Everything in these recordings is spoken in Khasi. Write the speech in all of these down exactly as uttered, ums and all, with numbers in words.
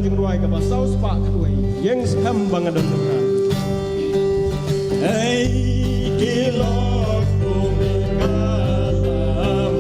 Jingrwai kaba saw spah khatwei, ïeng skhem ba nga don tyngka. Ei, ki lok kum ka lam.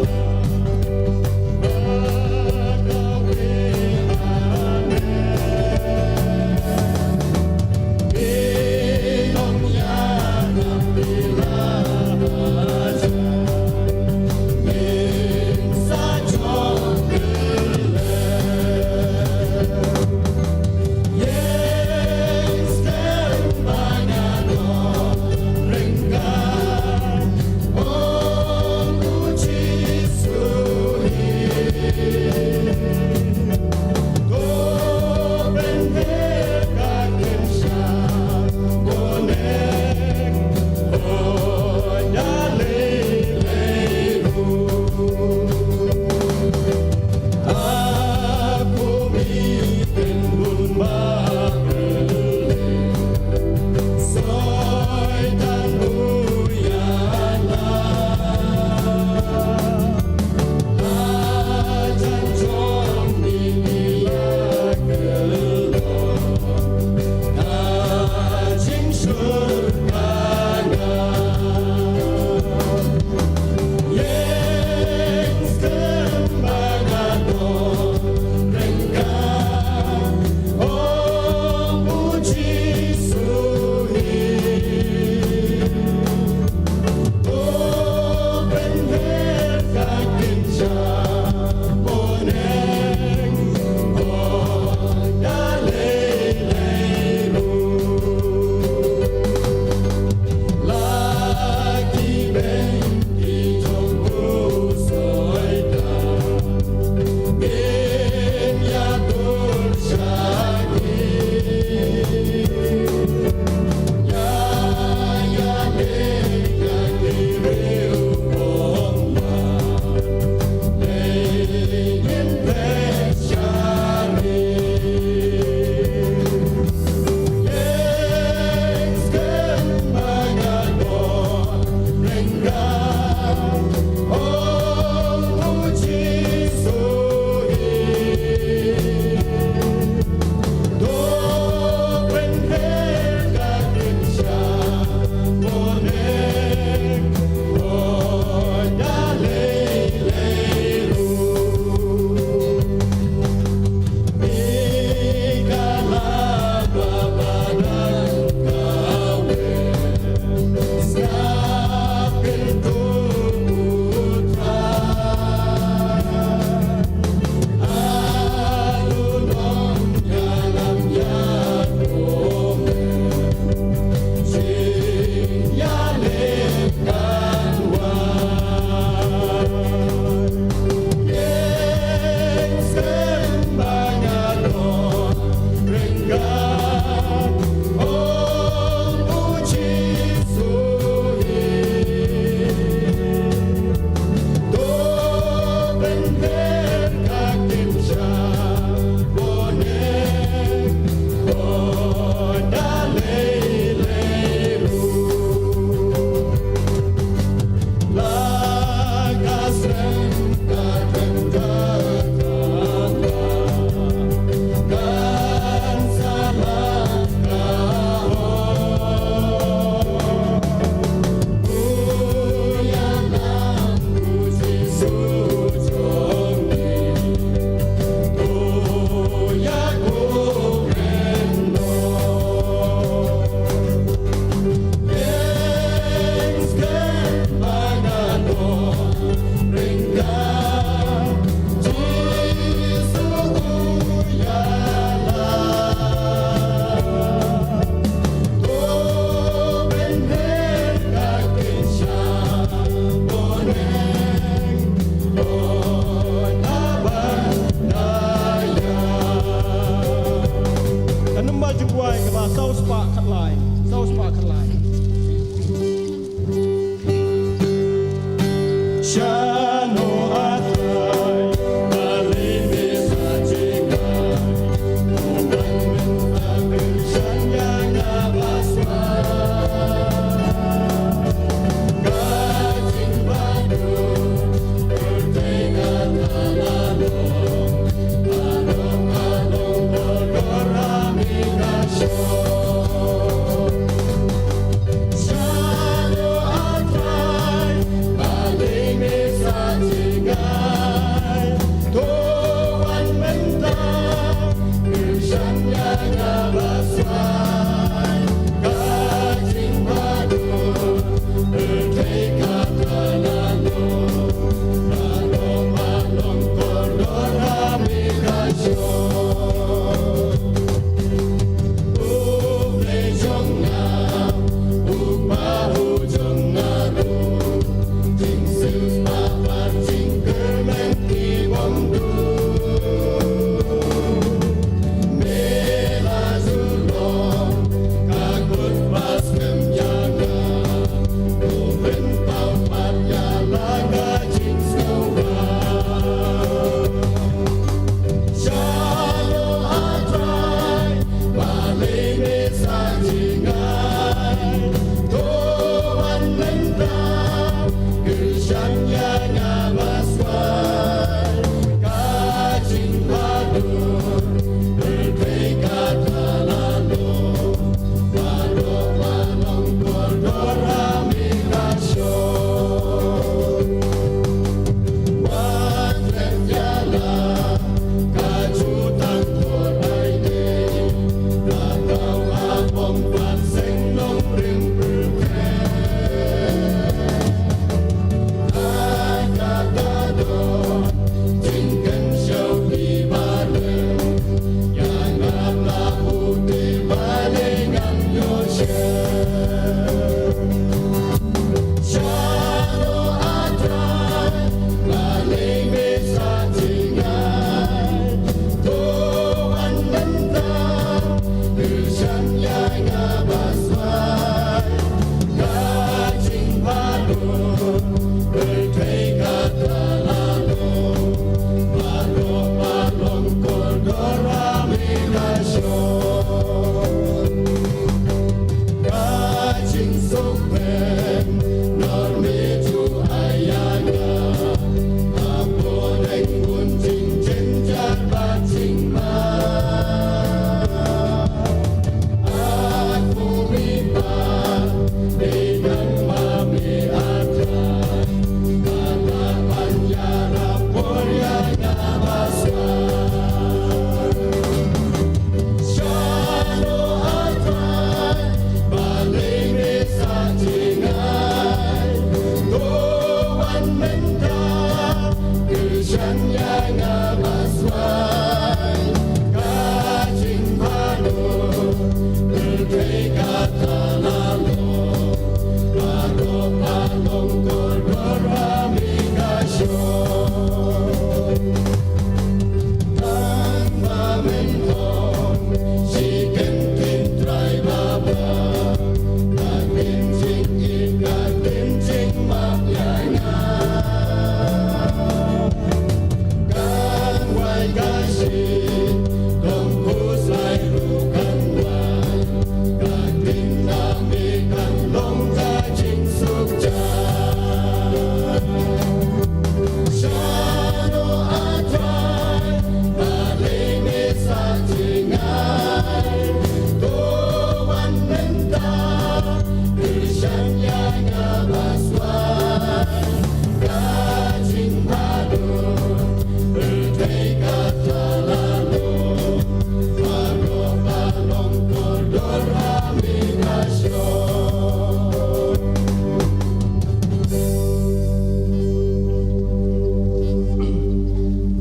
To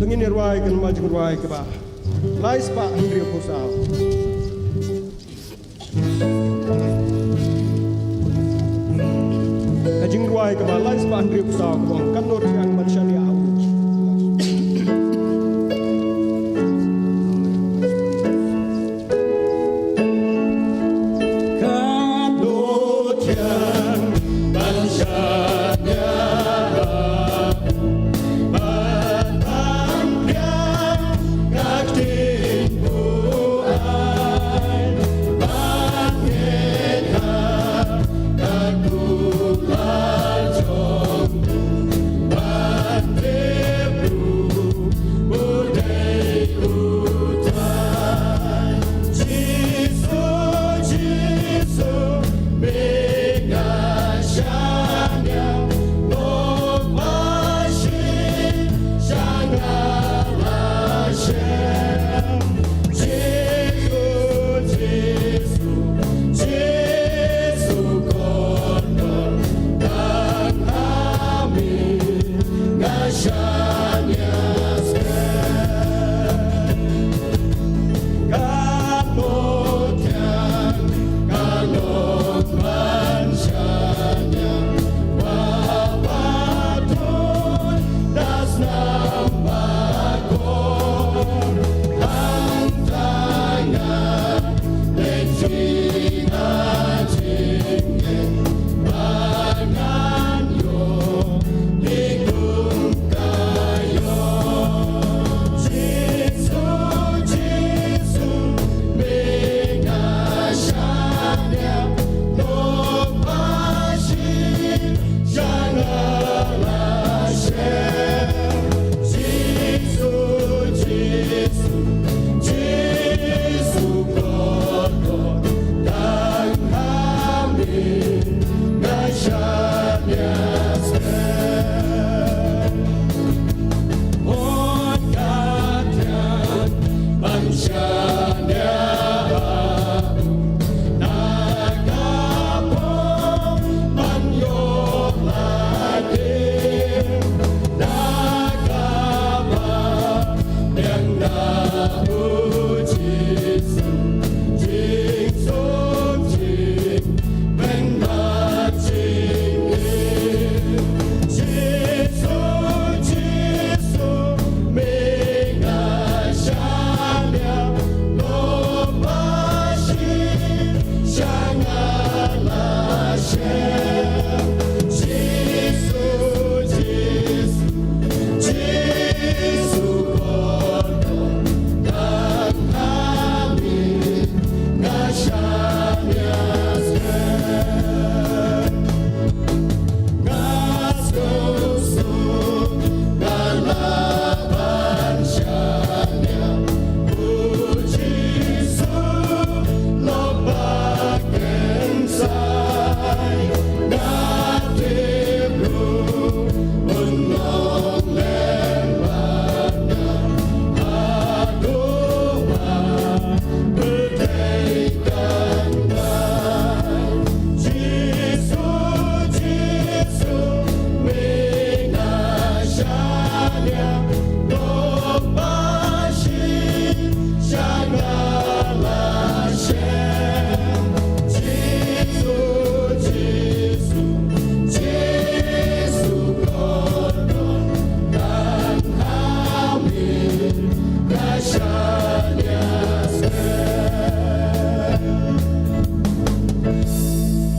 ngin ïa rwai kan ma jingrwai kaba lai spah hynriewphew saw. Ka jingrwai kaba lai spah hynriewphew saw kaba ong, Katno thiang ban shaniah ha u. Katno thiang ban shaniah ha u.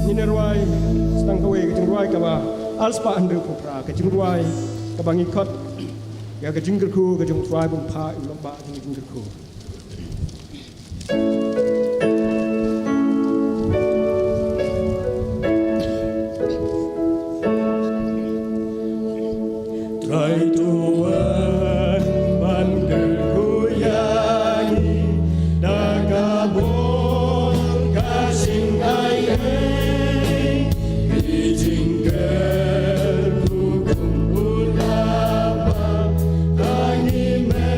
Ngin ïa rwai tang kawei ka jingrwai kaba ar spah hynriewphew phra, ka jingrwai kaba ngi khot ïa ka jingkyrkhu ka jong u Trai, bun pha u lok ba jingkyrkhu. Trai to wan ban kyrkhu ïa ngi da ka bor ka jingai ei, ki jingkyrkhu kum u Laba ha ngi me.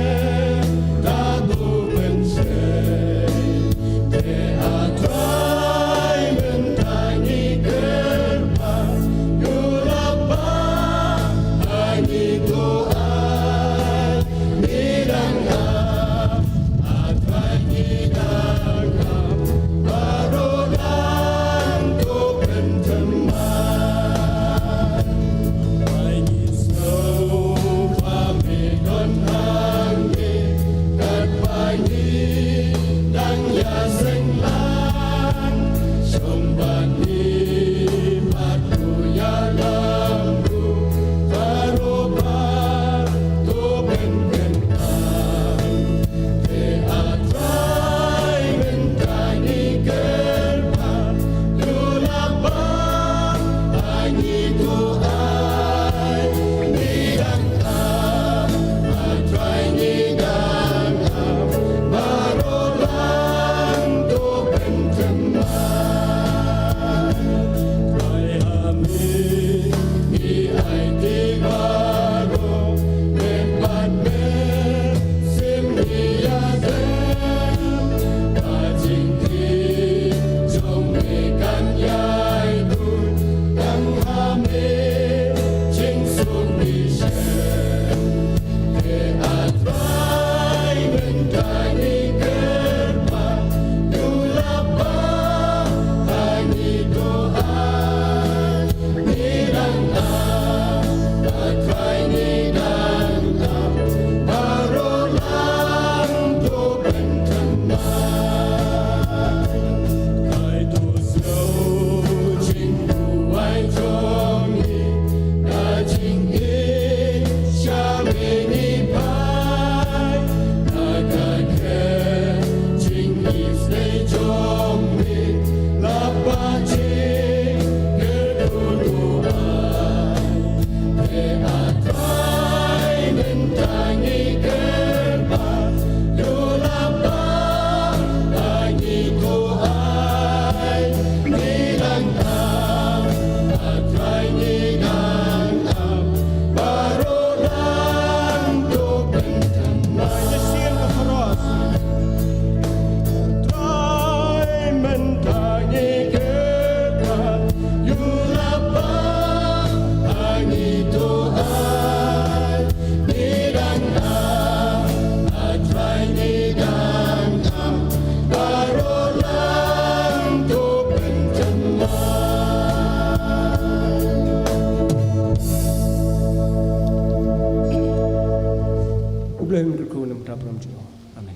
Kyrkhu na ka bynta u Trai jong ngi. Amen.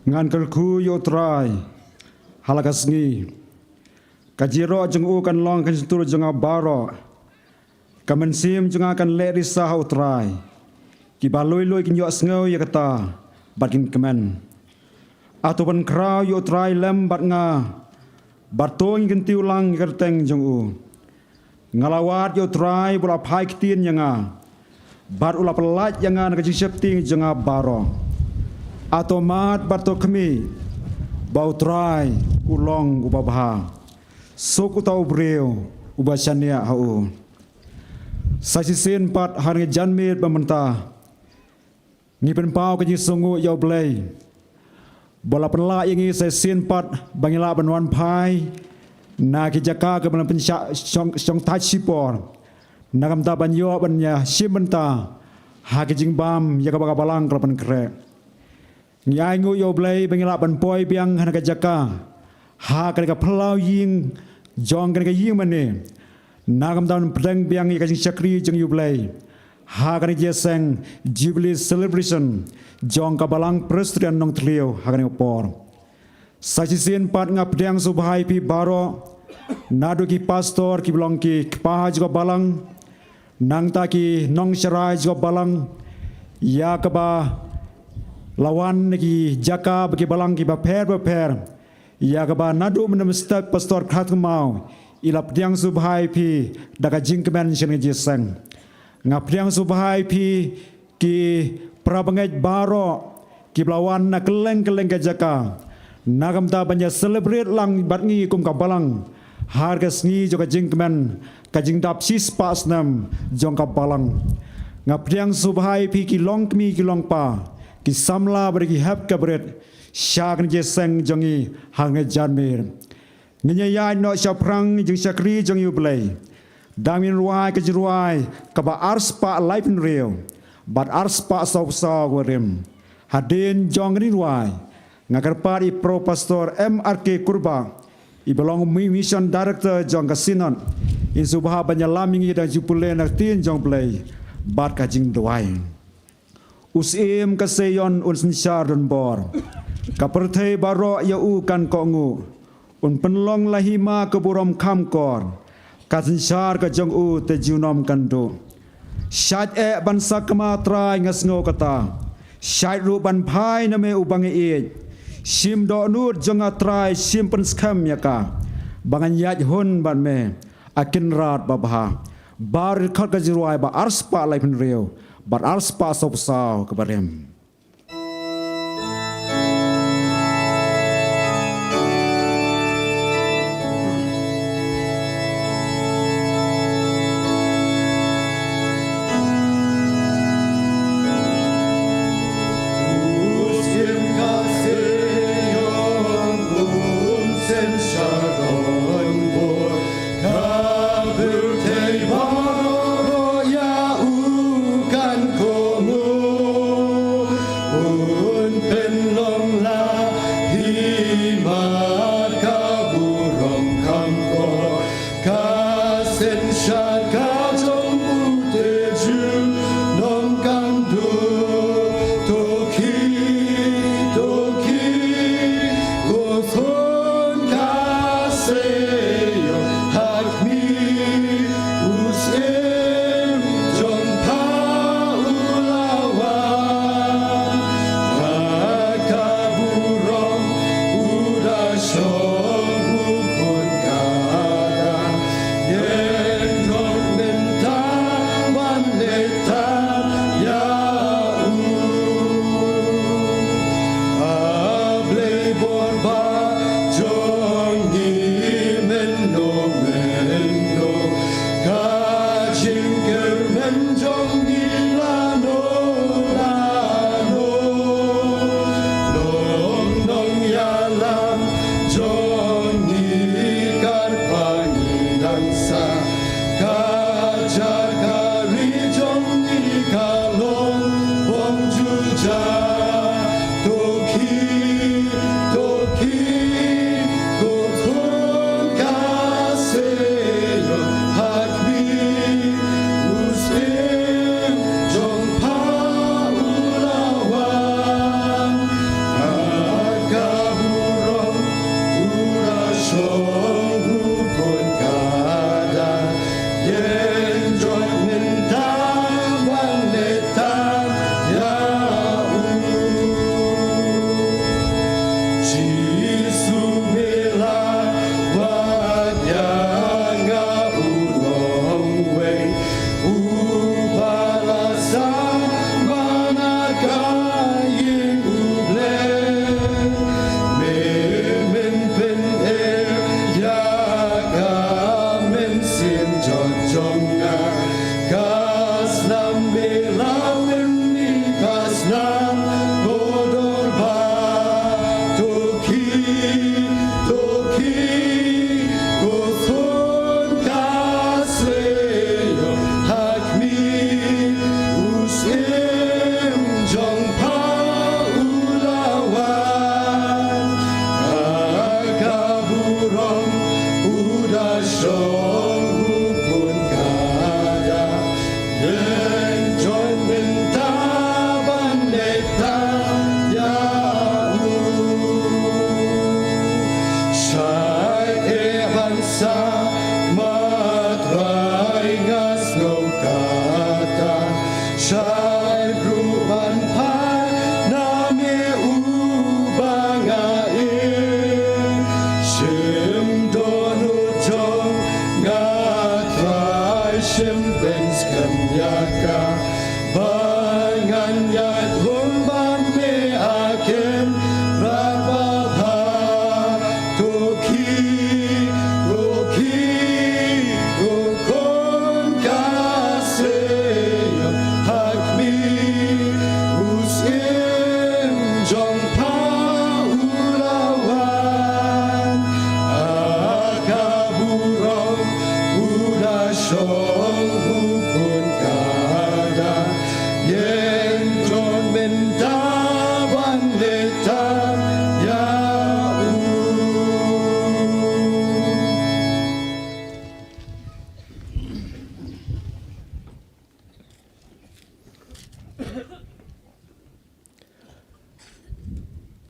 Ngan kyrkhu ïa u Trai ha la ka sngi. Ka jingïaroh jong u kan long ka jingtur jong nga baroh. Ka mynsiem jong nga kan leh risa ha u Trai. Kiba lui lui kin ïohsngew ïa kata bad kin kmen. Hato ban khraw ïa u Trai lem bad nga, bad to ngin kyntiew lang ïa ka kyrteng jong u. Nga la wad ïa u Trai ba u la phai ktien ïa nga, bad u la pyllait ïa nga na ka jingsheptieng jong nga baroh. Hato mad bad to khmih ba u Trai u long uba bha. Suk uta u briew uba shaniah ha u. Sa shisien pat ha kane ka janmiet ba mynta, ngi pynpaw ka jingsngewnguh ïa u Blei ba u la pynlah ïa ngi sa shisien pat ba ngin lah ban wan phai na ki jaka kiba la pynshah shong, shongthait shipor, na ka bynta ban ïoh ban ïashim bynta ha ki jingbam ïa kaba ka Balang ka la pynkhreh. Ngi ainguh ïa u Blei ba ngi lah ban poi biang ha kane ka jaka, ha kane ka phyllaw ïing jong kane ka ïing mane, na ka bynta ban pdiang biang ïa ka jingshakri jong u Blei ha kane ka jingïaseng Jubilee Celebration jong ka Balang Presbyterian Nongthliew ha kane ka por. Sa shisien pat nga pdiang sngewbha ïa phi baroh, naduh ki pastor kiba long ki kpa jong ka Balang, nangta ki nongsharai jong ka Balang, ïa kaba la wan na ki jaka bad ki balang kiba pher bapher, ïa kaba naduh mynhynnin step Pastor Khartngmaw i la pdiang sngewbha ïa phi da ka jingkmen sha kane ka jingïaseng. Nga pdiang sngewbha ïa phi ki para bangeit baroh kiba la wan na kylleng kylleng ka jaka, na ka bynta ban ïa celebrate lang bad ngi kum ka Balang ha ka sngi jong ka jingkmen ka jingdap shispah snem jong ka Balang. Nga pdiang sngewbha ïa phi ki longkmie ki longkpa, ki samla bad ki hep ka bret sha kane ka jingïaseng jong ngi ha kane ka janmiet. Ngin ïaid noh shaphrang jingshakri jong u Blei da ngin rwai ka jingrwai kaba arspah laiphew hynriew bad arspah sawphew saw kaba rim. Hadien jong ka jingrwai, nga kyrpad ïa i Pro Pastor M R K Kurbah, iba long mi-, Mission Director jong ka Synod, in sngewbha ban ïalam ïa ngi da ka jingpule na ka ktien jong u Blei bad ka jingduwai. U Syiem ka Seion un synshar donbor, ka pyrthei baroh ïa u kan kohnguh. Un pynlong la hima ka burom kham kor, ka synshar ka jong u te junom kan duh. Shait eh ban sakma Trai nga sngew kata. Shait ruh ban phai na me uba nga ïeit. Shim dohnud jong nga Trai shim pynskhem ïa ka, ba ngan ïaid hun bad me, a Kynrad babha. Ba rit khot ka jingrwai ba arspah laiphew hynriew bad arspah sawphew saw kaba rim.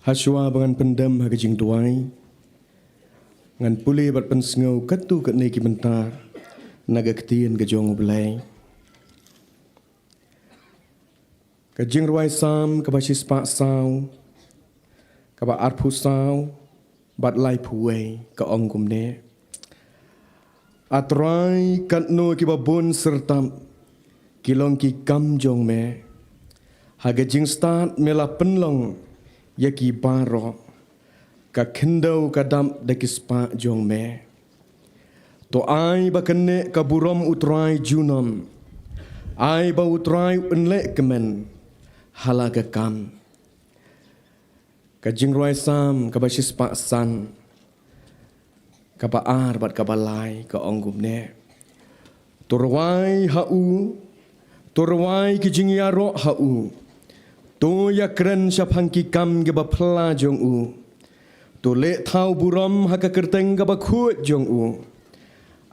Hashwa ba ngan pyndem ha ka jingduwai, ngan pule bad pynsngew katto katne ki bynta na ka ktien ka jong U Blei. Ka jingrwai Salm kaba shispah saw, kaba arphew saw bad laiphew wei, ka ong kumne: A Trai, katno kiba bun syrtap ki long ki kam jong me! Ha ka jingstad me la pynlong ïa ki baroh, ka khyndew ka dap da ki spah jong me. To ai ba kane ka burom U Trai junom, ai ba U Trai un leh kmen ha la ka kam. Ka jingrwai Salm kaba shispah san, kaba ar bad kaba lai, ka ong kumne: To rwai ha u, to rwai ki jingïaroh ha u, to ïakren shaphang ki kam kiba phylla jong u. To leh thaw burom ha ka kyrteng kaba khuid jong u.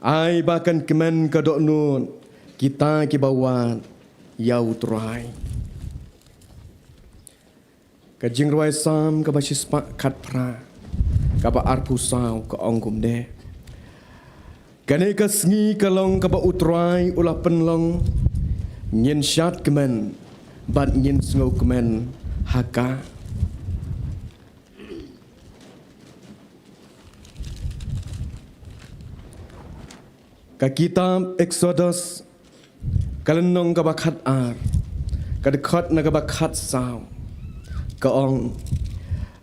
Ai ba kan kmen ka dohnud kita kiba wad ïa U Trai. Ka jingrwai Salm kaba shispah khatphra, kaba arphew saw, ka ong kumne: Kane ka sngi ka long kaba U Trai u la pynlong, ngin shad kmen bad ngin sngewkmen ha ka. Ka kitab Eksodus, ka lynnong kaba khatar, ka dkhot na kaba khatsaw, ka ong: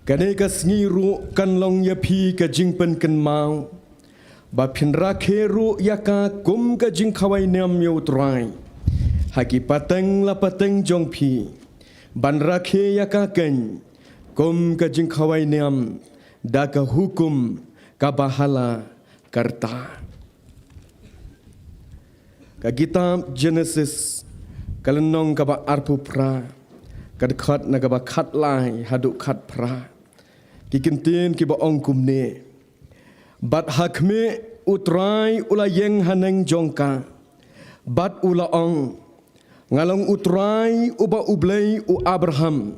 Kane ka sngi ruh kan long ïa phi ka jingpynkynmaw, ba phin rakhe ruh ïa ka kum ka jingkhawai niam ïa U Trai ha ki pateng la pateng jong phi, ban rakhe ïa ka keiñ kum ka jingkhawai niam da ka hukum kaba ha la ka rta. Ka kitab Jenesis, ka lynnong kaba arphew phra, ka dkhot na kaba khatlai haduh khatphra, ki kyntien kiba ong kumne: Bad ha khmih U Trai u la ïeng haneng jong ka, bad u la ong: Nga long U Trai uba U Blei u Abraham,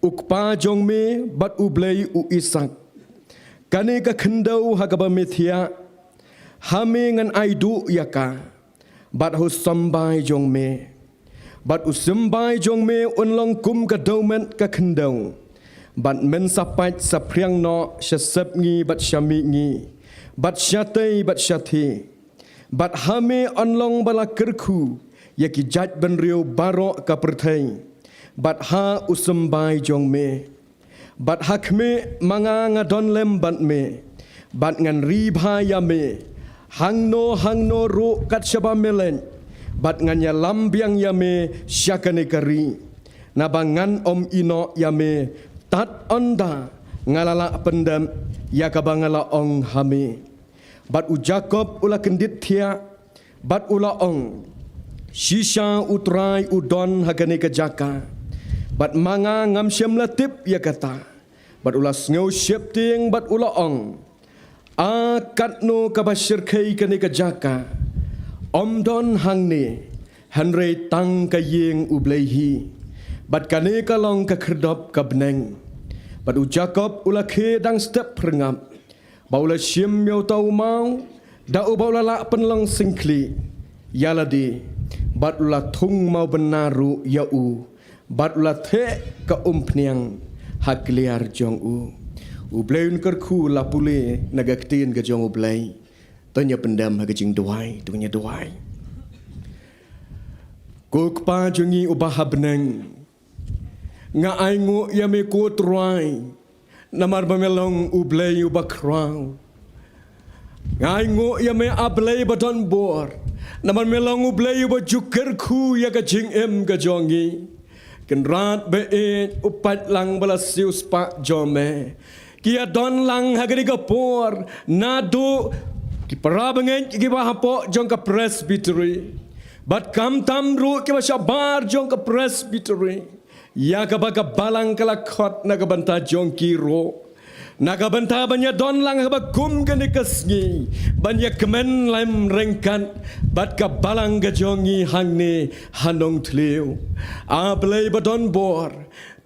u kpa jong me, bad U Blei u Isaak. Kane ka khyndew ha kaba me thiah, ha me ngan ai duh ïa ka, bad ha u symbai jong me. Bad u symbai jong me un long kum ka dewmet ka khyndew, bad men sa pait sa phriang noh sha sepngi bad sha mihngi, bad shatei bad shathie. Bad ha me yn long ba la kyrkhu ïa ki jaitbynriew baroh ka pyrthei, bad ha u symbai jong me. Bad ha khmih, ma nga nga don lem bad me, bad ngan ri bha ïa me hangno hangno ruh kat shaba me leit, bad ngan ïalam biang ïa me sha kane ka ri, naba ngan ym ïehnoh ïa me tad ynda nga la lah pyndep ïa kaba nga la ong ha me. Bad u Jakob u la kyndit thiah, bad u la ong: Shisha U Trai u don ha kane ka jaka, bad ma nga ngam shym la tip ïa kata. Bad u la sngew sheptieng bad u la ong: A katno kaba shyrkhei kane ka jaka! Ym don hangne, hynrei tang ka ïing U Blei hi, bad kane ka long ka khyrdop ka bneng. Bad u Jakob u la khie dang step phyrngap, ba u la shim ïa uta u maw, da uba u la lah pynlong syngkhlieh ïa lade, bad u la thung mawbynna ruh ïa u, bad u la theh ka umphniang ha kliar jong u. U Blei un kyrkhu la pule na ka ktien ka jong U Blei. To ngin ïa pyndem ha ka jingduwai, to ngin ïa duwai. Ko Kpa jong ngi uba ha bneng, nga ainguh ïa me ko Trai, namar ba me long U Blei uba khraw. Nga ainguh ïa me A Blei ba don bor, namar me long U Blei uba ju kyrkhu ïa ka jingim ka jong ngi. Kynrad ba ïeit, u paidlang ba la siewspah jong me, ki ïa don lang ha kane ka por, naduh ki para bangeit kiba hapoh jong ka Presbytery, bad khamtam ruh kiba shabar jong ka Presbytery, ïa kaba ka Balang ka la khot na ka bynta jong ki ruh, na ka bynta ban ïa don lang ha kaba kum kane ka sngi, ban ïa kmen lem ryngkat bad ka Balang ka jong ngi hangne ha Nongthliew. A Blei ba don bor,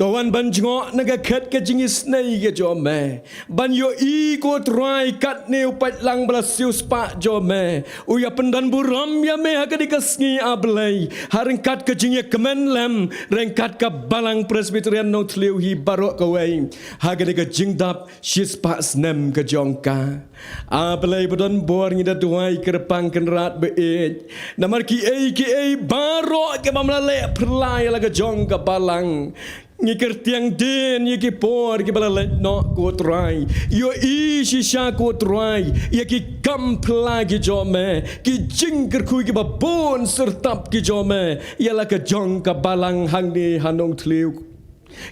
To wan ban jngoh na ka khet ka jingisynei ka jong me, ban ïohi ko Trai katne u paidlang ba la siewspah jong me u ïa pyndonburom ïa me ha kane ka sngi, A Blei, ha ryngkat ka jingïakmen lem ryngkat ka Balang Presbyterian Nongthliew hi baroh kawei, ha kane ka jingdap shispah snem ka jong ka. A Blei ba don bor, ngi da duwai kyrpang Kynrad ba ïeit, namar kiei kiei baroh kiba me la leh pyrshah ïa la ka jong ka Balang, ngi kyrtiang dien ïa ki por kiba la leit noh ko Trai. Ïohi shisha ko Trai ïa ki kam pyrshah ki jong me, ki jingkyrkhu kiba bun syrtap ki jong me ïa la ka jong ka Balang hangne ha Nongthliew.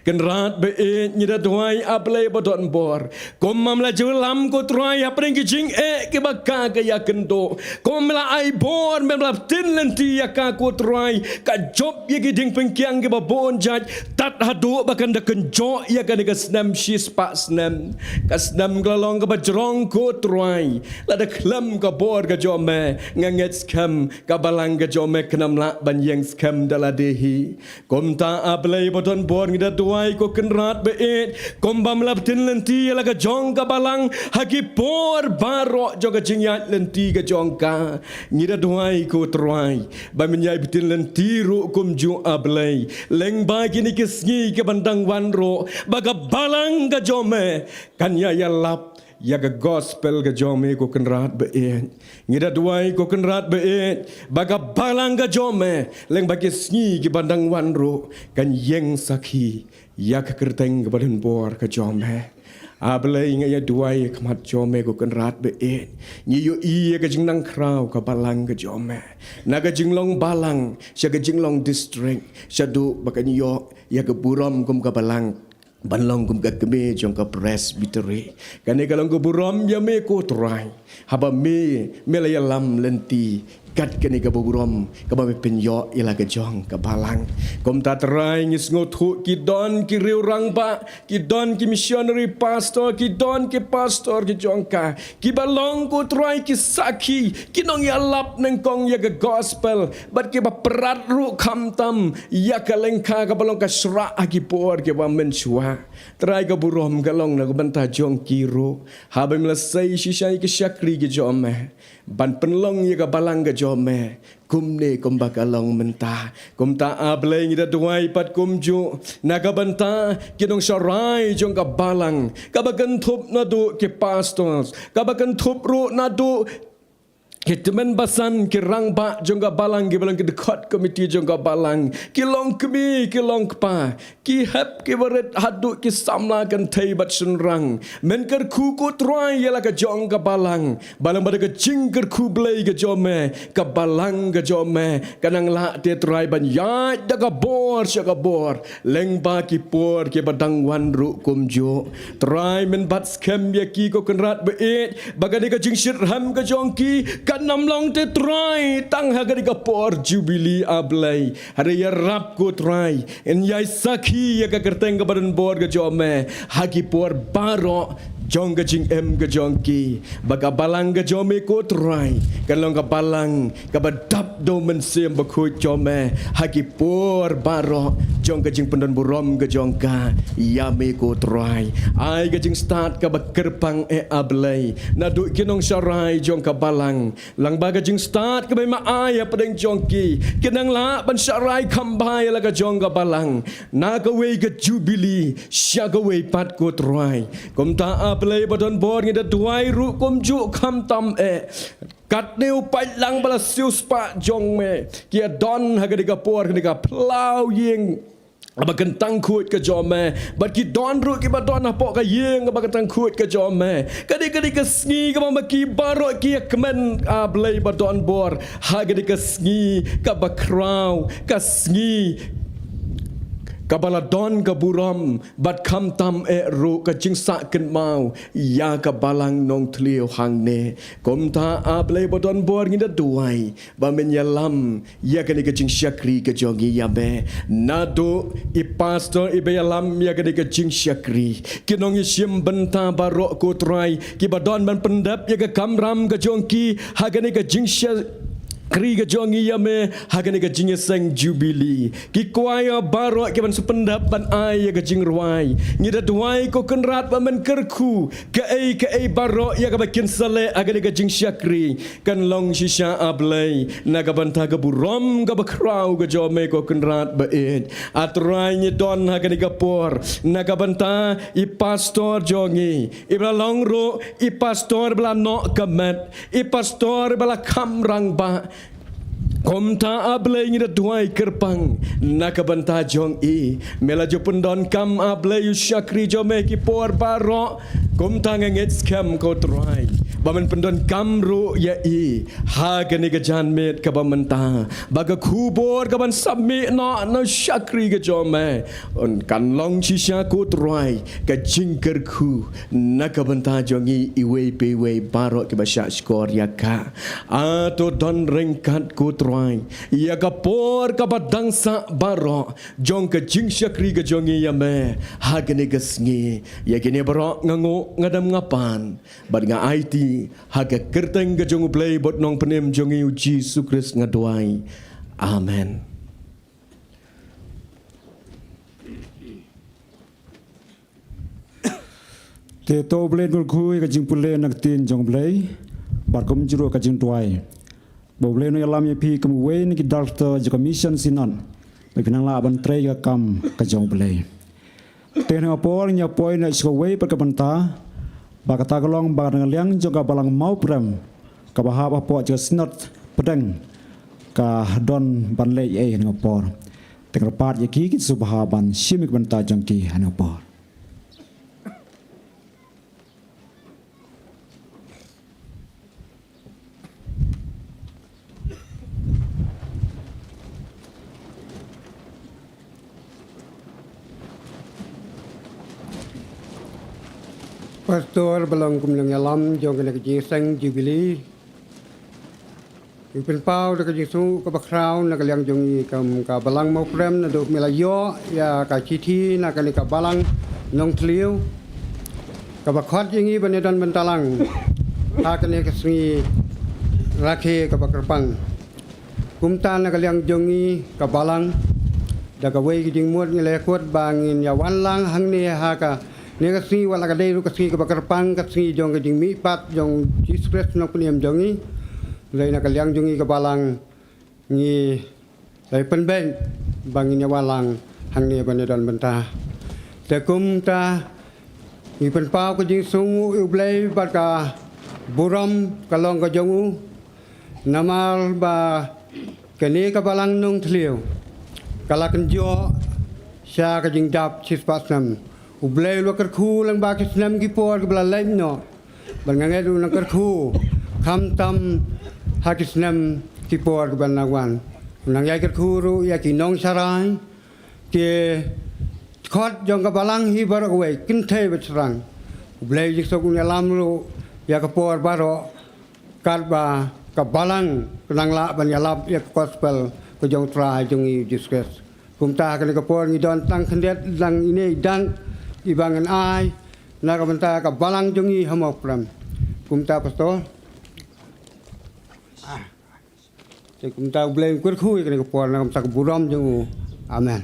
Kynrad ba ïeit, ngi da duwai A Blei ba don bor, kumba me la ju lam ko Trai hapdeng ki jingeh kiba ka ka ïakynduh, kumba me la ai bor, me la pynlynti ïa ka ko Trai, ka jop ïa ki diengpyngkiang kiba bun jait, tad haduh ba kan da kynjoh ïa kane ka snem shispah snem. Ka snem ka la long kaba jrong ko Trai, lada khlem ka bor ka jong me, nga ngeit skhem ka Balang ka jong me kan ym lah ban ïeng skhem da lade hi. Kumta A Blei ba don bor, ngi da duwai ko Kynrad ba ïeit, kumba me la pynlynti ïa la ka jong ka Balang ha ki por baroh jong ka jingïaid lynti ka jong ka, ngi da duwai ko Trai ba men ïai pynlynti ruh kumjuh A Blei, lyngba kine ki sngi kiban dang wan ruh, ba ka Balang ka jong me kan ïa ïalap ïa ka gospel ka jong me ko Kynrad ba ïeit. Ngi da duwai ko Kynrad ba ïeit ba ka Balang ka jong me lyngba ki sngi kiban dang wan ruh kan ïeng sakhi ïa ka kyrteng kaba don bor ka jong me. A Blei, nga ïa duwai ha khmat jong me ko Kynrad ba ïeit, ngi ïohi ïa ka jingnang khraw ka Balang ka jong me, na ka jinglong Balang sha ka jinglong district, shaduh ba kan ïoh ïa ka burom kum ka Balang ban long kum ka kmie jong ka Presbytery. Kane ka long ka burom ïa me ko Trai, haba me, me la ïalam lynti kat kane ka burom kaba me pynïoh ïa la ka jong ka Balang. Kumta Trai, ngi sngewthuh ki don ki riew rangbah, ki don ki missionary pastor, ki don ki pastor ki jong ka, kiba long ko Trai ki sakhi, ki nongïalap nyngkong ïa ka gospel, bad kiba pyrkhat ruh khamtam ïa ka lyngkha kaba long ka shrah ha ki por kiba mynshuwa. Trai, ka burom ka long na ka bynta jong ki ruh, haba me la sei shisha ïa ki shakri ki jong me ban pynlong ïa ka Balang ka jong me kumne kumba ka long mynta. Kumta A Blei, ngi da duwai pat kumjuh na ka bynta ki nongsharai jong ka Balang, kaba kynthup naduh ki pastors, kaba kynthup ruh naduh ki tymmen basan, ki rangbah jong ka Balang, kiba long ki dkhot komiti jong ka Balang, ki longkmie, ki longkpa, ki hep ki barit haduh ki samla kynthei bad shynrang. Men kyrkhu ko Trai ïa la ka jong ka Balang, ba lyngba da ka jingkyrkhu Blei ka jong me, ka Balang ka jong me kan nang lah te Trai ban ïaid da ka bor sha ka bor lyngba ki por kiba dang wan ruh kumjuh. Trai, men bat skhem ïa ki ko Kynrad ba ïeit, ba kane ka jingshitrhem ka jong ki kan ym long te Trai tang ha kane ka por Jubilee A Blei. Hynrei ïarap ko Trai, yn ïai sakhi ïa ka kyrteng kaba don bor ka jong me ha ki por baroh jong ka jingim ka jong ki, ba ka Balang ka jong me ko Trai kan long ka Balang kaba dap da u Mynsiem Bakhuid jong me ha ki por baroh jong ka jingpyndonburom ka jong ka ïa me ko Trai. Ai ka jingstad kaba kyrpang, eh A Blei, naduh ki nongsharai jong ka Balang, lyngba ka jingstad kaba me ai hapdeng jong ki, kin nang lah ban sharai kham bha ïa la ka jong ka Balang na kawei ka Jubilee sha kawei pat ko Trai. Kumta A Blei ba don bor, ngi da duwai ruh kumjuh khamtam, eh, katne u paidlang ba la siewspah jong me, ki ïa don ha kane ka por, kane ka phyllaw ïing kaba kyntang khuid ka jong me, bad ki don ruh kiba don hapoh ka ïing kaba kyntang khuid ka jong me. Kane, kane ka sngi kaba ma ki baroh ki ïa kmen, A Blei ba don bor, ha kane ka sngi kaba khraw, ka sngi kaba la don ka burom bad khamtam eh ruh ka jingsah kynmaw ïa ka Balang Nongthliew hangne. Kumta A Blei ba don bor, ngi da duwai ba men ïalam ïa kane ka jingshakri ka jong ngi ïa me. Naduh i pastor iba ïalam ïa kane ka jingshakri, ki nongïashim bynta baroh ko Trai kiba don ban pyndep ïa ka kamram ka jong ki ha kane ka jingsha- shakri ka jong ngi ïa me ha kane ka jingïaseng Jubili. Ki kwaya baroh ki ban sa pyndap ban ai ïa ka jingrwai. Ngi da duwai ko Kynrad ba men kyrkhu kaei kaei baroh ïa kaba kin sa leh ha kane ka jingshakri kan long shisha, A Blei, na ka bynta ka burom kaba khraw ka jong me ko Kynrad ba ïeit. A Trai, ngi don ha kane ka por na ka bynta i pastor jong ngi, iba la long ruh i pastor ba la noh ka met, i pastor ba la kham rangbah. Kumta, A Blei, ngi da duwai kyrpang na ka bynta jong i. Me la ju pyndonkam, A Blei, u shakri jong me ki por baroh. Kumta nga ngeit skhem ko Trai ba men pyndonkam ruh ïa i ha kane ka janmiet kaba mynta, ba ka khubor kaban sa mih noh na u shakri ka jong me un kan long shisha ko Trai ka jingkyrkhu na ka bynta jong ngi iwei pa iwei baroh kiba shah shkor ïa ka. A to don ryngkat ko Trai ïa ka por kaba dang sah baroh jong ka jingshakri ka jong ngi ïa me ha kane ka sngi. Ïa kine baroh nga nguh, nga dem, nga pan bad nga aiti ha ka kyrteng ka jong U Blei bad Nongpynim jong ngi U Jisu Khrist nga duwai. Amen. Te to U Blei un kyrkhu ïa ka jingpule na ka ktien jong U Blei bad kumjuh ruh ka jingduwai. Ba U Blei un ïalam ïa phi kum uwei na ki Director jong ka Mission Synod ba phin nang lah ban trei ïa ka kam ka jong U Blei. Te ha kane ka por ngi ïa poi na sha kawei pat ka bynta ba kata ka long ba na ka liang jong ka Balang Mawprem kaba hap hapoh jong ka Synod Pdeng ka don ban leh ei ha kane ka por. Te nga kyrpad ïa ki, kin sngewbha ban shim ïa ka bynta jong ki ha kane ka por. Pastor ba long kum u nongïalam jong kane ka jingïaseng Jubili. Ngi pynpaw da ka jingsngew kaba khraw na ka liang jong ngi kum ka Balang Mawprem naduh me la ïoh ïa ka shithi na kane ka Balang Nongthliew kaba khot ïa ngi ban ïadon bynta lang ha kane ka sngi rakhe kaba kyrpang. Kumta na ka liang jong ngi ka Balang, da kawei ka jingmut ngi la ïakut ba ngin ïa wan lang hangne ha kane ka sngi, wat la ka dei ruh ka sngi kaba kyrpang, ka sngi jong ka jingmihpat jong Jisu Khrist Nongpynim jong ngi. Hynrei na ka liang jong ngi ka Balang ngi la pynbeit ba ngin ïa wan lang hangne ban ïadon bynta. Te kumta ngi pynpaw ka jingsngew ïa U Blei bad ka burom ka long ka jong u. Namar ba kane ka Balang Nongthliew ka la kynjoh sha ka jingdap shispah snem. U Blei u la kyrkhu lyngba ki snem ki por kiba la leit noh. Bad nga ngeit u nang kyrkhu khamtam ha ki snem ki por kiban nang wan. U nang ïai kyrkhu ruh ïa ki nongsharai, ki dkhot jong ka Balang hi baroh kawei, kynthei bad shynrang. U Blei u jingsuk un ïalam ruh ïa ka por baroh katba ka Balang ka nang lah ban ïalap ïa ka gospel ka jong u Trai jong ngi U Jisu Khrist. Kumta ha kane ka por ngi don tang khyndiat lang ine i dak iba ngan ai na ka bynta ka Balang jong ngi ha Mawprem. Kumta Pastor. Ah. Te kumta U Blei un kyrkhu ïa kane ka por na ka bynta ka burom jong u. Amen.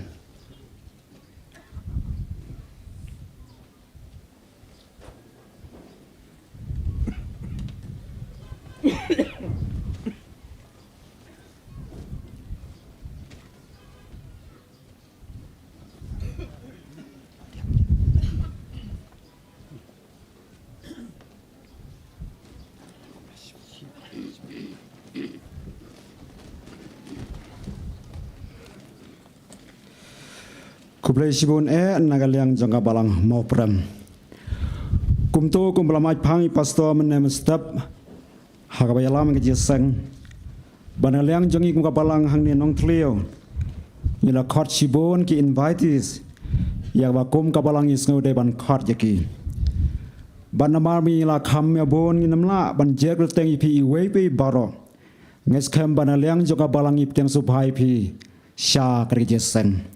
Khublei shibun eh na ka liang jong ka Balang Mawprem. Kumto kumba la mait phang i Pastor mynne mynstep ha kaba ïalam ka jingïaseng. Bad na ka liang jong ngi kum ka Balang hangne Nongthliew, ngi la khot shibun ki invitees ïa kaba kum ka Balang ngi sngew dei ban khot ïa ki. Bad namar ba ngi la kham ïa bun ngin ym lah ban jer kyrteng ïa phi iwei pa iwei baroh. Nga ngeit skhem ba na ka liang jong ka Balang ngi pdiang sngewbha ïa phi sha kane ka jingïaseng.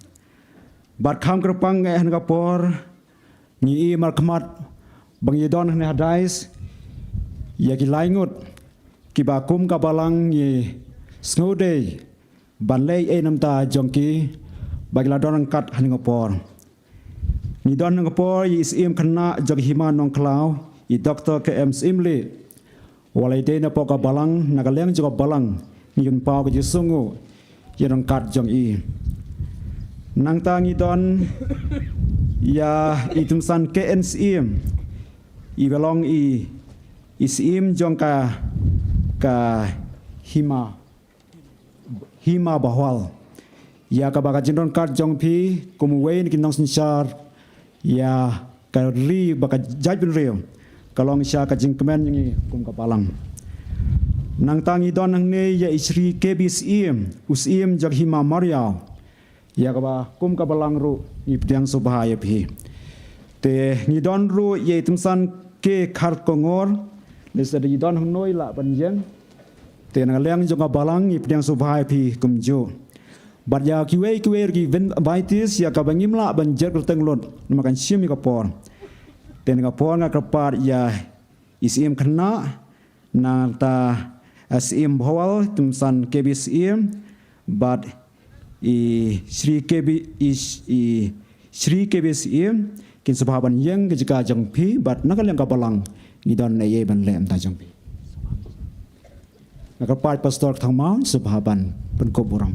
Bad kham kyrpang eh ha kane ka por ngi i markhmat ba ngi don hangne ha dais ïa ki lai ngut kiba kum ka Balang ngi Sngewdei ban leh ei namta jong ki ba ki la don ryngkat ha kane ka por. Ngi don ha kane ka por ïa i Syiem Khynnah jong ka Hima Nongkhlaw, i Doktor K M Syiemlieh. Wat la i dei napoh ka balang, na ka liang jong ka balang ngi pynpaw ka jingsngew ïa ryngkat jong i. Nangta ngi don ïa i Tymsan K N Syiem, iba long i, i Syiem jong ka, ka Hima, Hima Bhowal. Ïa kaba ka jingdon ryngkat jong phi kum uwei na ki nongsynshar ïa ka ri bad ka jaitbynriew ka long sha ka jingkmen jong ngi kum ka balang. Nangta ngi don hangne ïa i Shri K B Syiem, u Syiem jong ka Hima Mariaw. Ïa kaba kum ka balang ruh ngi pdiang sngewbha ïa phi. Te ngi don ruh ïa i Tymsan K Kharkongor, lehse i don hangne lah ban ïeng. Te na ka liang jong ka balang ngi pdiang sngewbha ïa phi kumjuh. Bad ïa kiwei kiwei ruh ki invitees ïa kaba ngim lah ban jer kyrteng lut namar kan shim ïa ka por. Te na ka por nga kyrpad ïa i Syiem Khynnah, nangta, eh, Syiem Bhowal, Tymsan K B Syiem, bad i Shri K B, i, i Shri K B Syiem, kin sngewbha ban ïeng ka jaka jong phi, bad na ka liang ka balang ngi don ei ei ban leh namta jong phi. Nga kyrpad Pastor Thangmaw sngewbha ban pynkup burom.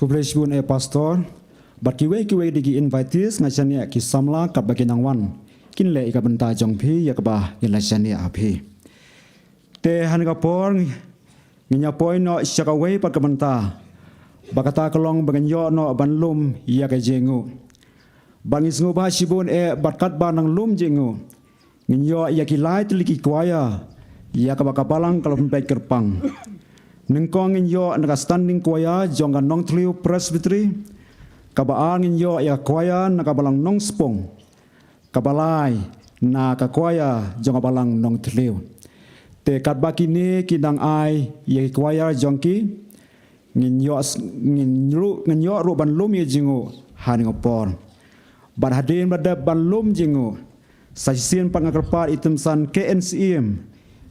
Khublei shibun eh Pastor. Bad kiwei kiwei de ki invitees nga shaniah ki samla katba ki nang wan kin leh ïa ka bynta jong phi ïa kaba ngi la shaniah ha phi. Te ha kane ka por ngin ïa poi noh sha kawei pat ka bynta ba kata ka long ba ngin ïoh noh ban lum ïa ka jingïainguh. Ba ngin sngewbha shibun eh bad katba nang lum jingïainguh ngin ïoh ïa ki lai tylli ki choir ïa kaba ka balang ka la pynbeit kyrpang. Nyngkong ngin ïoh na ka standing choir jong ka Nongthliew Presbytery. Kaba ar ngin ïoh ïa ka choir na ka balang Nongspung. Kaba lai na ka choir jong ka balang Nongthliew. Te katba kine ki dang ai ïa ki choir jong ki, ngin ïoh s-, ngin ruh, ngin ïoh ruh ban lum ïa jingïainguh ha kane ka por. Bad hadien ba dep ban lum jingïainguh, sa shisien pat nga kyrpad ïa i Tymsan K N Syiem,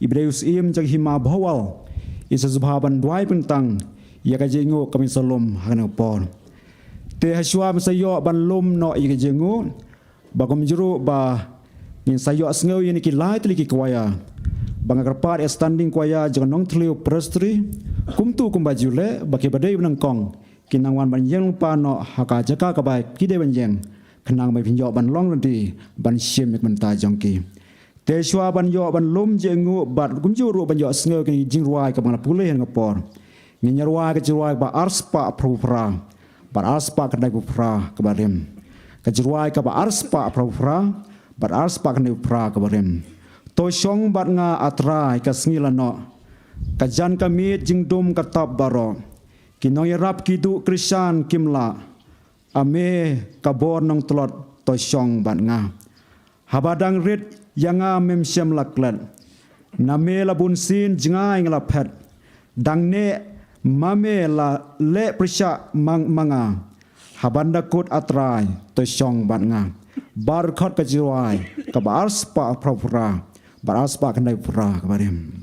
iba dei u Syiem jong ka Hima Bhowal, in sa sngewbha ban duwai bynta ïa ka jingïainguh kaba ngin sa lum ha kane ka por. Te hashwa ban sa ïoh ban lum noh ïa ka jingïainguh, ba kumjuh ruh ba ngin sa ïoh sngew ïa kine ki lai tylli ki choir. Ba nga kyrpad ïa standing choir jong ka Nongthliew Presbytery, kumta kumba ju leh, ba kiba dei ba nyngkong kin nang wan ban ïeng lyngba noh ha ka jaka kaba ki dei ban ïeng, khnang ba phin ïoh ban long ready ban shim ïa ka bynta jong ki. Te shuwa ban ïoh ban lum jingïainguh bad kumjuh ruh ban ïoh sngew ïa kine ki jingrwai kaba nga la pule ha kane ka por, ngin ïa rwai ka jingrwai kaba arspah phra phew phra bad arspah khyndai phew phra kaba rim. Ka jingrwai kaba arspah phra phew phra bad arspah khyndai phew phra kaba rim. To shong bad nga, A Trai, ka sngi la noh. Ka jan ka miet jingdum ka tap baroh. Ki nongïarap ki duh, Khristan kim lah. A me ka bor nongtlot, to shong bad nga. Haba dang rit ïa nga mem shym la klet. Na me la bunsien jngai nga la phet. Dang ne ma me la leh pyrshah mang ma nga. Haban da kut A Trai to shong bad nga. Barkhot ka jingrwai kaba arspah phra phra bad arspah khyndai phra kaba rim.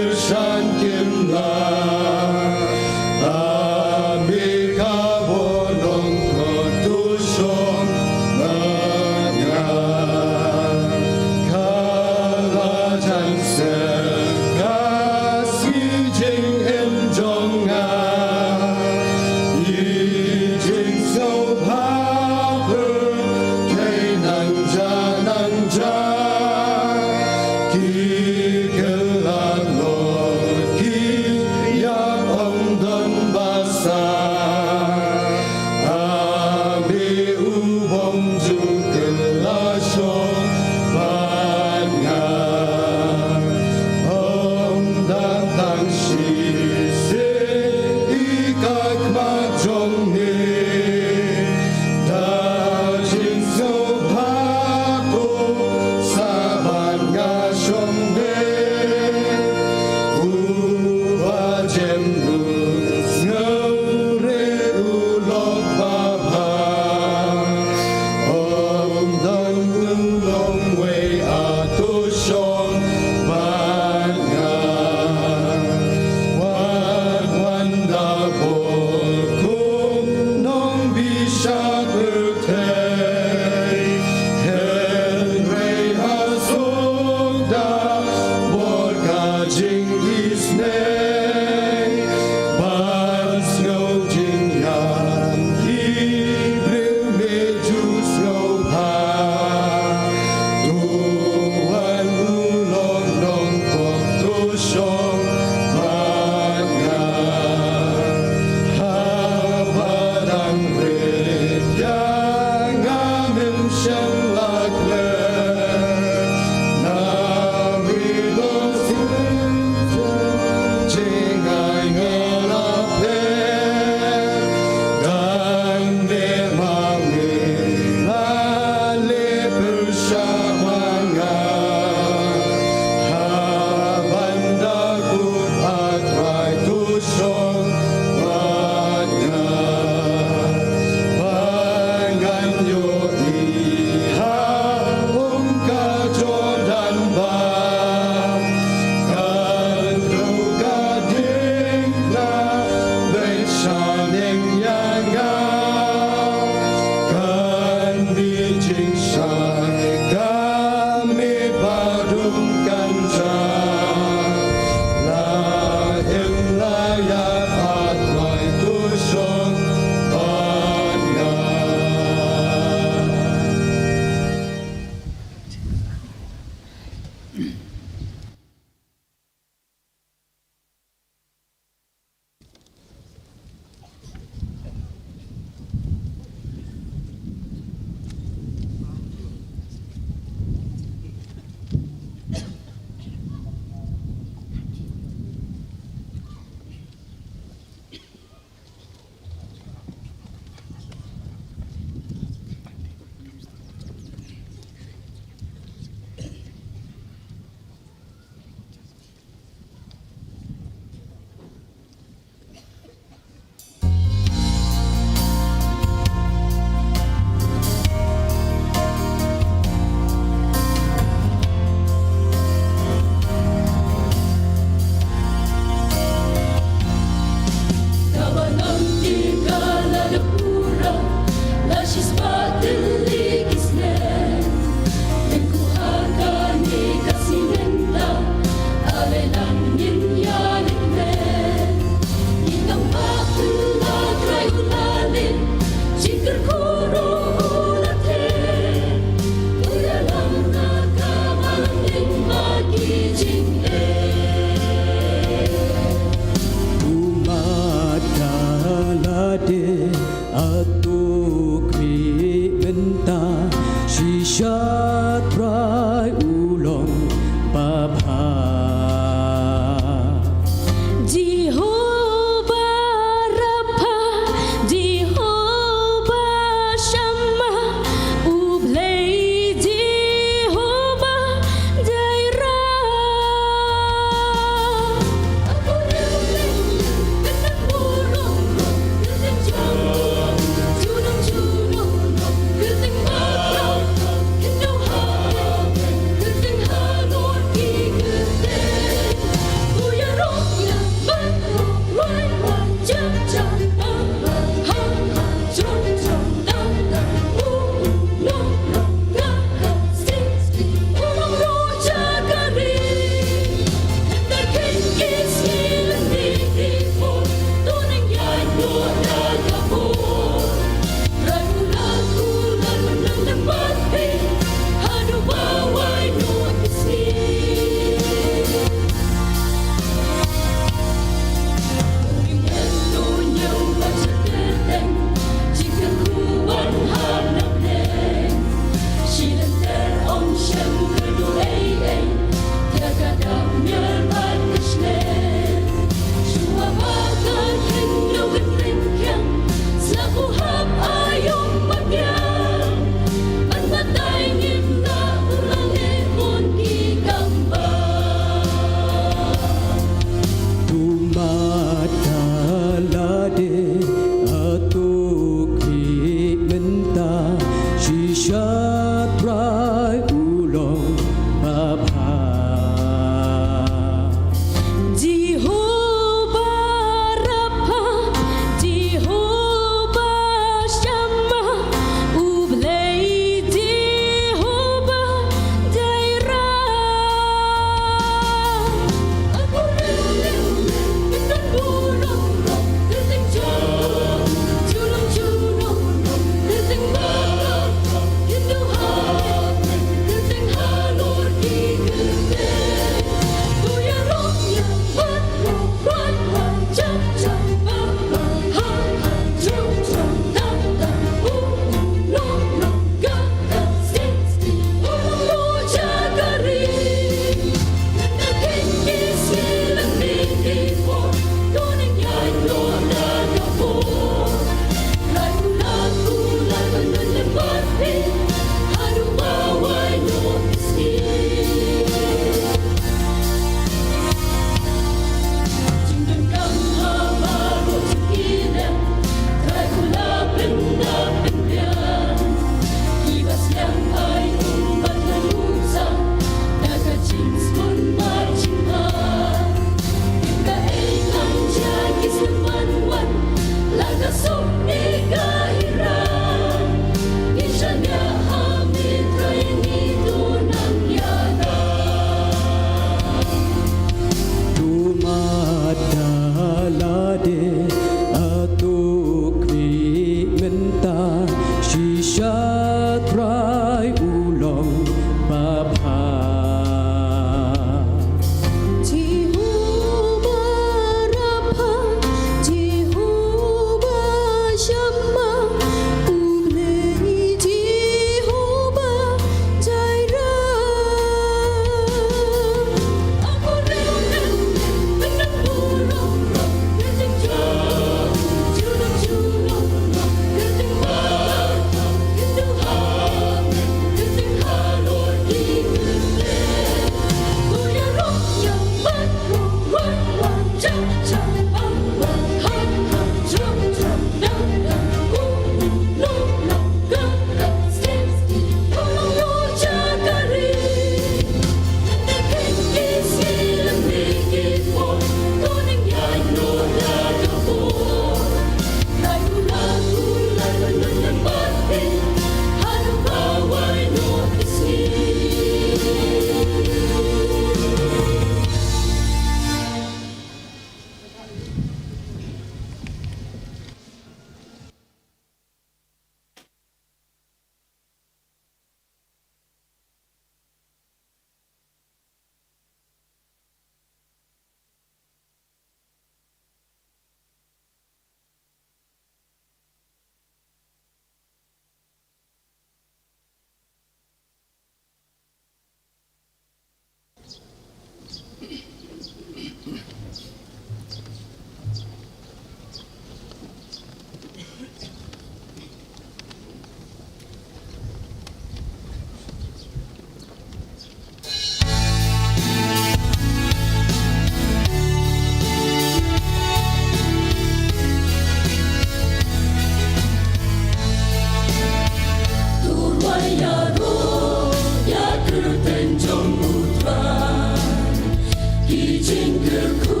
Jingkyrkhu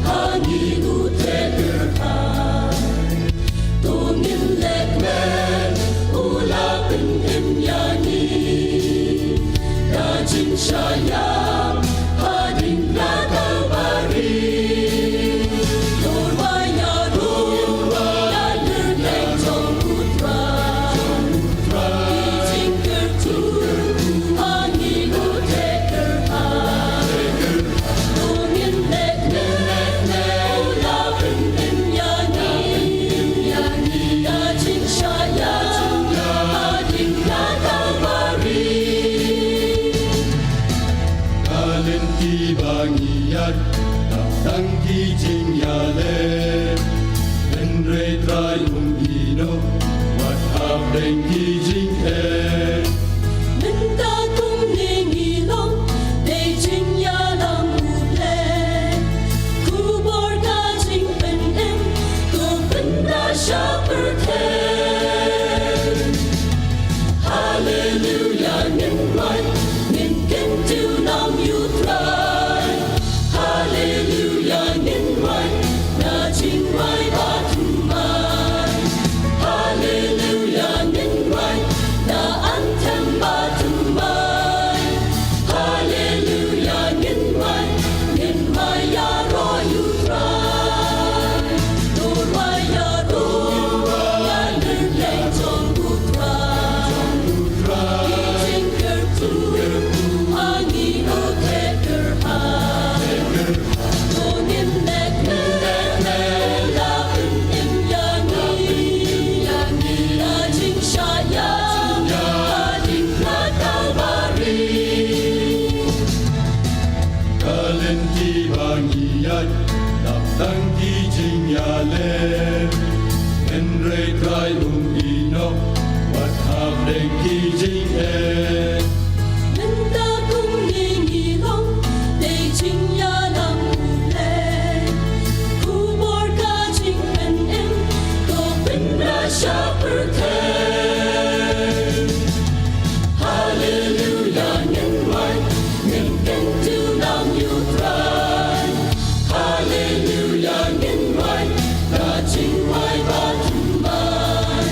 ha ngi u Trai kyrhai. To ngin leh kmen u la pynim ïa ngi. Da jingshah ïap ha diengphna Kalbari. To rwai ïa ruh ïa lynti jong u Trai. Ki jingkyrkhu ha ngi u Trai kyrhai. To ngin leh kmen u la pynim ïa ngi. Ïa ngi da jingshah ïap ha diengphna Kalbari. Ka lynti ba ngi ïaid, dap tang ki jingïaleh. Hynrei Trai um ïehnoh, wat hapdeng ki jingeh. Mynta kumne ngi long, dei jingïalam U Blei. Khubor ka jingpynim, to pynbna sha pyrthei. Haleluya, ngin rwai, ngin kyntiew nam ïa u Trai. Haleluya, ngin rwai, na jingrwai ba thymmai. Haleluya, ngin rwai, na anthem ba thymmai. Haleluya, ngin rwai, ngin rwai ïaroh ïa u Trai. To rwai ïaroh ïa lynti jong u Trai. Ki jingkyrkhu ha ngi u Trai kyrhai. To ngin leh kmen u la pynim ïa ngi. Da jingshah ïap ha diengphna Kalbari. Ka lynti ba ngi ïaid, dap tang ki jingïaleh. Hynrei Trai um ïehnoh, wat hapdeng ki jingeh. Mynta kumne ngi long, dei jingïalam U Blei. Khubor ka jingpynim, to pynbna sha pyrthei. Haleluya, ngin rwai, ngin kyntiew nam ïa u Trai. Haleluya, ngin rwai, na jingrwai ba thymmai.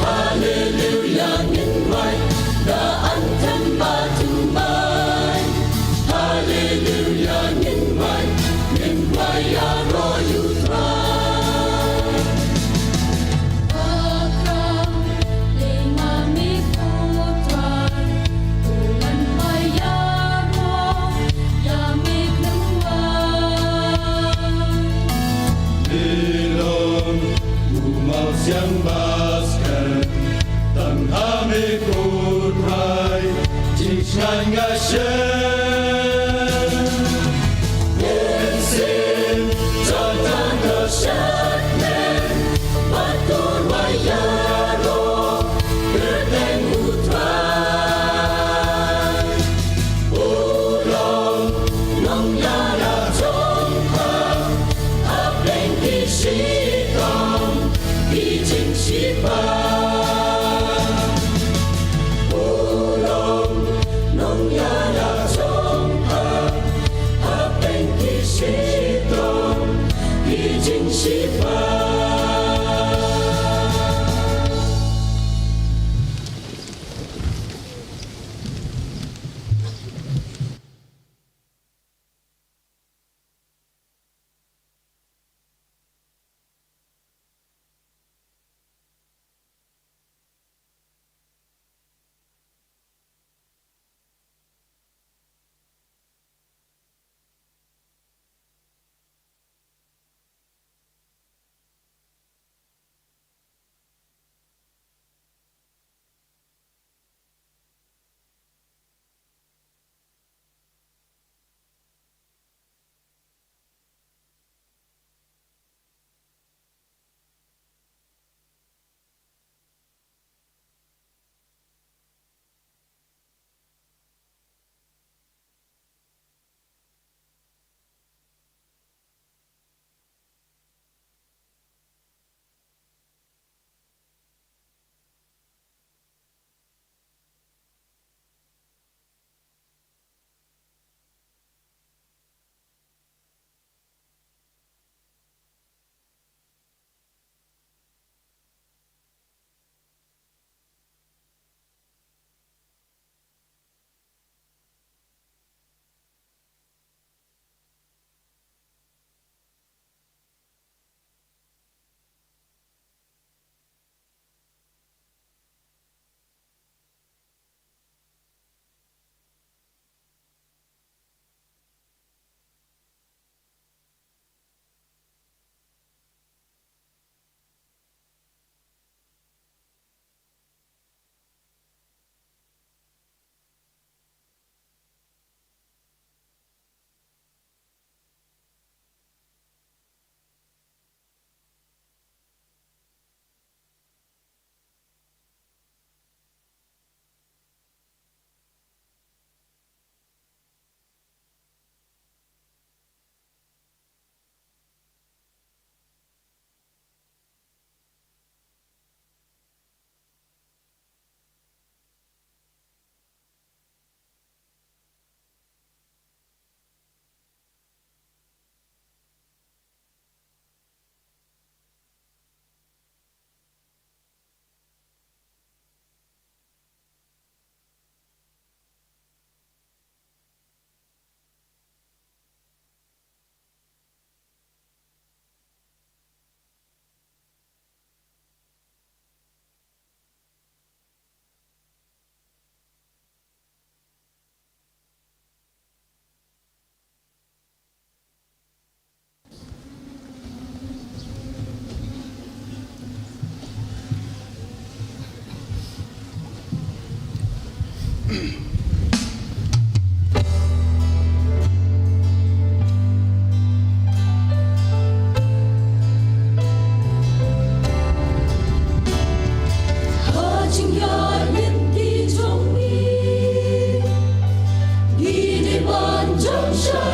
Haleluya, ngin rwai, na anthem ba thymmai. Haleluya, ngin rwai, ngin rwai ïaroh ïa u Trai. Ba khraw, dei ma me ko Trai, u wan rwai ïaroh ïa me khlem wai. Te long u mawsiang ba skhem, tang ha me ko Trai, jingshngaiñ nga shem. Mynsiem jong nga ka shad lem, bad to rwai ïaroh kyrteng u Trai. U long nongïalam jong pha, hapdeng ki shitom ki jingshit pha. U long nongïalam jong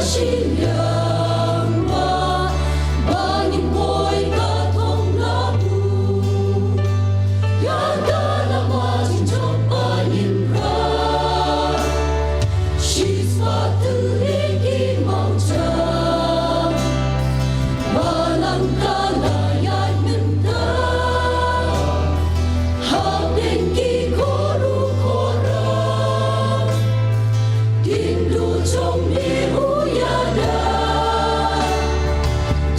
Shin yang ba ba ngin poi ka thong labu. Ya ka lama jingjop ba ngin rah. Shi spah tylli ki mawjang. Balang ka la ïaid mynta. Hapdeng ki koru kora. Kin duh jong me u ïada.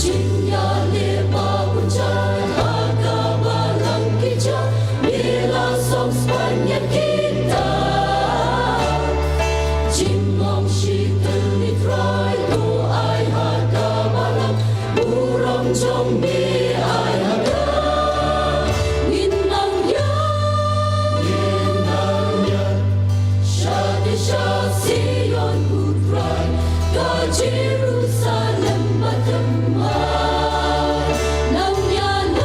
Jingïaleh ba bun jait ha ka balang ki jia. Me la song spah ïa kita. Jinglong shi tylli Trai to ai ha ka balang. Burom jong me ai ha ka. Ngin nang ïa. Ngin nang ïa. Sha te sha Sion u Trai. Ka Jerusalem ba thymmai. Nang ïalam.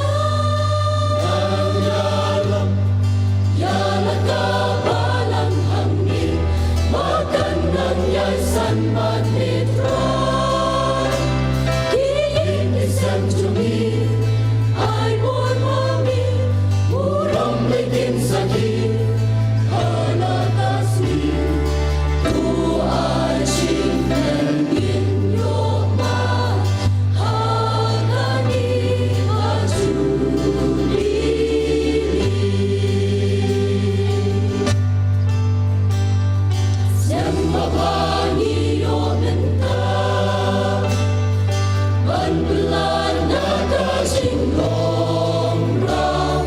Nang ïalam. Ïa la ka balang hangne, ba kan nang ïaisah bad me Trai. Ki ïing ki sem jong ngi, ai bor ma me, burom bad kin sakhi, ha la ka sngi. To ai jingkmen ngin ïoh ma. Ha kane ka Jubili. Snem ba ngi ïoh mynta. Ban pynlait na ka jinglong raw.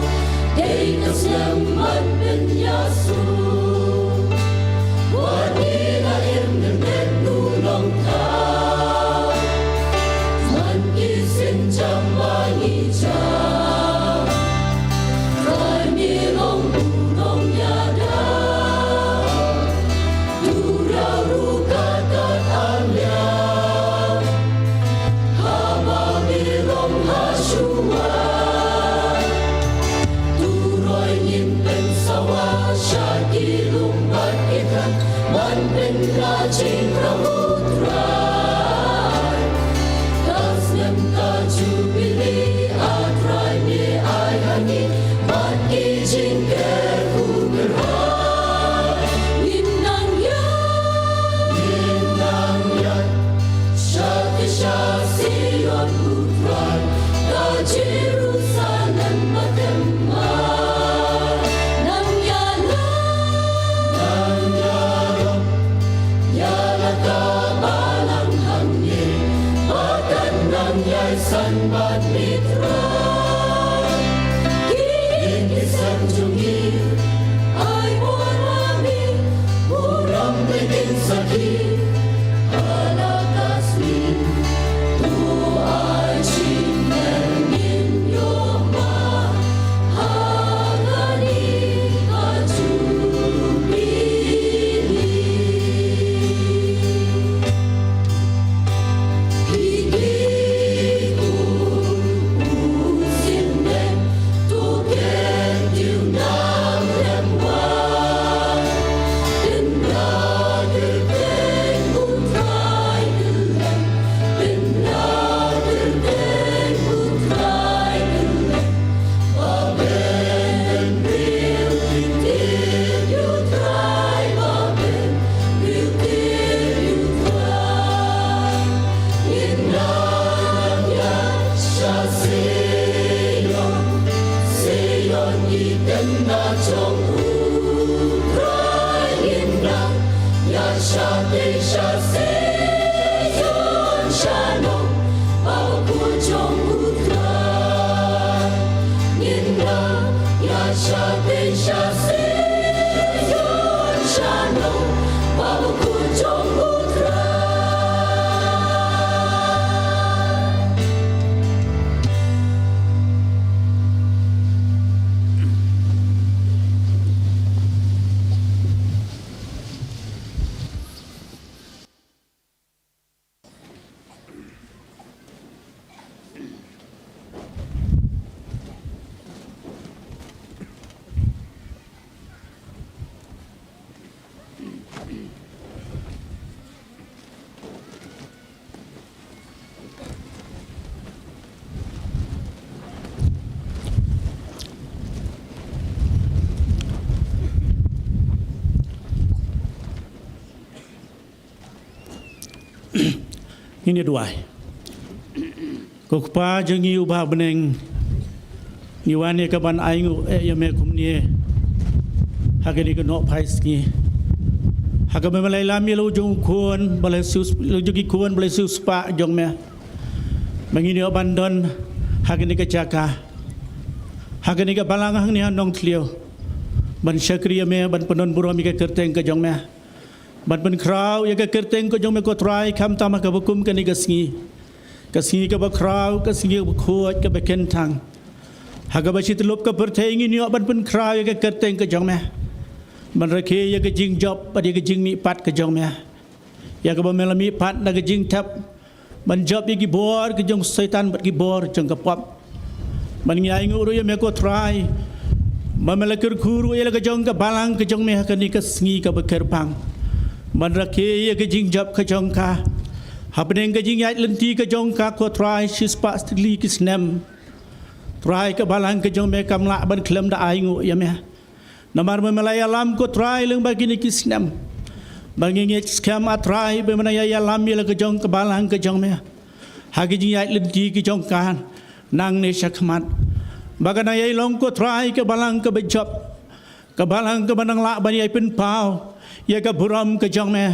Dei ka snem ban pynïasoh. Wat ngi la im ngan ïeng u long thaw. Man ki sienjam ba ngi jam. Trai me long u nongïada. Tu riaw ruh ka kat ar liang. Haba me long ha shuwa. Tu roi ngin pynsawa sha ki lum bad ki than ban pynbna jingkhraw u Trai. Ka snem ka Jubili A Trai me ai ha ngi bad ki jingker u kyrhai. Ngin nang ïaid. Ngin nang ïaid. Sha te sha Sion u Trai, ka Jerusalem ba thymmai. Nang ïalam, nang ïalam, ïa la ka balang hangne, ba kan nang ïaisah bad me Trai. Ki ïing ki sem jong ngi, ai bor ma me, burom bad kin sakhi. Ha la ka sngi, to ai jingkmen ngin ïoh ma, ha kane ka Jubili. Sha Sion sha nong, ba bakhuid jong U Trai. Ngin nang ïa sha tei sha Sion sha nong, ba bakhuid jong U Trai. Ngin ïa duwai. Ko Kpa jong ngi uba ha bneng, ngi wan ïa ka ban ainguh eh ïa me kumne ha kane ka nohphai sngi, ha kaba me la ïalam ïa la u jong u khun ba la siew, la u jong ki khun ba la siew spah jong me, ba ngin ïoh ban don ha kane ka jaka, ha kane ka balang hangne ha Nongthliew, ban shakri ïa me, ban pyndon burom ïa ka kyrteng ka jong me, ban pynkhraw ïa ka kyrteng ka jong me ko Trai, khamtam ha kaba kum kane ka sngi, ka sngi kaba khraw, ka sngi kaba khuid, kaba kynthang, ha kaba shi tyllup ka pyrthei ngin ïoh ban pynkhraw ïa ka kyrteng ka jong me, ban rakhe ïa ka jingjop bad ïa ka jingmihpat ka jong me, ïa kaba me la mihpat na ka jingthep, ban jop ïa ki bor ki jong Soitan bad ki bor jong ka pop. Ban ngi ainguh ruh ïa me ko Trai, ba me la kyrkhu ruh ïa la ka jong ka balang ka jong me ha kane ka sngi kaba kyrpang, ban rakhe ïa ka jingjop ka jong ka, hapdeng ka jingïaid lynti ka jong ka ko Trai, shispah tylli ki snem. Trai, ka balang ka jong me kam lah ban khlem da ainguh ïa me. Namar ba me la ïalam ko Trai lyngba kine ki snem, ba ngi ngeit skhem ah Trai ba me nang ïa ïalam ïa la ka jong ka balang ka jong me ha ka jingïaid lynti ka jong ka nangne shakhmat, ba ka nang ïai long ko Trai ka balang kaba jop, ka balang kaba nang lah ban ïai pynpaw ïa ka burom ka jong me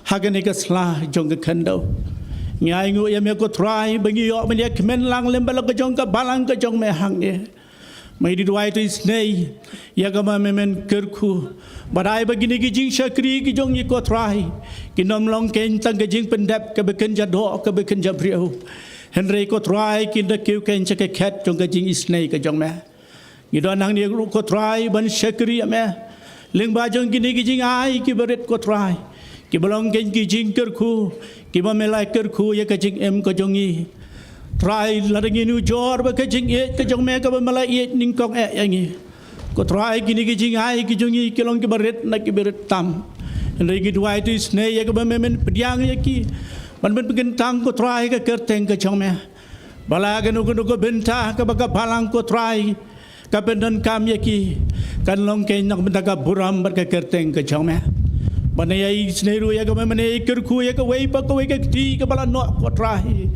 ha kane ka sla jong ka khyndew. Ngi ainguh ïa me ko Trai ba ngi ïoh ban ïa kmen lang lem bad la ka jong ka balang ka jong me hangne. Ngi duwai to isynei ïa kaba me men kyrkhu, ba dei ba kine ki jingshakri ki jong ngi ko Trai, kin ym long kein tang ka jingpyndep kaba kynja doh kaba kynja briew, hynrei ko Trai kin da kiew kein sha ka khet jong ka jingisynei ka jong me. Ngi don hangne ruh ko Trai ban shakri ïa me lyngba jong kine ki jingai kiba rit ko Trai, kiba long kein ki jingkyrkhu, kiba me la kyrkhu ïa ka jingim ka jong ngi. Trai, lada ngi nujor bad ka jingïeit ka jong me kaba me la ïeit nyngkong eh ïa ngi, ko Trai kine ki jingai ki jong ngi ki long kiba rit na kiba rit tam. Hynrei ngi duwai to isynei ïa kaba me men pdiang ïa ki, ban men pynkyntang ko Trai ka kyrteng ka jong me, ba la kano kano ka bynta kaba ka balang ko Trai ka pyndonkam ïa ki, kan long kein na ka bynta ka burom bad ka kyrteng ka jong me. Ba ngi ïa isynei ruh ïa kaba me ngi kyrkhu ïa kawei pa kawei ka kti kaba la noh ko Trai,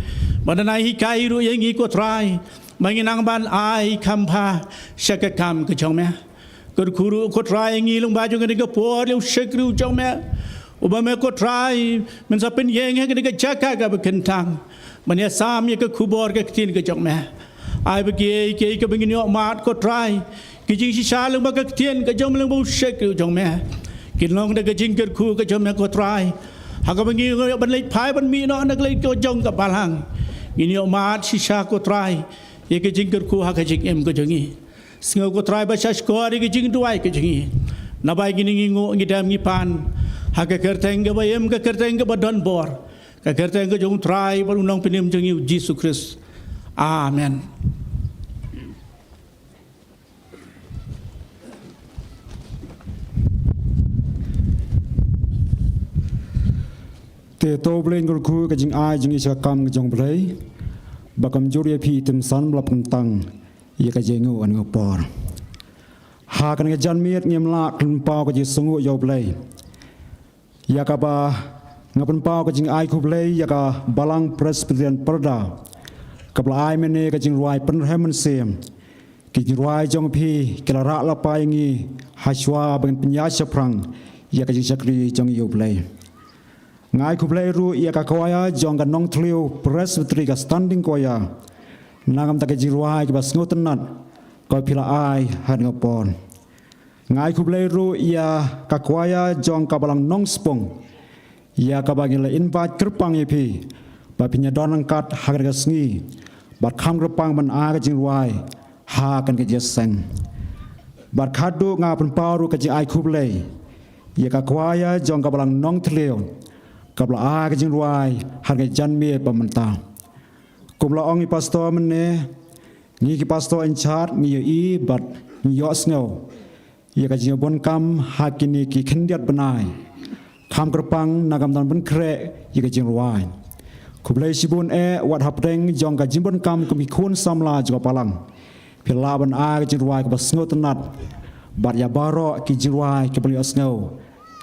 ba ngi hikai ruh ïa ngi ko Trai, ba ngin nang ban ai kham bha sha ka kam ka jong me. Kyrkhu ruh ko Trai ngi lyngba jong kane ka por ïa u shakri u jong me, uba me ko Trai men sa pynïeng ha kane ka jaka kaba kynthang, ban ïa sam ïa ka khubor ka ktien ka jong me. Ai ba kiei kiei kaba ngin ïoh mad ko Trai, ki jingshisha lyngba ka ktien ka jong me, lyngba u shakri u jong me, kin long da ka jingkyrkhu ka jong me ko Trai, ha kaba ngin ïoh ban leit phai ban mih noh na ka leit ka jong ka balang. Ngin ïoh mad shisha ko Trai ïa ka jingkyrkhu ha ka jingim ka jong ngi. Sngew ko Trai ba sha shkor ïa ka jingduwai ka jong ngi, naba ïa kine ngi nguh ngi dem ngi pan ha ka kyrteng kaba im, ka kyrteng kaba don bor, ka kyrteng ka jong u Trai bad u Nongpynim jong ngi u Jisu Khrist. Amen. Te to Blei, ngi kyrkhu ka jingai jong ngi sha ka kam ka jong Blei, ba kam jur ïa phi i Tim San ba la pynkyntang ïa ka jingnguh ha kane ka por. Ha kane ka janmiet ngim lah khlem pynpaw ka jingsngewnguh ïa u Blei, ïa kaba nga pynpaw ka jingai khublei ïa ka Balang Presbyterian Pyrda, kaba la ai mynne ka jingrwai Pynrhem Mynsiem. Ki jingrwai jong phi ki la rah lypa ïa ngi ha shuwa ba ngin pynïaid shaphrang ïa ka jingshakri jong ngi ïa u Blei. Nga ai khublei ruh ïa ka kwaya jong ka Nongthliew Presbytery, ka Standing Choir, na ka bynta ka jingrwai kaba sngewtynnat kaba phi la ai ha kane ka por. Nga ai khublei ruh ïa ka kwaya jong ka Balang Nongspung, ïa kaba ngi la invite kyrpang ïa phi ba phin ïa don ryngkat ha kane ka sngi, bad kham kyrpang ban ai ka jingrwai ha kane ka jingïaseng. Bad khatduh nga pynpaw ruh ka jingai khublei ïa ka kwaya jong ka Balang Nongthliew, kaba la ai ka jingrwai ha kane ka janmiet ba mynta. Kum la ong i pastor mynne, ngi ki pastor in charge ngi ïohi bad ngi ïohsngew ïa ka jingbunkam ha kine ki khyndiat bnai, kham kyrpang na ka bynta ban pynkhreh ïa ka jingrwai. Khublei shibun eh wat hapdeng jong ka jingbunkam kum ki khun samla jong ka Balang, phi lah ban ai ka jingrwai kaba sngewtynnat bad ïa baroh ki jingrwai kiba phi la ïohsngew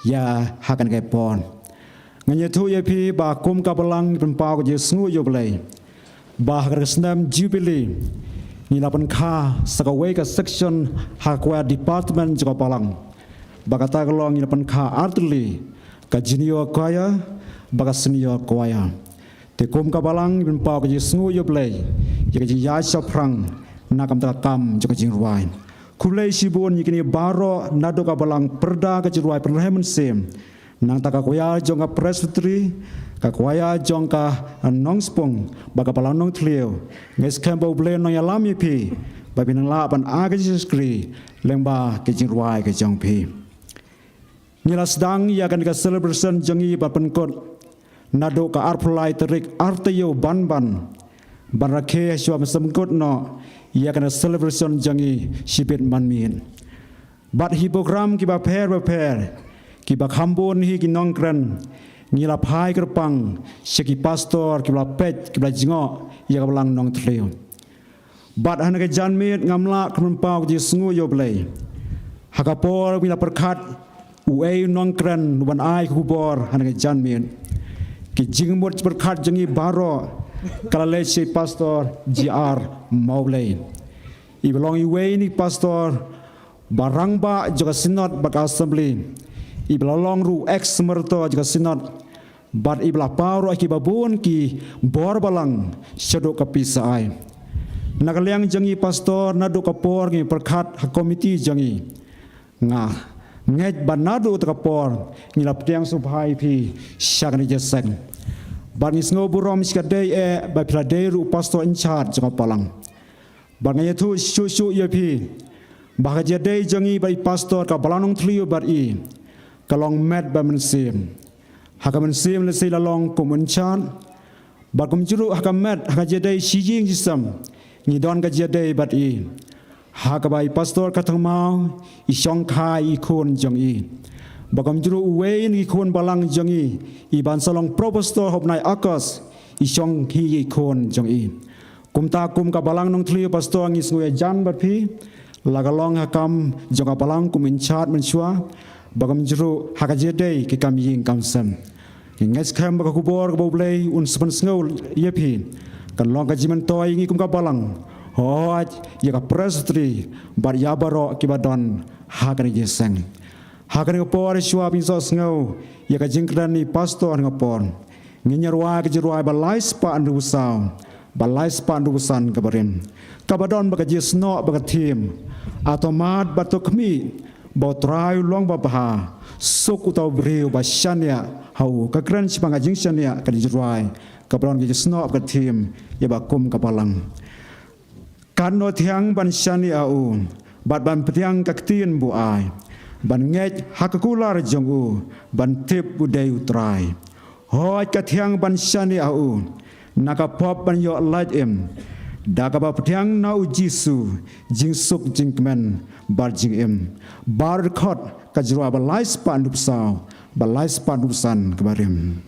ïa ha kane ka por. Ngan ïathuh ïa phi ba kum ka Balang ngi pynpaw ka jingsngew ïa U Blei ba ha ka snem Jubilee ngi la pynkha sa kawei ka section ha ka choir department jong ka Balang. Ba kata ka long ngi la pynkha artylli, ka junior choir bad ka senior choir. Te kum ka Balang ngi pynpaw ka jingsngew ïa U Blei ïa ka jingïaid shaphrang na ka bynta ka kam jong ka jingrwai. Khublei shibun ïa kine baroh naduh ka Balang Pyrda ka jingrwai pynrem mynsiem, nangta ka choir jong ka Presbytery, ka choir jong ka Nongspung bad ka Balang Nongthliew. Ngi skhem ba U Blei un nang ïalam ïa phi ba phin nang lah ban ai ka jingshakri lyngba ka jingrwai ka jong phi. Ngi la sdang ïa kane ka celebration jong ngi ba pynkut naduh ka arphew lai tarik Artaïew ban ban, ban rakhe shuwa ban pynkut noh ïa kane ka celebration jong ngi shibit man miet. Bad ha ki program kiba pher ba pher, kiba kham bun hi ki nongkren, ngi la phai kyrpang sha ki pastor kiba la peit, kiba la jngoh ïa ka Balang Nongthliew. Bad ha kane ka janmiet ngam lah ban pynpaw ka jingsngew ïa U Blei. Ha ka por ba ngi la pyrkhat uei u nongkren uban ai ka khubor ha kane ka janmiet, ka jingmut pyrkhat jong ngi baroh ka la leit sha i Pastor J R Mawlei, iba long iwei na ki pastor ba rangbah jong ka Synod bad ka Assembly, iba la long ruh u ex-Moderator jong ka Synod, bad iba la paw ruh ïa kiba bun ki bor balang shaduh ka P C I. Na ka liang jong ngi pastor, naduh ka por ngi pyrkhat ha ka komiti jong ngi, nga ngeit ba naduh kata ka por ngi la pdiang sngewbha ïa phi sha kane ka jingïaseng. Bad ngi sngewburom shikatdei eh ba phi la dei ruh u pastor in charge jong ka Balang. Bad nga ïathuh shuh shuh ïa phi ba ha ka jingïadei jong ngi bad i pastor ka Balang Nongthliew bad i, ka long met bad mynsiem. Ha ka mynsiem lehse i la long kum in charge, bad kumjuh ruh ha ka met, ha ka jingïadei shi ïing shi sem, ngi don ka jingïadei bad i, ha kaba i Pastor Kharthangmaw i shongkha ïa i khun jong i. Bad kumjuh ruh uwei na ki khun balang jong i, iban sa long Pro Pastor ha u bnai August, i shongkha ïa i khun jong i. Kumta kum ka Balang Nongthliew pastor ngi sngew ïajan bad phi, la ka long ha ka kam jong ka Balang kum in charge mynshuwa, bad kumjuh ruh ha ka jingïadei ki kam ïing kam sem. Ngi ngeit skhem ba ka khubor kaba U Blei un sa pynsngew ïa phi kan long ka jingmyntoi ïa ngi kum ka Balang, hooid ïa ka Presbytery bad ïa baroh kiba don ha kane ka jingïaseng. Ha kane ka por shuwa ban ïohsngew ïa ka jingkren i pastor ha kane ka por, ngin ïa rwai ka jingrwai ba lai spah hynriewphew saw bad lai spah hynriewphew san kaba rim, kaba don bad ka jingsnoh bad ka theme, A to mad bad to khmih, ba U Trai u long babha, suk uta u briew ba shaniah ha u. Ka kren shaphang ka jingshaniah ka jingrwai kaba don ka jingsnoh bad ka theme ïa ba kum ka Balang. Katno thiang ban shaniah ha u bad ban pdiang ka ktien ba u ai, ban ngeit ha ka kular jong u, ban tip u dei U Trai. Hooid ka thiang ban shaniah ha u na ka pop ban ïoh lait im, da kaba pdiang na U Jisu jingsuk jingkmen bad jingim. Bad dkhot ka jingrwai ba lai spah hynriewphew saw bad lai spah hynriewphew san kaba rim.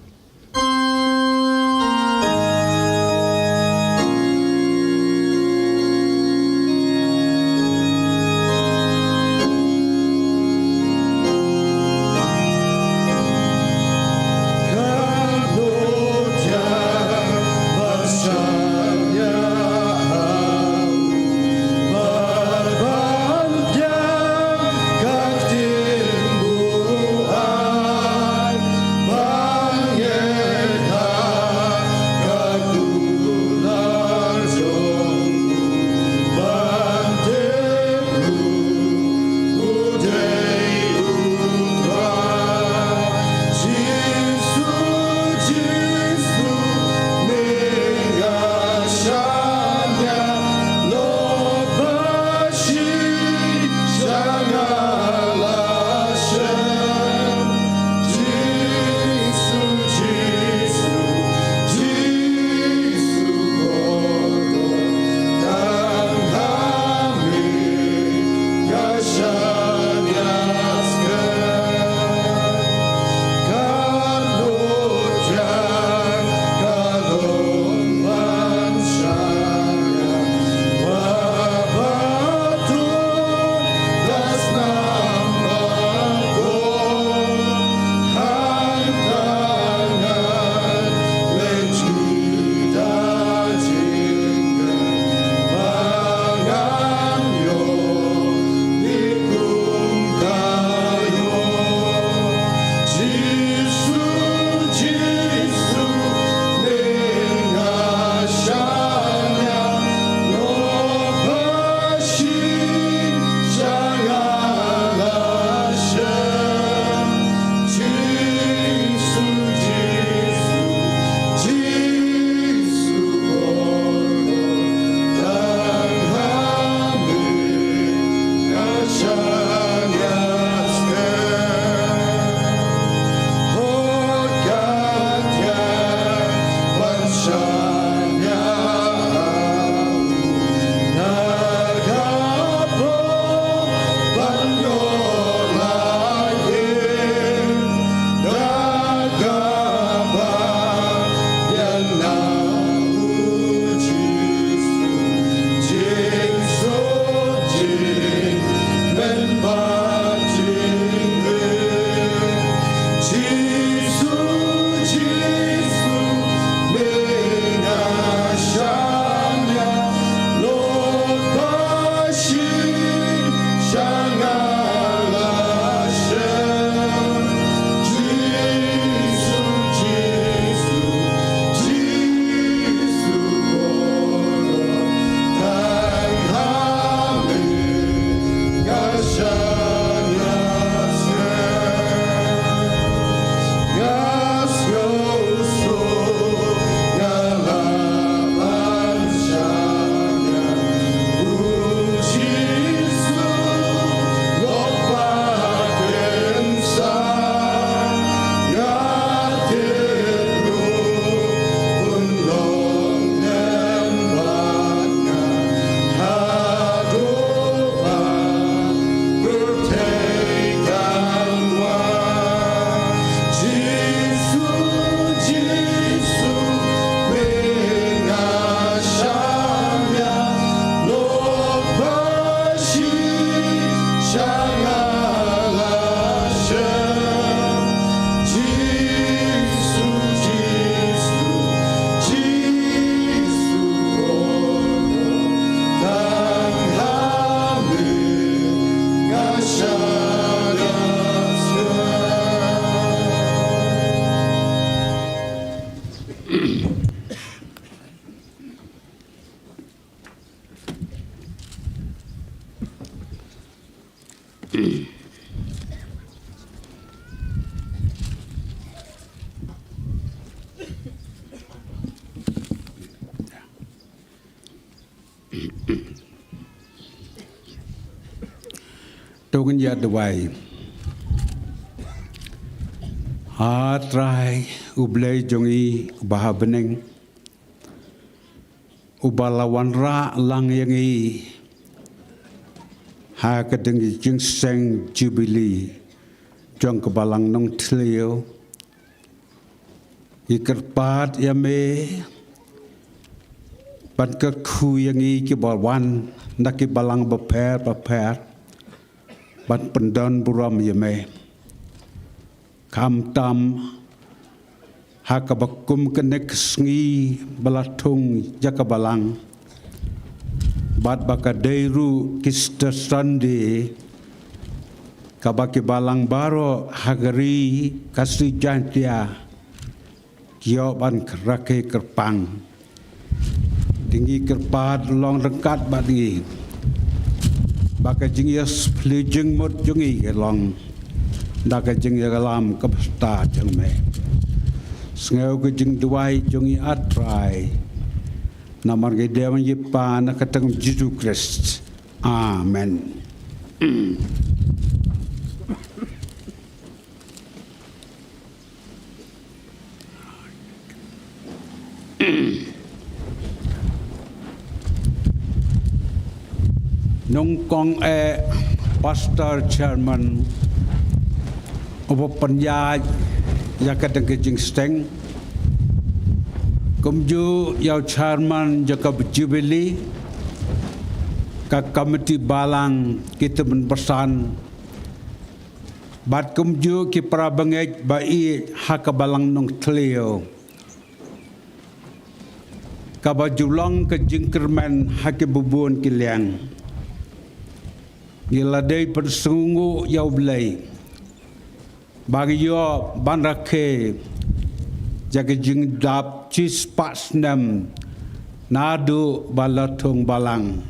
Ngin ïa duwai. A Trai, U Blei jong ngi uba ha bneng, uba la wanrah lang ïa ngi ha ka ding jingseng Jubili jong ka Balang Nongthliew. Ngi kyrpad ïa me ban kyrkhu ïa ngi kiba wan na ki balang bapher bapher ban pyndon burom ïa me. Khamtam ha kaba kum kane ka sngi ba la thung ïa ka balang bad ba ka dei ruh ki Easter Sunday, kaba ki balang baroh ha ka ri Khasi Jaiñtia ki ïoh ban rakhe kyrpang. Te ngi kyrpad long ryngkat bad ngi ba ka jingïasyllok jingmut jong ngi ka long da ka jingïalam kaba stad jong me. Sngew ka jingduwai jong ngi, A Trai, namar ngi dem ngi pan ha ka kyrteng Jisu Khrist. Amen. Nyngkong eh Pastor Chairman uba pynïaid ïa ka dang ka jingsteng, kumjuh ïa u Chairman jong ka Jubili, ka Komiti Balang, ki tymmen basan, bad kumjuh ki para bangeit ba ïeit ha ka Balang Nongthliew, kaba ju long ka jingkyrmen ha ki bun ki liang. Ngi la dei pynsngewnguh ïa U Blei ba ngi ïoh ban rakhe ïa ka jingdap shispah snem naduh ba la thung balang.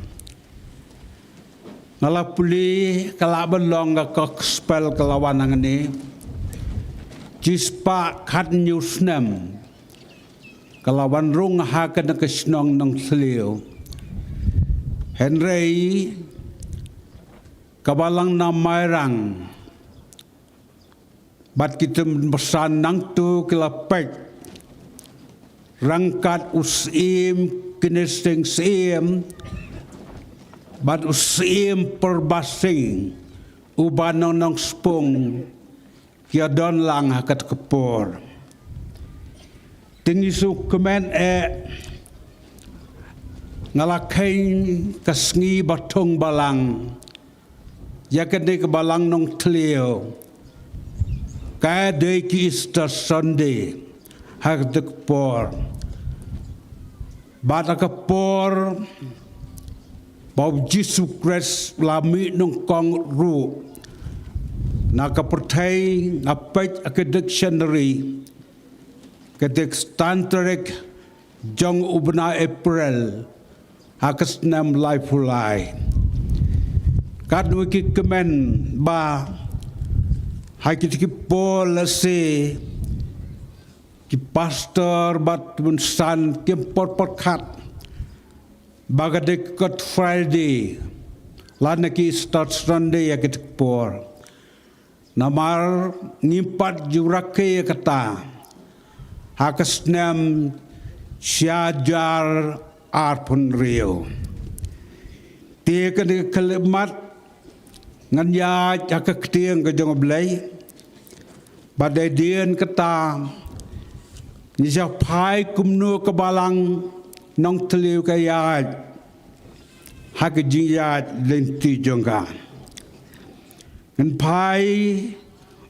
Nga la pule ka la ban long ka gospel ka la wan hangne. Shispah khatñiew snem ka la wan rung ha kane ka shnong Nongthliew. Hynrei ka Balang na Mairang bad ki tymmen basan nangtu ki la peit ryngkat u Syiem Kynasing Syiem bad u Syiem Pyrbasing uba Nongspung, ki ïa don lang ha kata ka por. Te ngi sngewkmen eh, nga la kheiñ ka sngi ba thung balang ïa kane ka Balang Nongthliew ka dei ki Easter Sunday ha kata ka por. Bad ha ka por ba U Jisu Khrist u la mih nyngkong ruh, na ka pyrthei nga peit ha ka dictionary, ka dei ka san tarik jong u bnai April ha ka snem laiphew lai. Katno ngi kmen ba ha kito ki por lehse ki pastor bad tymmen basan kim pat pyrkhat ba ka dei ka Good Friday lane ki Easter Sunday ïa kito ki por. Namar ngim pat ju rakhe ïa kata ha ka snem shi hajar arphew hynriew. Te kane ka khyllipmat ngan ïaid ha ka ktien ka jong U Blei. Bad hadien kata ngi sa phai kumno ka Balang Nongthliew ka ïaid ha ka jingïaid lynti jong ka. Ngan phai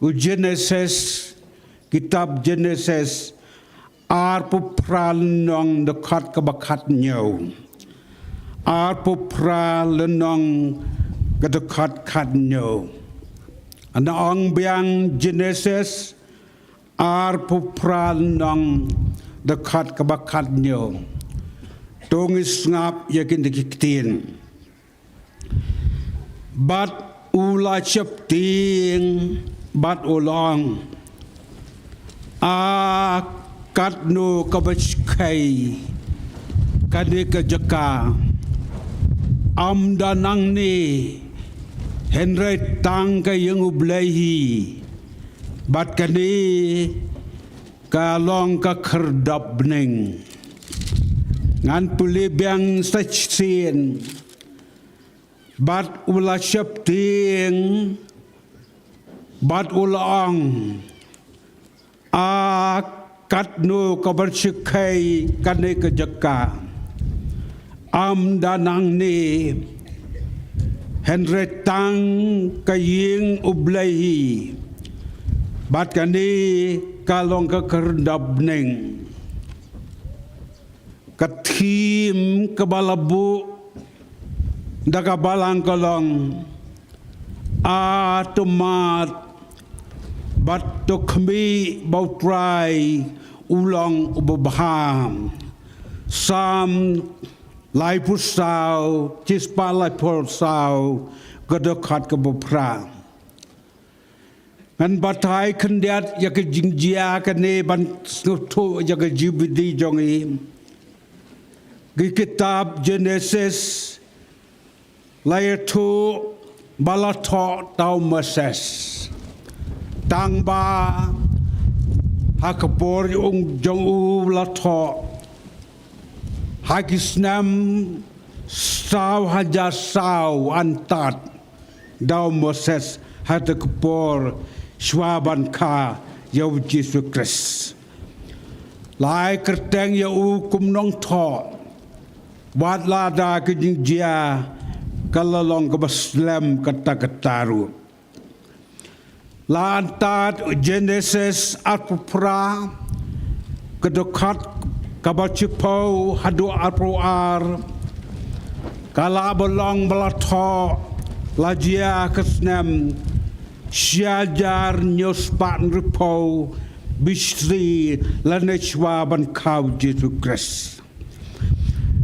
u Genesis, kitab Genesis, arphew phra lynnong dkhot kaba khathynñiew. Arphew phra lynnong ka dkhot khathynñiew. Nga ong biang Genesis arphew phra lynnong dkhot kaba khathynñiew. To ngin sngap ïa kine ki ktien. Bad u la sheptieng bad u la ong, a katno kaba shyrkhei kane ka jaka, ym da nangne Hynrei tang ka ïing U Blei hi, bad kane ka long ka khyrdop bneng. Ngan pule biang sa shisien, bad u la sheptieng, bad u la ong, A katno ka ban shakei kane ka jaka. Ym da nangne, hynrei tang ka ïing U Blei hi, bad kane ka long ka khyrdop bneng. Ka thim kaba la buh da ka balang ka long, A to mad, bad to khmih ba U Trai u long uba bha. Salm laiphew saw, shispah laiphew saw, ka dkhot kaba phra. Ngan batai khyndiat ïa ka jingjia kane ban sngewthuh ïa ka jingpynbeit jong ngi. Ki kitab Genesis la ïathuh ba la thoh da u Moses. Tang ba ha ka por jong u la thoh, ha ki snem saw hajar saw, an tad da u Moses haduh ka por shwa ban kha ïa u Jisu Khrist. La ai kyrteng ïa u kum nongthoh, wat la da ka jingjia ka la long kaba slem katta katta ruh. La antad Genesis arphew phra, ka dkhot kaba shiphew haduh arphew ar, ka la ba long ba la thoh, la jia ka snem shi hajar hynñiew spah hynriewphew B C, lane shwa ban kha u Jisu Khrist.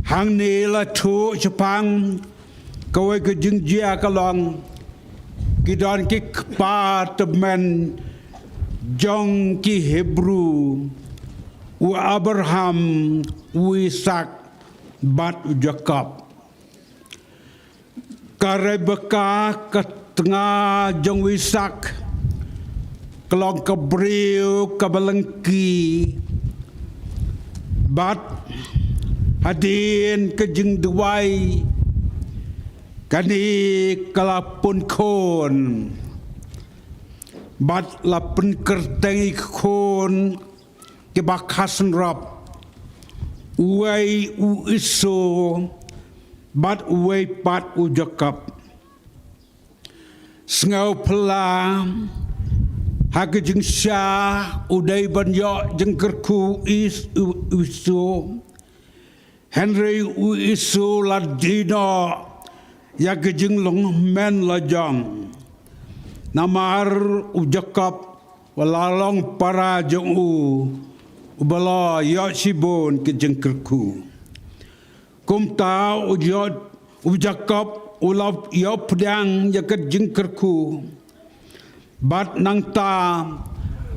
Hangne la thoh shaphang kawei ka jingjia ka long, ki don ki kpa tymmen jong ki Hebru, u Abraham, u Isak, bad u Jakob. Ka Rebeka, ka tnga jong u Isak, ka long ka briew kaba lyngkhi, bad hadien ka jingduwai, kane ka la pun khun, bad la pynkyrteng ïa ki khun kiba kha synrop, uwei u Esau, bad uwei pat u Jakob. Sngewphylla, ha ka jingshisha u dei ban ïoh jingkyrkhu u Is-, u, u Esau. Hynrei u Esau la die noh ïa ka jinglong hynmen la jong. Namar u Jakob u la long para jong u, uba la ïoh shibun ka jingkyrkhu. Kumta u Jo-, u Jakob u la ïoh pdiang ïa ka jingkyrkhu. Bad nangta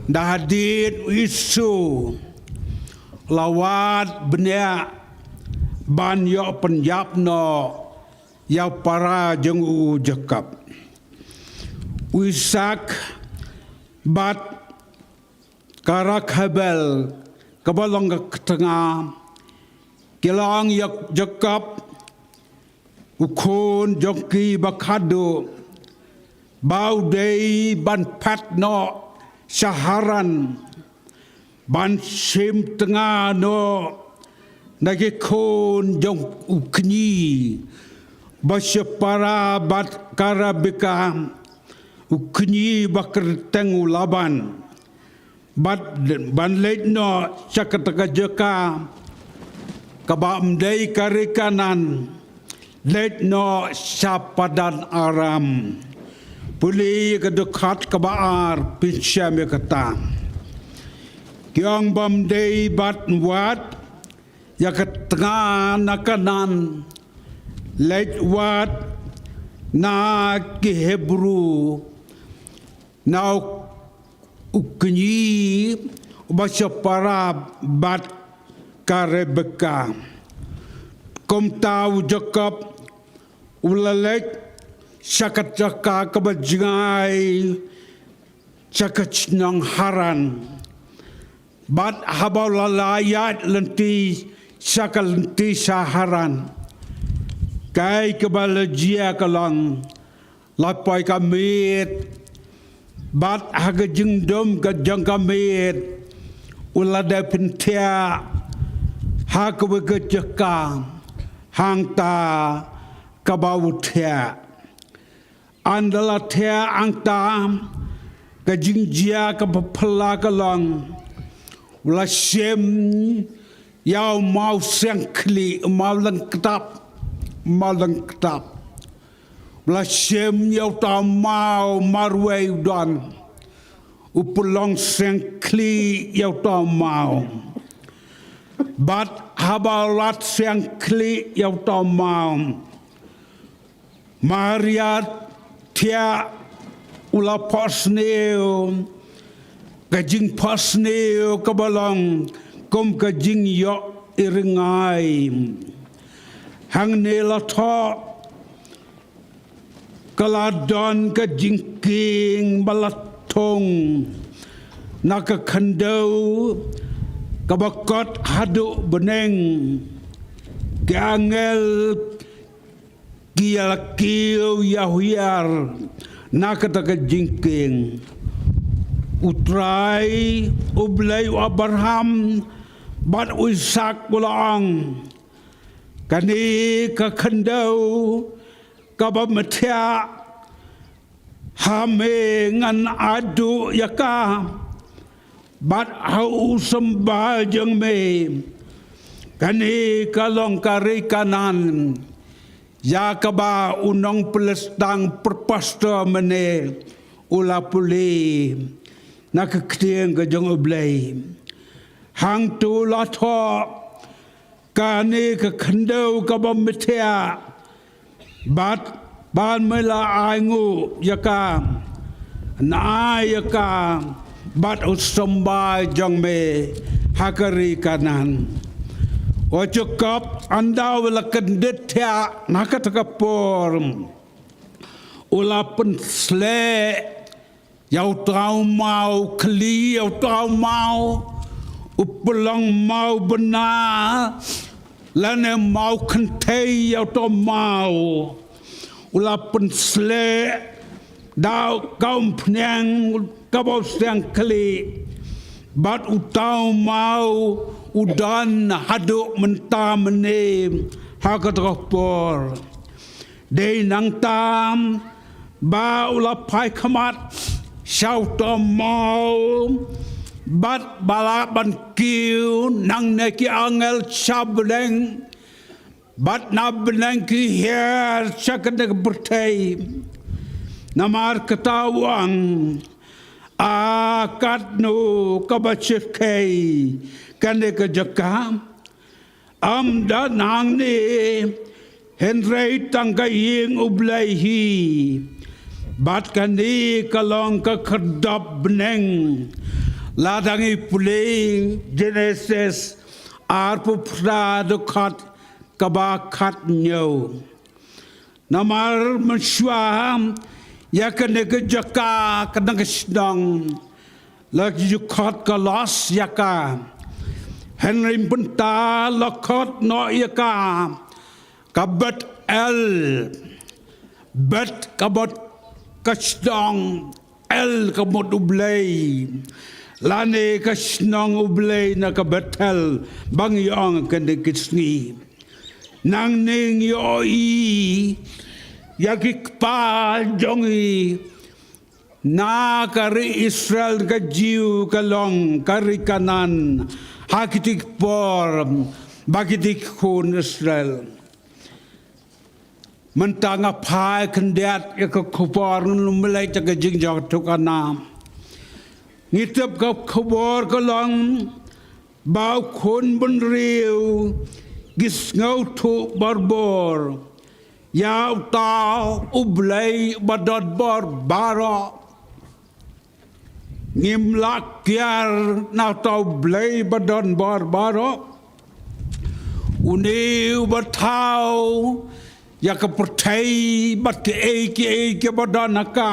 da hadien u Esau la wad bniah ban ïoh pynïap noh ïa u para jong u Jakob. U Isak bad ka Rakhabel kaba long ka tnga, ki la ong ïa u Jakob, u khun jong ki ba khatduh, ba u dei ban phet noh sha Haran, ban shim tnga noh na ki khun jong u kñi ba shipara bad ka Rebeka, u kñi ba kyrteng u Laban. Bad ban leit noh sha kata ka jaka kaba ym dei ka ri Kanaan, leit noh sha Padan Aram. Pule ka dkhot kaba ar, pynshem ïa kata. Ki ong bym dei ban wad ïa ka tnga na Kanaan, leit wad na ki Hebru, na u kñi uba shipara bad ka Rebeka. Kumta u Jakob u la leit sha ka jaka kaba jngai sha ka shnong Haran. Bad haba u la ïaid lynti sha ka lynti sha Haran, kaei kaba la jia ka long, la poi ka miet, bad ha ka jingdum ka jong ka miet u la dep pynthiah ha kawei ka jaka hangta kaba u thiah. Ynda la thiah hangta, ka jingjia kaba phylla ka long, u la shim ïa u maw siang khlieh, u maw lyngktap, u maw lyngktap. U la shim ïa uta u maw marwei u don, u pynlong siang khlieh ïa uta u maw. Bad haba u lad siang khlieh ïa uta u maw, mar ïa thiah u la phohsniew, ka jingphohsniew kaba long kum ka jingïoh iring ai. Hangne la thoh, ka la don ka jingkieng ba la thung na ka khyndew kaba kot haduh bneng. Ki angel ki ïa la kiew ïa hiar na kata ka jingkieng. U Trai, U Blei u Abraham bad u Isaak u la ong, kane ka khyndew kaba me thiah, ha me ngan ai duh ïa ka, bad ha u symbai jong me. Kane ka long ka ri Kanaan ïa kaba u nong Palestine pyrpastor mynne u la pule na ka ktien ka jong U Blei. Hangto la thoh, kane ka khyndew kaba me thiah, bad ban me la ai nguh ïa ka, ngan ai ïa ka bad u symbai jong me ha ka ri Kanaan. O Jakob, ynda u la kyndit thiah na kata ka por, u la pynsleh ïa uta u maw khlieh, ïa uta u maw, u pynlong maw bnai, lane maw kynthei ïa uta u maw. U la pynsleh da ka umphniang kaba u siang khlieh, bad uta u maw u don haduh mynta mynne ha kata ka por. Dei nangta ba u la phai khmat sha uta u maw, bad ba lah ban kiew nangne ki angel sha bneng, bad na bneng ki hiar sha kane ka pyrthei. Namar kata u ong, a katno kaba shyrkhei kane ka jaka. Ym da nangne, hynrei tang ka ïing U Blei hi. Bad kane ka long ka khyrdop bneng. Lada ngi pule Genesis arphew phra, dkhot kaba khathynñiew. Namar mynshuwa ïa kane ka jaka, kane ka shnong, la ju khot ka Lus ïa ka. Hynrei mynta la khot noh ïa ka ka Bethel. Beth ka mut ka shnong, El ka mut U Blei. Lane ka shnong U Blei na ka Bethel, ba ngi ong kane ka sngi. Nangne ngi ïohi ïa ki kpa jong ngi na ka ri Israel, ka Jiw ka long, ka ri Kanaan, ha kiti ki por ba kiti ki khun Israel. Mynta nga phai khyndiat ïa ka khubor, ngan ym leit sha ka jingjia thukana. Ngi tip ka khubor ka long ba u khun bynriew ki sngewthuh barabor ïa uta U Blei ba don bor baroh. Ngim lah kiar na uta U Blei ba don bor baroh. Une uba thaw ïa ka pyrthei bad kiei kiei kiba don ha ka.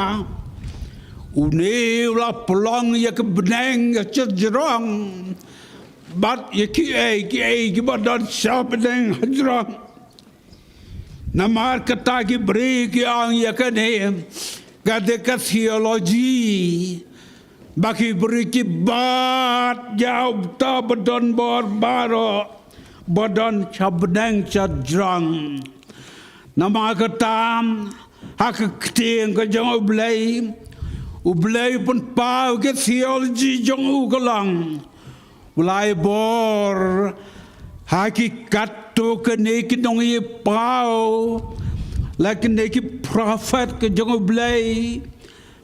Une u la pynlong ïa ka bneng ïa ka jrong bad ïa kiei kiei kiba don sha bneng ha jrong. Namar kata ki briew ki ong ïa kane ka dei ka theology. Ba ki briew ki bat ïa uta ba don bor baroh ba don sha bneng sha jrong. Namar kata ha ka ktien ka jong U Blei, U Blei u pynpaw ka theology jong u ka long, u la ai bor ha ki katto katne ki nongïapaw, la kine ki prophet ka jong U Blei,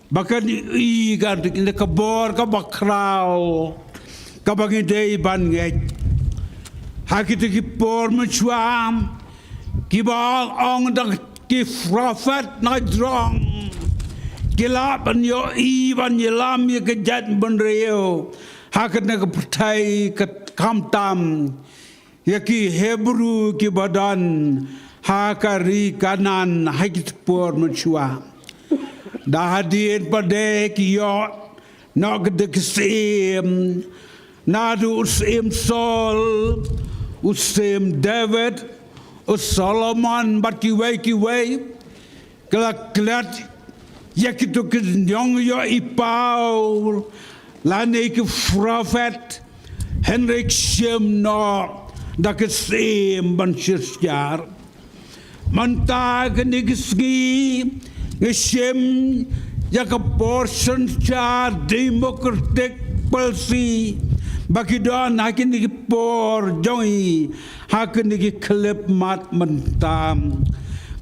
ba kan ïohi ïa kane ka bor kaba khraw kaba ngi dei ban ngeit. Ha kito ki por mynshuwa kiba ong da ki prophet na jrong, ki lah ban ïohi ban ïalam ïa ka jaitbynriew ha kane ka pyrthei, khamtam ïa ki Hebru kiba don ha ka ri Kanaan ha kito ki por mynshuwa. Da hadien pat de ki ïoh noh ka dei ka syiem, naduh u syiem Saul, u syiem David, u Solomon bad kiwei kiwei. Ka la klet ïa kito ki nongïohipaw lane ki prophet, hynrei ki shim noh da ka syiem ban shisha. Mynta kine ki sngi ngi shim ïa ka por synshar democratic policy ba ki don ha kine ki por jong ngi, ha kine ki khyllipmat mynta.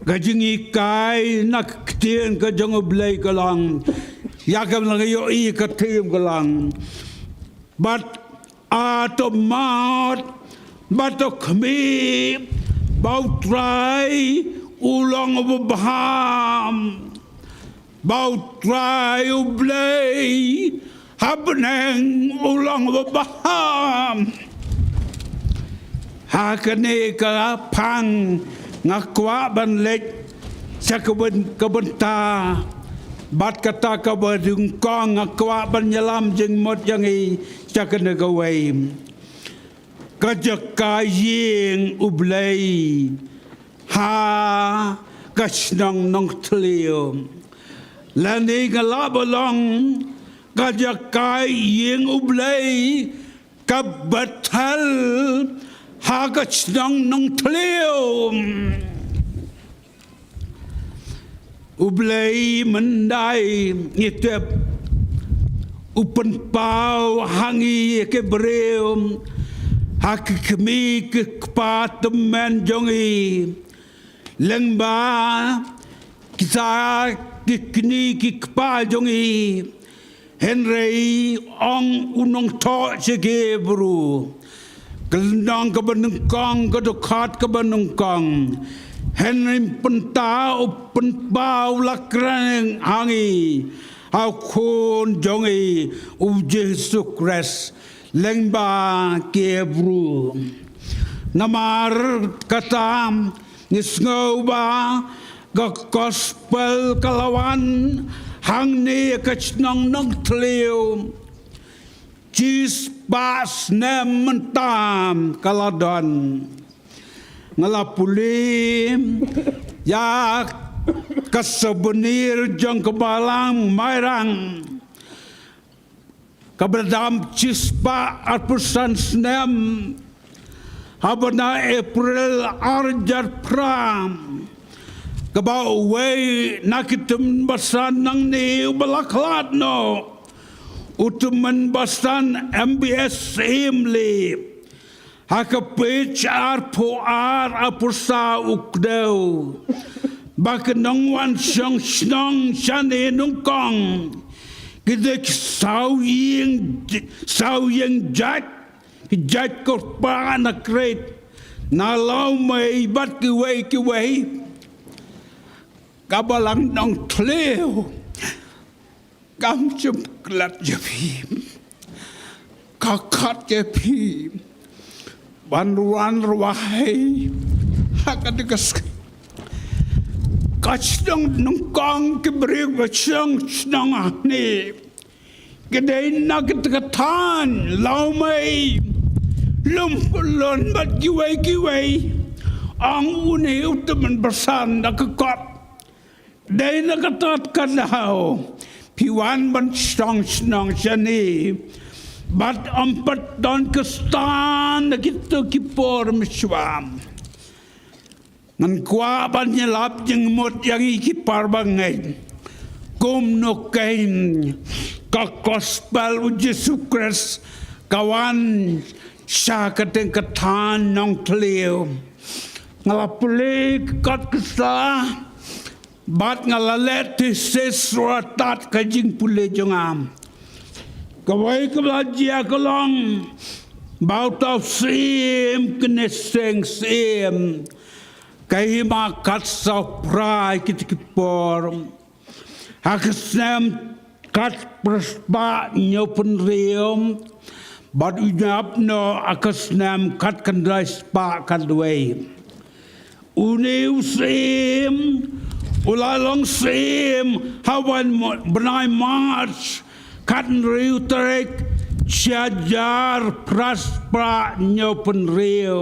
Ka jinghikai na ka ktien ka jong U Blei ka long, ïa ka nang ïohi ka ktien ka long, bad a to mad, bad to khmih ba U Trai u long uba bha, ba U Trai U Blei ha bneng u long uba bha. Ha kane ka phang nga kwah ban leit sha ka byn-, ka bynta bad kata kaba nyngkong nga kwah ban ïalam jingmut jong ngi sha kane kawei. Ka jaka ïing U Blei ha ka shnong Nongthliew. Lane nga lah ban ong ka jaka ïing U Blei ka Bethel ha ka shnong Nongthliew. U Blei mynta ngi tip u pynpaw ha ngi ki briew ha ki kmie ki kpa tymmen jong ngi. Lyngba kita ki kmie ki kpa jong ngi. Hynrei ong u nongthoh sha ki Hebru, ka lynnong kaba nyngkong, ka dkhot kaba nyngkong, hynrei mynta u pynpaw la kren ha ngi ha u Khun jong ngi U Jisu Khrist lyngba ki Hebru. Namar kata ngi sngew ba ka gospel ka la wan hangne ha ka shnong Nongthliew. Shispah snem mynta ka la don. Nga la pule ïa ka souvenir jong ka Balang Mairang. Kaba dam shispah arphew san snem, ha bnai April arhajar phra, kaba uwei na ki tymmen basan nangne uba la khlad noh, u tymmen basan M B S Syiem Leh, ha ka page arphew ar, arphew saw u kdew ba ki nongwan shong shnong shane nyngkong ki dei ki saw ïing, saw ïing jait, ki jait kyrpang na Kret, na Lawmei bad kiwei kiwei. Ka Balang Nongthliew, kam shym klet ïa phi, ka khot ïa phi ban wan rwai ha kane ka sngi. Ka shnong nyngkong ki briew ba shong shnong hangne, ki dei na kita ka thaiñ Lawmei, lum kyllon bad kiwei kiwei. Ong une u tymmen basan da ka kot, dei na kata ka daw phi wan ban shong shnong shane, bad ym pat don ka stand na kita ki por mynshuwa. Ngan kwah ban ïalap jingmut ïa ngi ki para bangeit. Kumno kein ka gospel u Jisu Khrist ka wan sha katei ka thaiñ Nongthliew. Nga la pule ka kot ka sla, bad nga la leh thesis ruh tad ka jingpule jong nga. Kawei kaba la jia ka long ba uta u Syiem Kynaseng Syiem, ka hima kat saw phra kita ki por, ha ka snem kat phra spah hynñiew phew hynriew, bad u ïap noh ha ka snem kat khyndai spah khyndai. Une u Syiem u la long Syiem ha u bnai March, kat hynriew tarik, shi hajar phra spah hynñiew phew hynriew.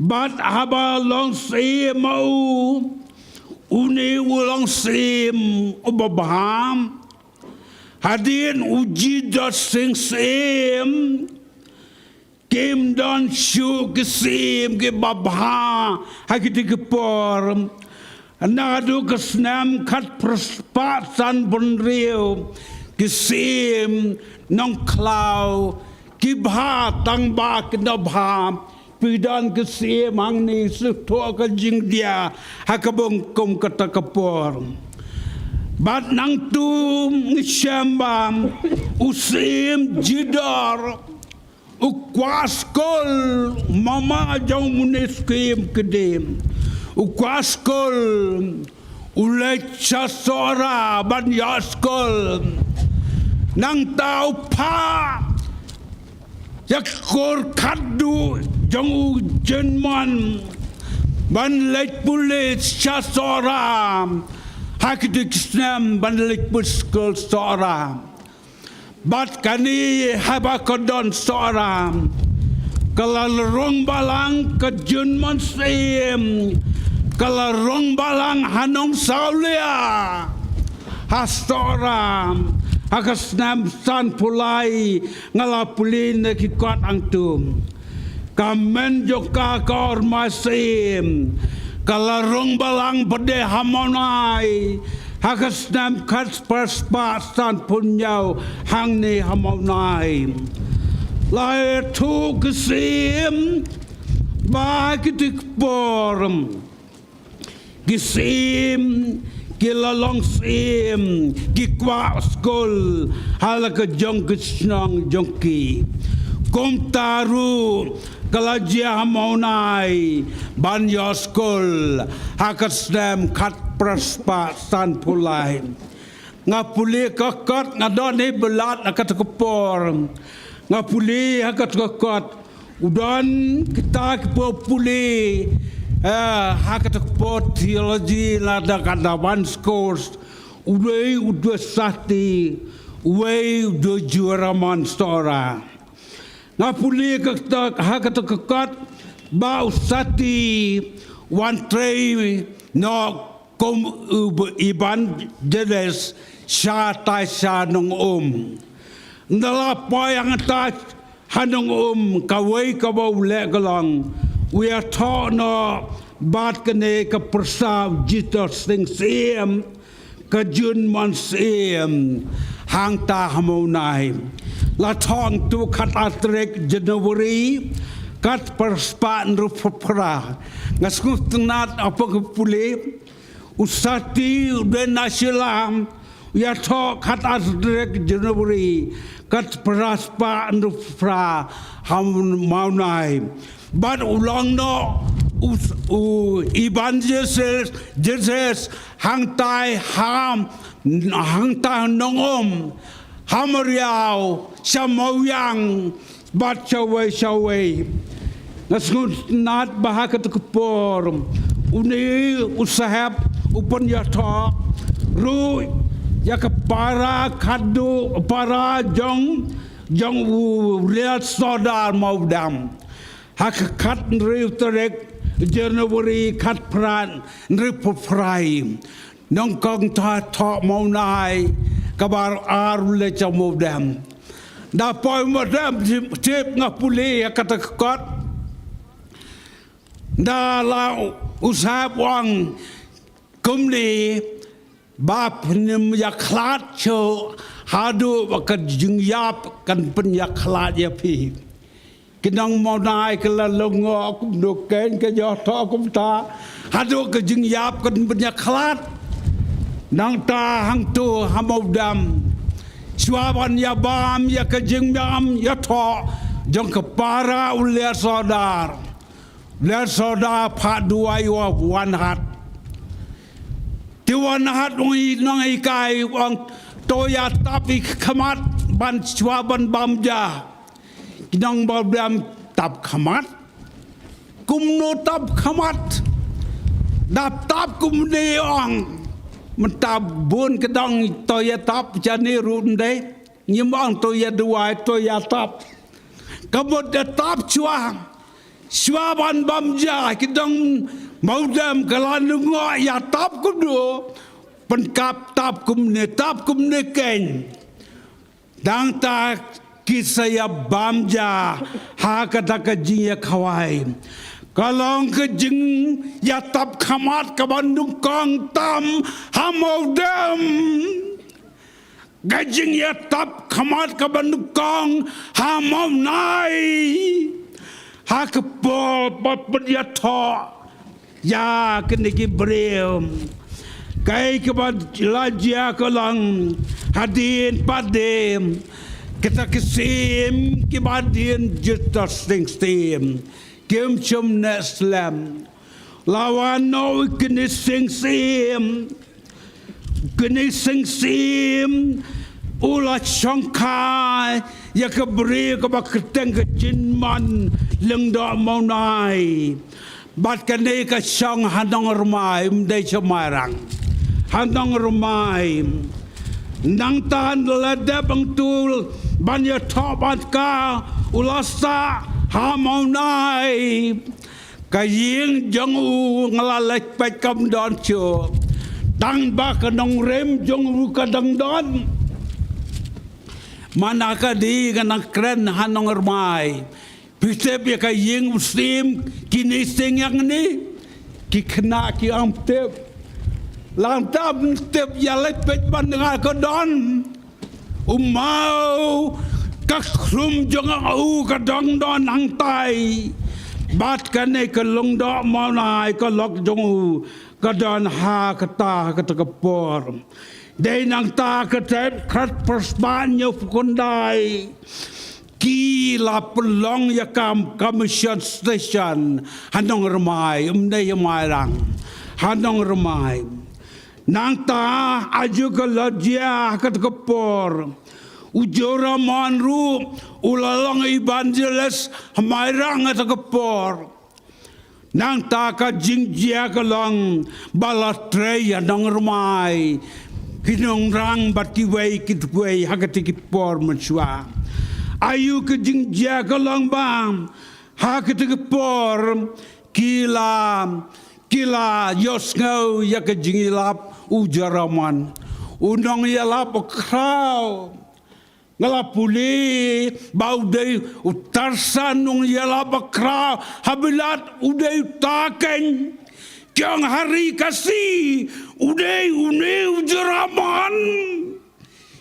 Bad haba long Syiem ma u, une u long Syiem uba bha. Hadien u Jitdor Sing Syiem, kim don shuh ki syiem kiba bha ha kita ki por. Naduh ka snem kat phra spah san phew hynriew, ki syiem Nongkhlaw ki bha tang ba ki nongbha. Phi don ki syiem hangne, sngewthuh ka jingdia ha kaba kum kata ka por. Bad nangta ngi shem ba u Syiem Jitdor u kwah skul, mama jong une u Syiem Kynaseng, u kwah skul, u leit sha Sohra ban ïoh skul. Nangta u phah ïa ka kur khatduh jong u Jyrman ban leit pule sha Sohra, ha kita ki snem ban leit pule skul Sohra. Bad kane haba ka don Sohra, ka la rung balang ka Jyrman Syiem, ka la rung balang ha Nongsawlia, ha Sohra, ha ka snem san phew lai, nga la pule na ki kot hangto. Ka mei jong ka, ka Ormai Syiem, ka la rung balang pat de ha Mawlai, ha ka snem kat phra spah san phew hynñiew, hangne ha Mawlai. La ïathuh ki syiem ba kita ki por, ki syiem ki la long syiem, ki kwah skul ha la ka jong ka shnong jong ki. Kumta ruh ka la jia ha Mawlai ban ïoh skul ha ka snem kat phra spah san phew lai. Nga pule ka kot, nga don hi ba lad ha kata ka por. Nga pule ha kata ka kot. U don kita kiba pule, eh, ha kata ka por theology lada ka advance course. Uwei u dei Sati, uwei u dei Juraman Sohra. Nga pule ka kata, ha kata ka kot ba u Sati u wan trei noh kum u evangelist shatai sha Nongum. Ynda la poi hangtai ha Nongum, kawei kaba u leh ka long u ïathoh noh bad kane ka pyrsa u Jitdor Sing Syiem, ka Jyrman Syiem, hangta ha Mawlai. La thoh hangto kat ar tarik January, kat phra spah hynriewphew phra. Nga sngewtynnad haba nga pule, u Sati u dei na Shillong, u ïathoh kat ar tarik January, kat phra spah hynriewphew phra ha Mawlai. Bad u long noh u, u evangelist, Jesus, hangtai ha, hangtai ha Nongum, ha Mawriaw, sha Mawiang, bad shawei shawei. Nga sngewtynnad ba ha kata ka por une u saheb u pynïathoh ruh ïa ka para khadduh, para jong, jong u Liansordar Mawdam. Ha ka khathynriew tarik January, khatphra hynriewphew phra. Nyngkong thoh Mawnai, kaba ar u leit sha Mawdam. Da poi Mawdam, tip, tip nga pule ïa kata ka kot. Da la u Saheb u ong kumne, ba phin ym ïakhlad shuh haduh ba ka jingïap kan pynïakhlad ïa phi. Ki nong Mawnai ki la lyngngoh kumno kein, ki ïathoh kumta haduh ka jingïap kan pynïakhlad. Nangta hangto ha Mawdam, shuwa ban ïabam ïa ka jingïam ïathoh jong ka para u Liansordar, Liansordar phah duwai ïa u Wanhat. Te u Wanhat u ong ïa u nonghikai, u ong to ïatap ïa ka khmat ban shuwa ban bam ja. Ki nong Mawdam, tap khmat? Kumno tap khmat? Da tap kumne, ong. Mynta bun ki dang to ïatap, jani ruh ym dei. Ngim ong to ïaduwai, to ïatap. Ka mut da tap shuwa. Shuwa ban bam ja, ki nong Mawdam ka la lyngngoh, ïatap kumno? Pynkap tap kumne, tap kumne kein. Nangta ki sa ïabam ja ha kata ka jingïakhawai. Ka long ka jingïatap khmat kaba nyngkong tam ha Mawdam. Ka jingïatap khmat kaba nyngkong ha Mawnai. Ha ka por ba pynïathoh ïa kine ki briew. Kaei kaba la jia ka long, hadien pat de kata ki syiem kiba dien jysta sting syiem, kim shym neh slem. La wan noh kine sting syiem. Kine sting syiem u la shongkha ïa ka briew kaba kyrteng ka Jingman Lyngdoh Mawnai. Bad kane ka shong ha Nongrmai, ym dei sha Mairang. Ha Nongrmai. Nangta la dep hangto ban ïathoh bad ka u la sah ha Mawnai. Ka ïing jong u nga la leit peit kam don shuh. Tang ba ka nongrim jong u ka dang don. Mana ka dei ka nang kren ha Nongrmai. Phi tip ïa ka ïing u syiem kine sting ïa kine. Ki khynnah ki ym tip. Lada ym tip ïa leit peit ban nga ka don. U maw ka khrum jong u ka dang don hangtai. Bad kane ka Lyngdoh Mawnai ka lok jong u ka don ha kata, ha kata ka por. Dei nangta ka dei khatphra spah hynñiewphew khyndai. Ki la pynlong ïa ka, ka mission station ha Nongrmai, ym dei ha Mairang. Ha Nongrmai. Nangta aju ka la jia ha kata ka por. U Joramon ruh u la long evangelist ha Mairang ha kata ka por. Nangta ka jingjia ka long ba la trei ïa Nongrmai, ki nongrang bad kiwei kiwei ha kata ki por mynshuwa. Aïu ka jingjia ka long ba ha kata ka por ki la, ki la ïohsngew ïa ka jingïalap u Joramon. U nongïalap bakhraw. Nga la pule ba u dei u Tarsan, nongïalap bakhraw ha Bilat u dei uta kein. Ki ong ha ri Khasi u dei une u Joramon.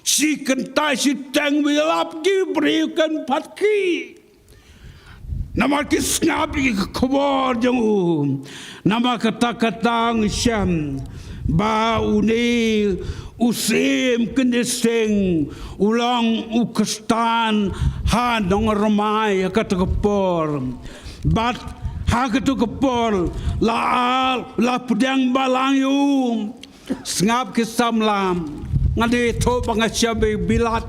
Shi kynta shi teng ba ïalap ki briew kan pat ki. Namar ki sngap ïa ka khubor jong u. Namar kata kata ngi shem ba une u Syiem Kynthei Sting u long u Khristan ha Nongrmai ha kata ka por. Bad ha kata ka por la, la pdiang balang ïa u. Sngap ki samla, nga dei thoh ba nga sha Bilat.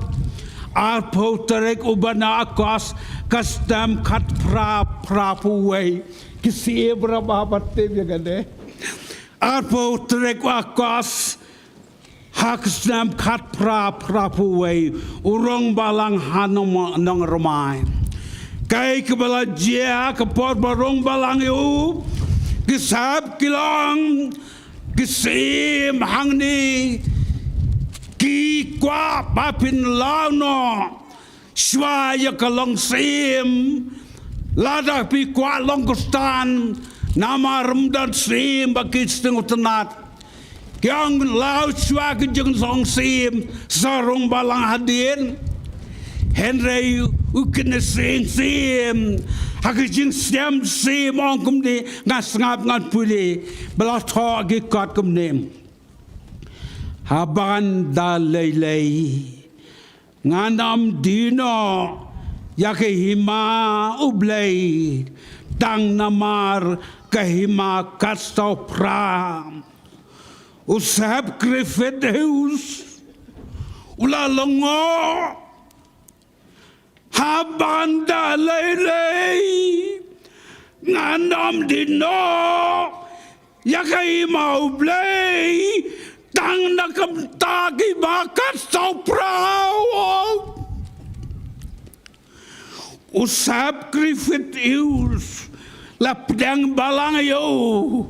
Arphew tarik u bnai August, ka snem khatphra phra phew wei. Ki siem ra ba ba tip ïa ka dei. arphew tarik u August, ha ka snem khatphra phraphew wei, u rong balang ha Nong, Nongrmai. Kaei kaba la jia, ka por ba rong balang ïa u, ki sahep ki long, ki syiem hangne, ki kwah ba phin law noh shuwa ïa ka long syiem, lada phi kwah long khristan, namar ym don syiem ba ki sngewtynnat. Ki ong law shuwa ki jingshong syiem, sa rong balang hadien. Hynrei u kine syiem syiem, ha ki jingsngewsih ong kumne, nga sngap ngan pule, ba la thoh ki kot kumne. Haban da lei lei, ngan ym die noh ïa ka hima U Blei, tang namar ka hima khatphra. U sahep Griffith Hughes u la lyngngoh, haban da lei lei, ngan ym die noh ïa ka hima U Blei, tang na ka bynta ki hima khatphra. U sahep Griffith Hughes la pdiang balang ïa u,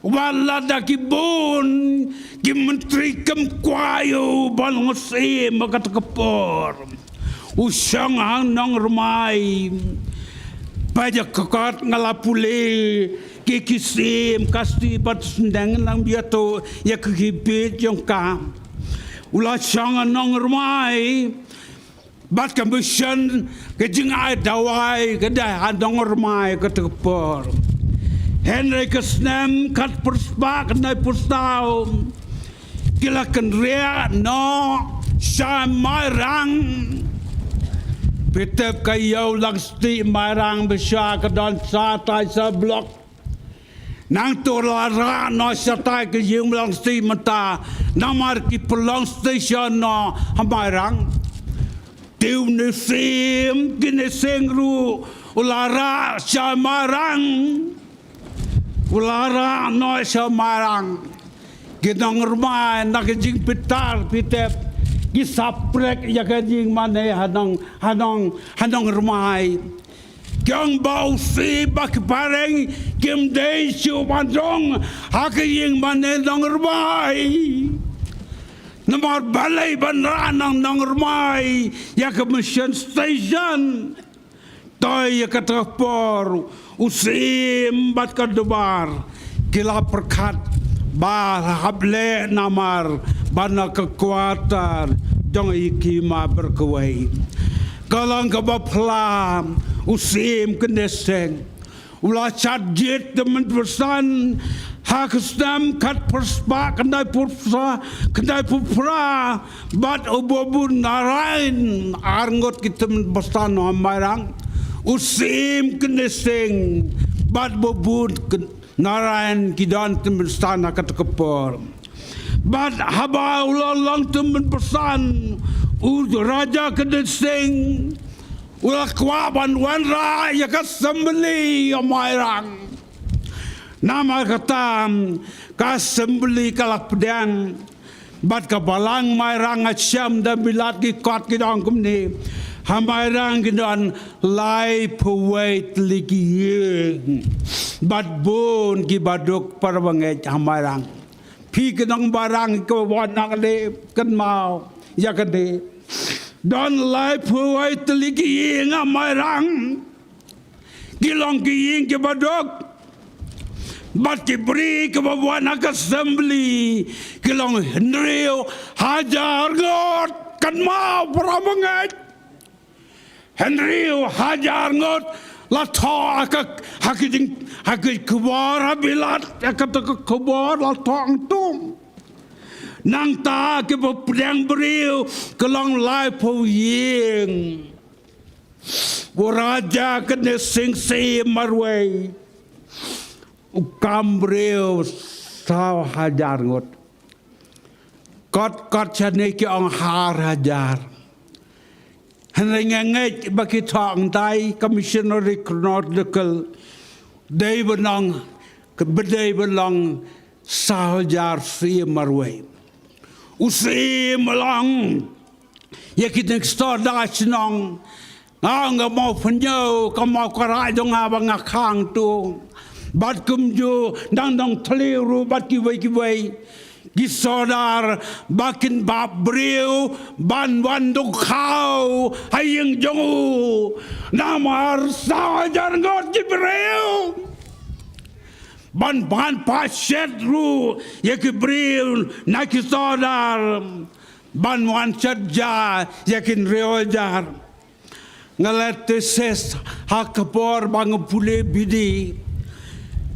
wat lada ki bun ki myntri kim kwah ïa u ban long syiem ha kata ka por. U shong ha Nongrmai. Ba ïa ka kot nga la pule, ki, ki syiem ka sti bad sdang nang bia to ïa ki, ki bit jong ka. U la shong ha Nongrmai. Bad ka mission, ka jingai dawai ka dei ha Nongrmai kata ka por. Hynrei ka snem khatphra spah khyndai phew saw, ki la kynriah noh sha Mairang. Phi tip ka ïew lang stieh Mairang ba sha ka don shatai sha block. Nangta u la rah noh shatai ka ïing long stieh mynta, namar ki pynlong station noh ha Mairang. Te une u syiem kine seng ruh u la rah sha Mairang. U la rah noh sha Mairang. Ki Nongrmai na ka jingbitar, phi tip, ki saprek ïa ka jingmane ha Nong, ha Nong, ha Nongrmai. Ki ong ba u syiem bad ki phareng kim dei shuh ban shong ha ka ïing mane Nongrmai. Namar balei ban rah na Nongrmai ïa ka mission station. Te ïa kata ka por u syiem bad ka dorbar ki la pyrkhat ba hap leh namar ba na ka quarter jong i ki ma bad kawei. Ka long kaba phylla, u syiem kine seng u la shad jied tymmen basan ha ka snem khatphra spah khyndai phew phra, khyndai phew phra, bad u Bobu Narain, ar ngut ki tymmen basan ha Mairang. U syiem kine seng bad Bobu Narain ki don tymmen basan ha kata ka por. Bad haba u la long tymmen basan, u Raja kine seng u la kwah ban wanrah ïa ka assembly ha Mairang. Namar kata ka assembly ka la pdiang. Bad ka balang Mairang, nga shem da bilat ki kot ki ong kumne. Ha Mairang ki don laiphew wei tylli ki ïing. Bad bun ki baduk para bangeit ha Mairang. Phi ki nong Mairang kiba wan na kane, kynmaw ïa kane. Don laiphew wei tylli ki ïing ha Mairang. Ki long ki ïing kiba duk. Bad ki briew kiba wan ha ka assembly ki long hynriew hajar ngut. Kynmaw para bangeit. Hynriew hajar ngut la thoh ha ka, ha ka jing, ha ka khubor ha bilat, ha kata ka khubor la thoh hangto. Nangta kiba pdiang briew ki long laiphew ïing. U Raja kine seng shi marwei u kam briew saw hajar ngut. Kot kot shane ki ong ar hajar. Hynrei nga ngeit ba ki thoh hangtai ka Missionary Chronicles dei ban ong, ba dei ban long Saw hajar syiem marwei. U syiem u ong ïa kine ki sordar shnong, nga ong ka mawphanïew, ka mawkara jong nga ba nga khang tu. Bad kumjuh nang Nongthliew ruh bad kiwei kiwei ki sordar ba kin bapbriew ban wan dukhaw ha ïing jong u. Namar saw hajar ngut ki briew ban ban pashet ruh ïa ki briew na ki sordar ban wan shet ja ïa ki hynriew hajar. Nga la thesis ha ka por ba nga pule B D.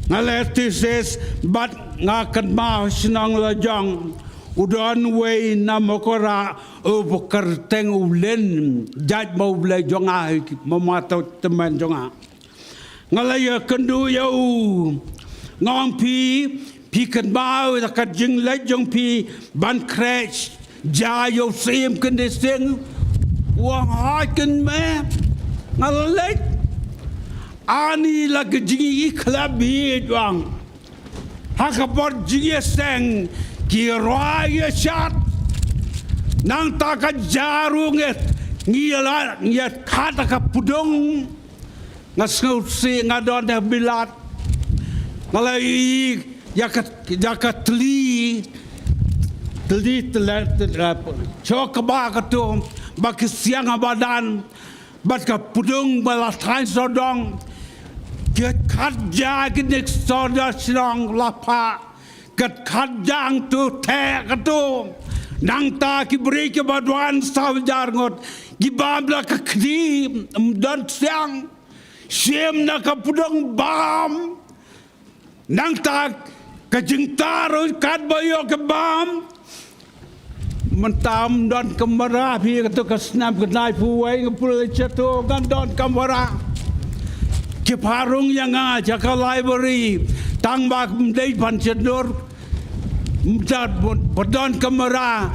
Nga la thesis bad nga kynmaw shnong la jong u don wei na Mawkyrah u ba kyrteng u Len, jait ma u blei jong nga, ma ma to temen jong nga. Nga la ïa kynduh ïa u. Nga ong phi, phi kynmaw ïa ka jingleit jong phi ban khreh ja ïa u syiem Kyndit Sing. U ong hooid kynmaw. Nga la leit. Ani la ka jingïakhlad bha u ong. Ha ka por jingïaseng ki rwai ïa shad. Nangta ka ja ruh ngi la ngi ïa khat ha ka pdeng. Nga sngewsih nga don ha bilat. Nga la ïohi ïa ka, ïa ka tli. Tli, tli, tli, tli. Shuh kaba katu ba ki siang ha madan. Bad ka pdeng ba la thaiñ sawdong. Ki khat ja kine ki sordar shnong la phah. Ki khat ja hangtu theh katu. Nangta ki briew kiba don saw hajar ngut ki bam da ka khlieh, ym don siang. Shim na ka pdeng bam. Nangta ka jingtharai katba ïoh ki bam. Mynta ym don kamra, phi, katu ka snem ka nai phew wei nga pule shatu, ngam don kamra. Ki phah rung ïa nga sha ka library, tang ba ym dei ban shet dur. Ym don, ym don kamra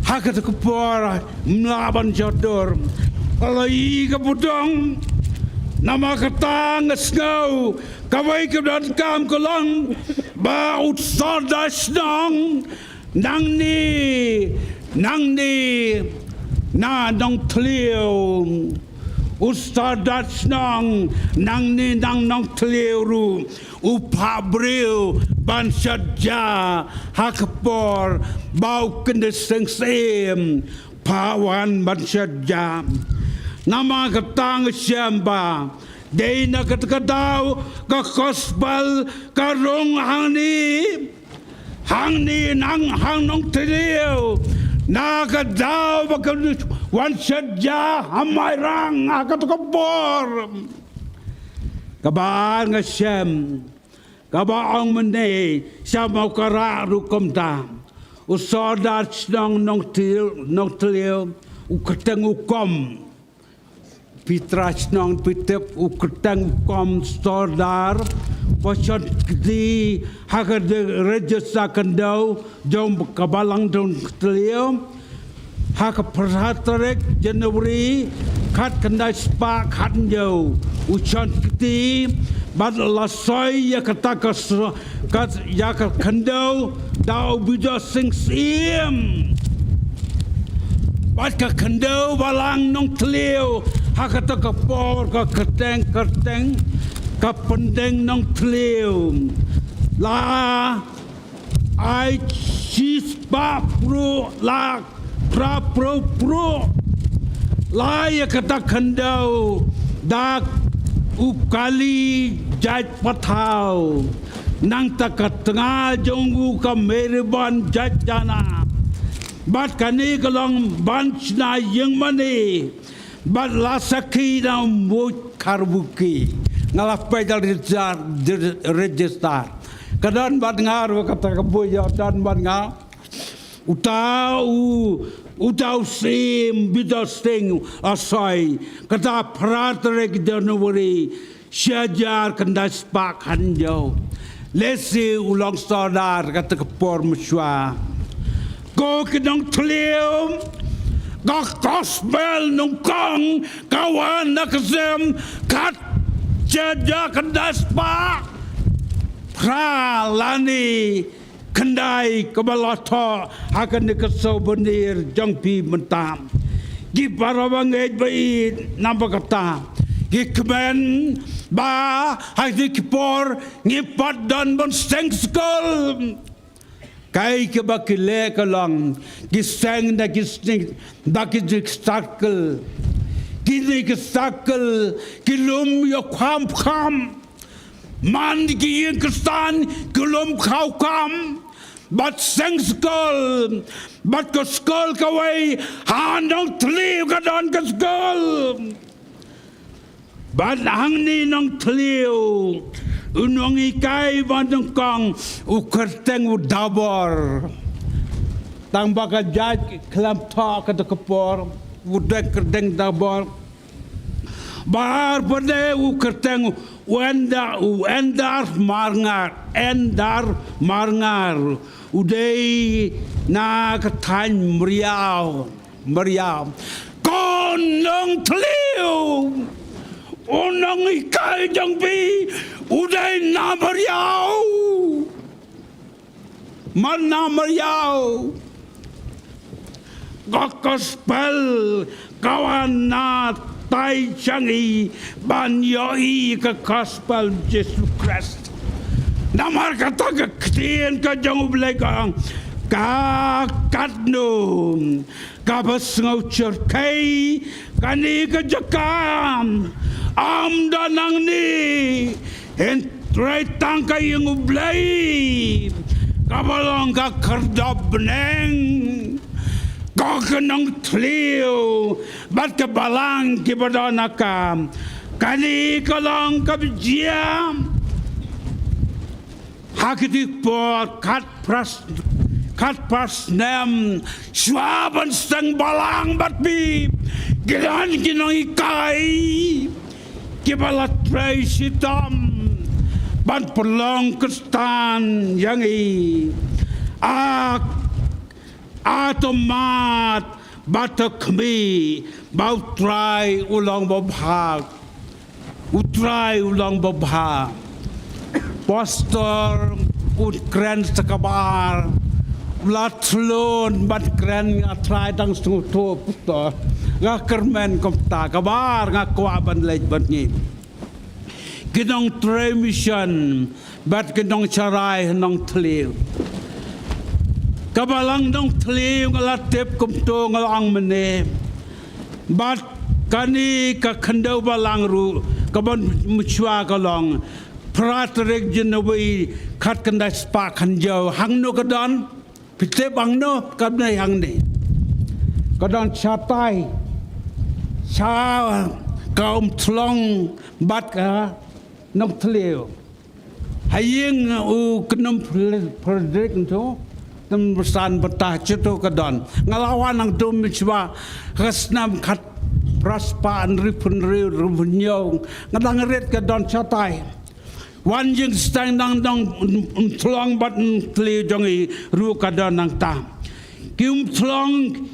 ha katu ka por, ym lah ban shet dur. Ka la ïohi ka pdeng, namar kata nga sngew kawei ka donkam ka long ba u sordar shnong nangne, nangne na Nongthliew. U sordar shnong nangne na Nongthliew ruh u phah briew ban shet ja ha ka por ba u Kyndit Sing Syiem phah wan ban shet ja. Namar kata nga shem ba dei na kata ka daw ka gospel ka rung hangne. Hangne na, hang Nongthliew. Na ka daw ba ka wan shet ja ha Mairang ha kata ka por. Kaba nga shem, kaba ong mynne sha Mawkyrah ruh kumta. U sordar shnong Nongthliew, Nongthliew, u kyrteng u Kom. Phi trai shnong phi tip u kyrteng u Kom Sordar, ba shon kti ha ka register khyndew jong ka Balang Nongthliew. Ha ka phra tarik January khatkhyndai spah khathynñiew u shon kti bad la soi ïa kata ka s-, ka, ïa ka khyndew da u Bijoy Singh Syiem. Bad ka khyndew Balang Nongthliew ha kata ka por ka kyrteng, kyrteng ka Pyndengnongthliew. La ai shispah pruh lak phra pruh pruh. La ïa kata khyndew da u kali jait pathaw. Nangta ka tnga jong u ka Meribon jait jana. Bad kane ka long ban shna ïing mane. Bad la sakhi na u Mut Kharbuki. Nga la peit da register, register. Ka don bad nga ruh kata ka buit ïa don bad nga. Uta u, uta u Syiem Bijoy Singh u soi. Kata phra tarik January. Shi hajar khyndai spah khathynñiew. Lehse u long sordar kata ka por mynshuwa. Ko ki Nongthliew, ka gospel nyngkong ka wan na ka snem khat shi hajar khyndai spah phra lane khyndai kaba la thoh ha kane ka souvenir jong phi mynta. Ki para bangeit ba ïeit, namar kata ki kmen ba ha kine ki por ngim pat don ban seng skul. Kaei kaba ki leh ka long, ki seng da ki seng, da ki jingshakri. Kine ki shakri ki lum ïa u kham kham. Man ki ïing Khristan ki lum khaw kham. Bad seng skul, bad ka skul kawei ha Nongthliew ka don ka skul. Bad hangne Nongthliew, u nonghikai ba nyngkong u kyrteng u Dabor. Tang ba ka jait khlem thoh kata ka por, u dei kyrteng Dabor. Bad ar pat de u kyrteng u Enda, u Endar Marngar, Endar Marngar, u dei na ka thaiñ Mriaw. Mriaw. Ko Nongthliew, u nonghikai jong phi u dei na Mriaw. Man na Mriaw. Ka gospel ka wan na tai jong i ban ïohi ka gospel Jisu Khrist. Namar kata ka ktien ka jong U Blei ka ong, ka katno kaba sngew shyrkhei kane ka jaka. Ym don nangne, hynrei tang ka ïing U Blei kaba long ka khyrdop bneng. Ko ka Nongthliew bad ka balang kiba don ha ka. Kane ka long kaba jia ha kiti ki por khatphra, khatphra snem shuwa ban seng balang bad phi, ki don ki nonghikai kiba la trei shitom ban pynlong Khristan ïa ngi. A, a to mad bad to khmih ba U Trai u long babha. U Trai u long babha. Pastor u kren sa kaba ar. U la thlun ban kren, nga trai dang sngewthuh pastor. Nga kyrmen kumta, kaba ar nga kwah ban leit bad ngi. Ki nongtrei mission bad ki nongsharai Nongthliew. Ka balang Nongthliew nga la tip kumto, nga la ong mynne. Bad kane ka khyndew balang ruh, kaba mynshuwa ka long phra tarik January khatkhyndai spah khyndai. Hangno ka don? Phi tip hangno? Kam dei hangne. Ka don shatai sha ka Umthlong bad ka Nongthliew. Ha ïing u Khnum Frederick ntu, Khnum San Bata, shatu ka don. Nga la wan hangtu mynshuwa ha ka snem khatphra spah hynriewphew hynriew, hynriewphew hynñiew. Nga dang rit ka don shatai. Wan ïing sdang dang dang Umthlong bad Nongthliew jong i ruh ka don nangta. Ki Umthlong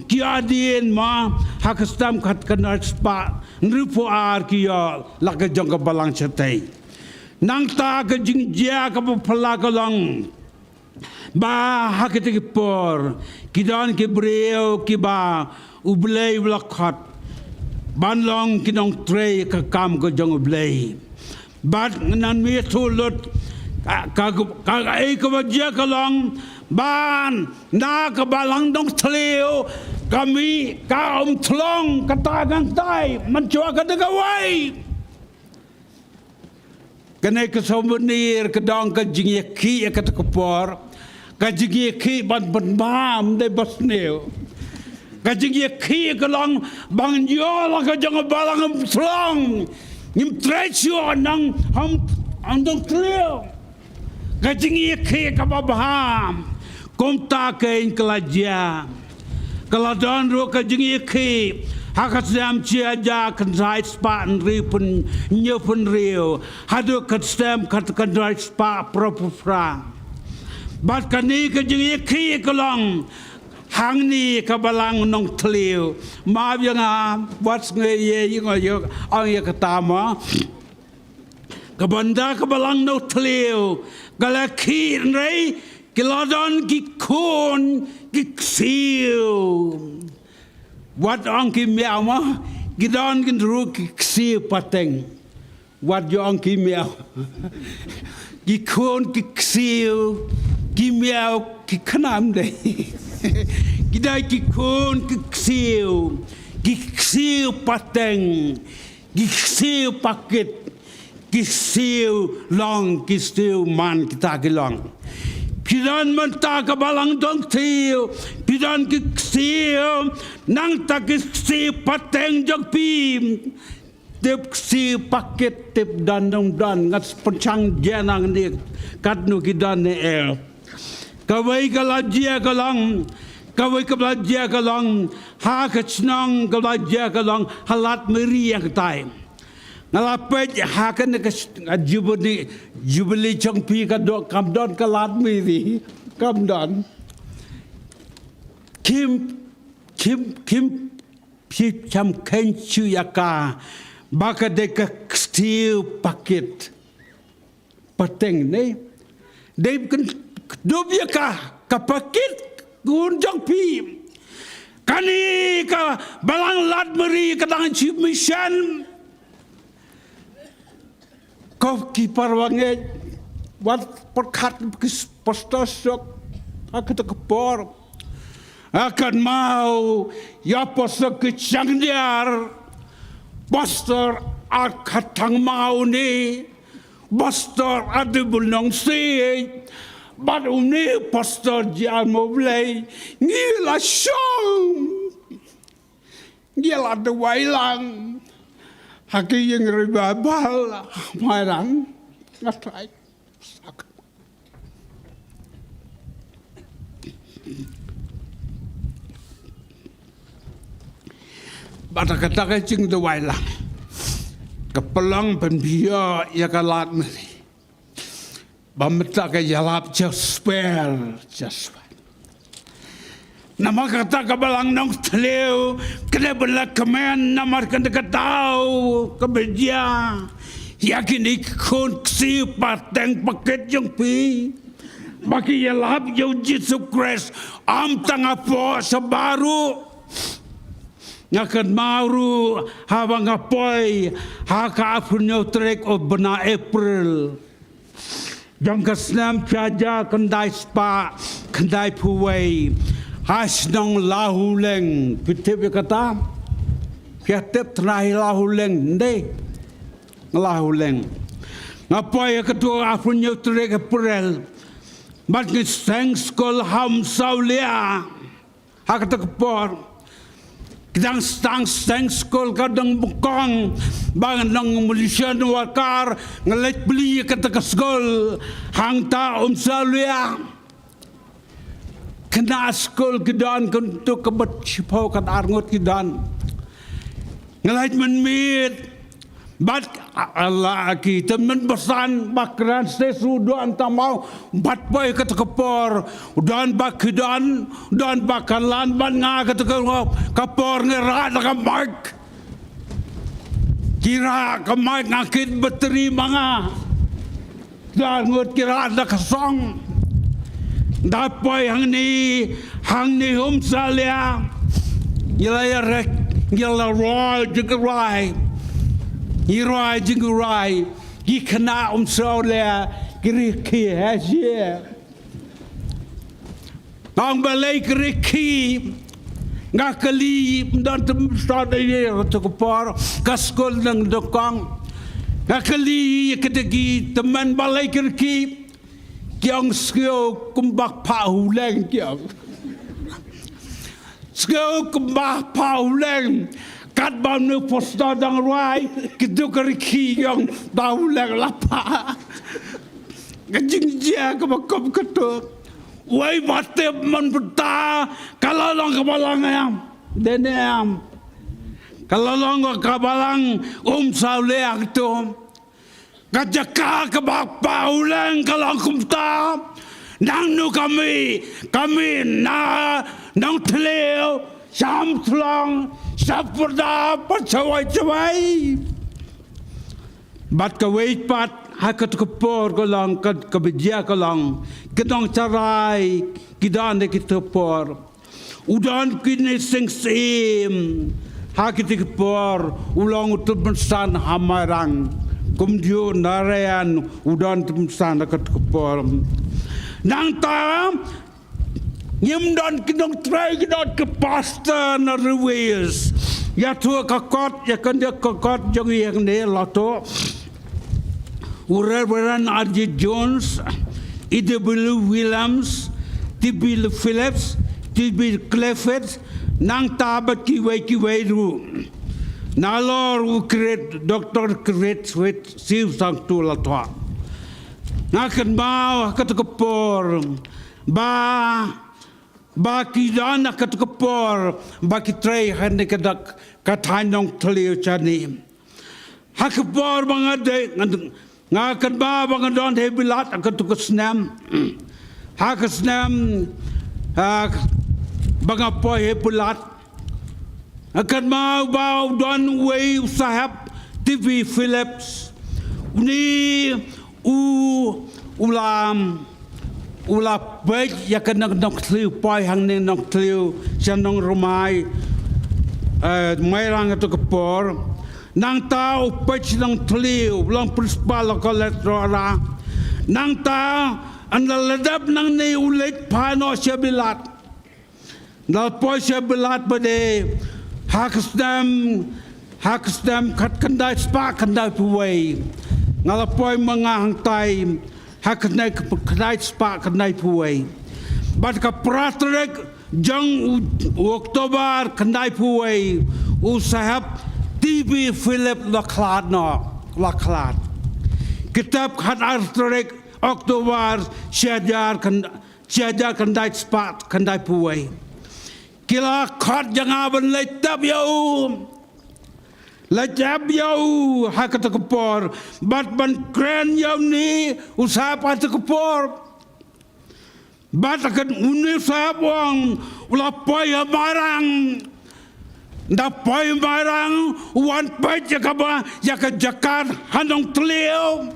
ki ïadien ma ha ka snem khatkhyndai spah hynriewphew ar ki ïoh la ka jong ka balang shatei. Nangta ka jingjia kaba phylla ka long ba ha kita ki por ki don ki briew kiba U Blei u la khot ban long ki nongtrei ka kam ka jong U Blei. Bad ngan ïathuh lut ka, ka, ka, kaei kaba jia ka long ba na ka balang Nongthliew ka mih ka Umthlong, kata ngan tai, mynshuwa ka dei kawei. Kane ka souvenir ka don ka jingïakhih ïa kata ka por. Ka jingïakhih ban pynbam dei ba sniew. Ka jingïakhih ka long ban ïoh la ka jong ka balang Umthlong. Ngim trei shuh nang ha Umthlong. Ka jingïakhih kaba bha. Kumta kein ka la jia. Ka la don ruh ka jingïakhih ha ka snem shi hajar khyndai spah hynriewphew hynñiewphew, haduh ka snem khatkhyndai spah phraphew phra. Bad kane ka jingïakhih ka long hangne ka balang Nongthliew. Map ïa nga, wat sngew ïa, ïa nga ïa, ong ïa kata ma. Ka bynta ka balang Nongthliew ka la khih hynrei Ki la don ki khun ki ksiew. Wat ong ki miaw mo, ki don ki ruh ki ksiew pateng. Wat ong ki miaw. Ki khun ki ksiew, ki miaw ki khnam de. Ki dei ki khun ki ksiew, ki ksiew pateng. Ki ksiew pakit, ki ksiew long, ki ksiew man, kita ki long. Phi don mynta ka Balang Dongthliew, phi don ki ksiew, nangta ki ksiew pateng jong phi. Tip ksiew pakit, tip don dong don, ngat pynchang jia nang ni, katno ki don ne eh. Kawei ka la jia ka long, kawei ka la jia ka long, ha ka chnong ka la jia ka long, ha Lad Miri ïa katai. Nga la peit ha kane ka sh-, ka Jubilee, Jubilee jong phi ka dok kam don ka Lad Miri, kam don. Kim, kim, kim, phi cham khein shu ïa ka, ba ka dei ka ksiew pakit. Pateng ne. Dei kan dub ïa ka, ka pakit khun jong phi. Kane ka Balang Lad Miri ka dang chief mission. Ko ki parwa ngeit, wat pyrkhat ki pastor sok, ha kata ka por. Ha kynmaw, ïa pastor ki Shangdiar, pastor ar Khatthang Maw ne, pastor ar Dibulnong Siej, bad une pastor J R Mawblei, ngi la shong. Ngi la duwai lang. Ha ki ïing revival, ha Mairang. Nga trai. Bad kata ka jingduwai lang. Ka pynlong pynbiang ïa ka Lad Miri. Ba mynta ka ïalap jasper, jasper. Namar kata ka Balang Nongthliew, ka dei ban la kmen, namar kata ka daw, kaba jia. Ïa kine ki khun ksiew pateng pakit jong phi. Ba ki ïalap ïa u Jisu Khrist, ym tang hapoh sha baroh. Nga kynmaw ruh, haba nga poi, ha ka arphew hynñiew tarik u bnai April. Jong ka snem shihajar khyndai spah khyndaiphew wei. Ha shnong Lahuleng. Phi tip ïa kata? Phi tip tnai Lahuleng, ym dei? Lahuleng. Nga poi ha kato arphew hynñiew tarik April. Bad ngi seng skul ha Umsawlia. Ha kata ka por. Ki dang sdang seng skul ka dang bkong. Ba nga dang Malaysian worker. Nga leit plie kata ka skul. Hangta Umsawlia. Khynnah skul ki don kyntu ka bad shiphew ka ar ngut ki don. Nga leit mynmiet. Bad a-, ala ki tymmen basan ba kren sdei su don tamaw. Bad poi kata ka por. Don ba ki don, don ba ka lan bad nga kata ka, ka por nga rah da ka mic. Ki rah ka mic nga kit battery ma nga. Dar ngut ki rah da ka song. Da poi hangne, hangne Umsawlia. Ngi la ïa rek, ngi la roi jingrwai. Ngi roi jingrwai. Ki khynnah Umsawlia, ki rikhi ha shi. Nga ong balei ki rikhi, nga kylli, ym don tymmen stad ïa kata ka por, ka skul dang dkong. Nga kylli ïa kita ki tymmen balei ki rikhi, ki ong sngew kumba phah huleng ki ong. Sngew kumba phah huleng, katba une u pastor dang rwai, kito ki rikhi ki ong ba huleng la phah. Ka jingjia kaba kum kato. Wei ba tip mynta ka la long ka balang em. Dei ne em. Ka la long ka balang Umsawlia kato. Ka jaka kaba phah huleng ka long kumta. Nangno ka mih, ka mih na Nongthliew, sha Umshlong, sha Pyrda, bad shawei shawei. Bad kawei pat ha kata ka por ka long ka, ka bajia ka long, ki nongtharai ki don ha kata ka por. U don kine seng syiem ha kata ka por, u long u tymmen san ha Mairang. Kumjuh Narayan u don tymmen san ha kata ka por. Nangta ngim don ki nongtrai, ki don ki pastor na Riwis. Ïathuh ka kot, ïa kane ka kot jong ngi hangne la thoh. U Reverend R G Jones, E W Williams, T B Phillips, T B Clifford, nangta bad kiwei kiwei ruh. Nalor u Great, Doctor Great Sweet Siu Sangtu la thoh. Nga kynmaw ha kata ka por ba, ba ki don ha kata ka por ba ki trei ha kane ka dak, ka thaiñ Nongthliew shane. Ha ka por ba nga dei, nga, nga kynmaw ba nga don ha Bilat ha kata ka snem. Ha ka snem, ah, ba nga poi ha Bilat, nga kynmaw ba u don uwei u sahep, T B Phillips. Une u, u la, u la peit ïa ka Nong, Nongthliew, poi hangne Nongthliew sha Nongrumai, eh, Mairang ha kata ka por. Nangta u peit Nongthliew, u long principal ha ka College Rohra. Nangta ynda la dep nangne u leit phai noh sha Bilat. Ynda la poi sha Bilat pat de, ha ka snem, ha ka snem khatkhyndai spah khyndaiphew wei. Nga la poi ma nga hangtai ha ka snem khatkhyndai spah khyndaiphew wei. Bad ka phra tarik jong u, u October khyndaiphew wei, u sahep T B Philip la khlad noh, la khlad. Katba khatar tarik October shi hajar khyndai, shi hajar khyndai spah khyndaiphew wei, ki la khot ïa nga ban leit tep ïa u. Leit tep ïa u ha kata ka por bad ban kren ïa une u sahep ha kata ka por. Bad ha kane une u sahep u ong u la poi ha Mairang. Ynda poi ha Mairang u wan peit ïa kaba, ïa ka jaka ha Nongthliew.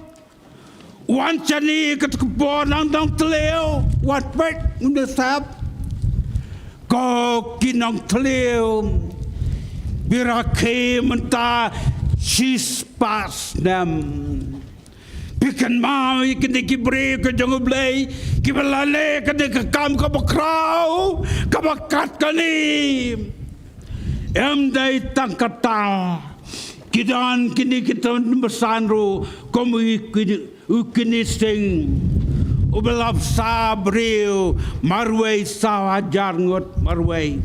Wan shane kata ka por na Nongthliew, wan peit une u sahep. Ko ki Nongthliew, phi rakhe mynta shispah snem. Phi kynmaw ïa kine ki briew ka jong U Blei kiba la leh kane ka kam kaba khraw, kaba kat kane. Em dei tang katta, ki don kine ki tymmen basan ruh kum u Kini, u Kini Singh, uba la bsa briew marwei, saw hajar ngut marwei.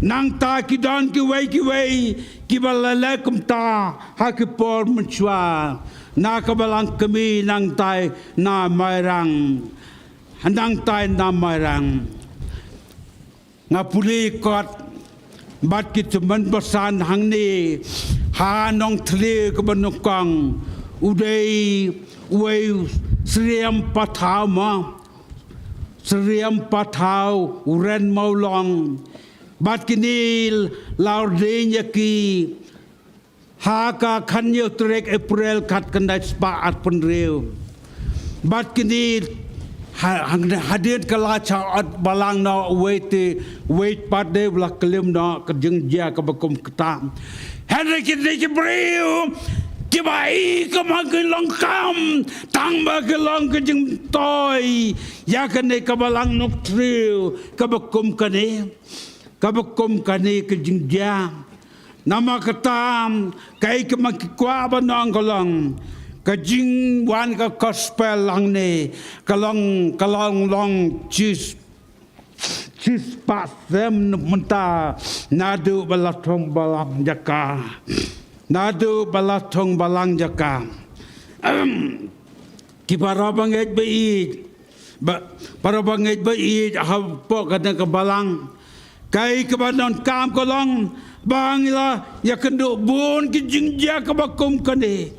Nangta ki don kiwei kiwei kiba la leh kumta ha ki por mynshuwa na ka Balang Kmie nangtai na Mairang. Nangtai na Mairang. Nga pule kot bad ki tymmen basan hangne ha Nongthliew kaba nyngkong, u dei uwei u Syriem Pathaw mo. Syriem Pathaw, u Ren Mawlong. Bad kine la ordain ïa ki ha ka khathynñiew tarik April khatkhyndai spah arphew hynriew. Bad kine ha, hadien ka la shah ot balang noh uwei te, uwei pat de u la klim noh ka jingjia kaba kum kata. Hynrei kine ki briew kiba i kum ha ki long kam tang ba ki long ka jingtoi ïa kane ka Balang Nongthliew kaba kum kane, kaba kum kane ka jingjia. Namar kata, kaei kaba ki kwah ban ong ka long, ka jingwan ka gospel hangne ka long, ka long long shi, shispah snem mynta naduh ba la thung balang jaka. Naduh ba la thung balang jaka. Ki para bangeit ba ïeit, ba, para bangeit ba ïeit hapoh kane ka balang. Kaei kaba donkam ka long ba ngi la ïakynduh bun ki jingjia kaba kum kane.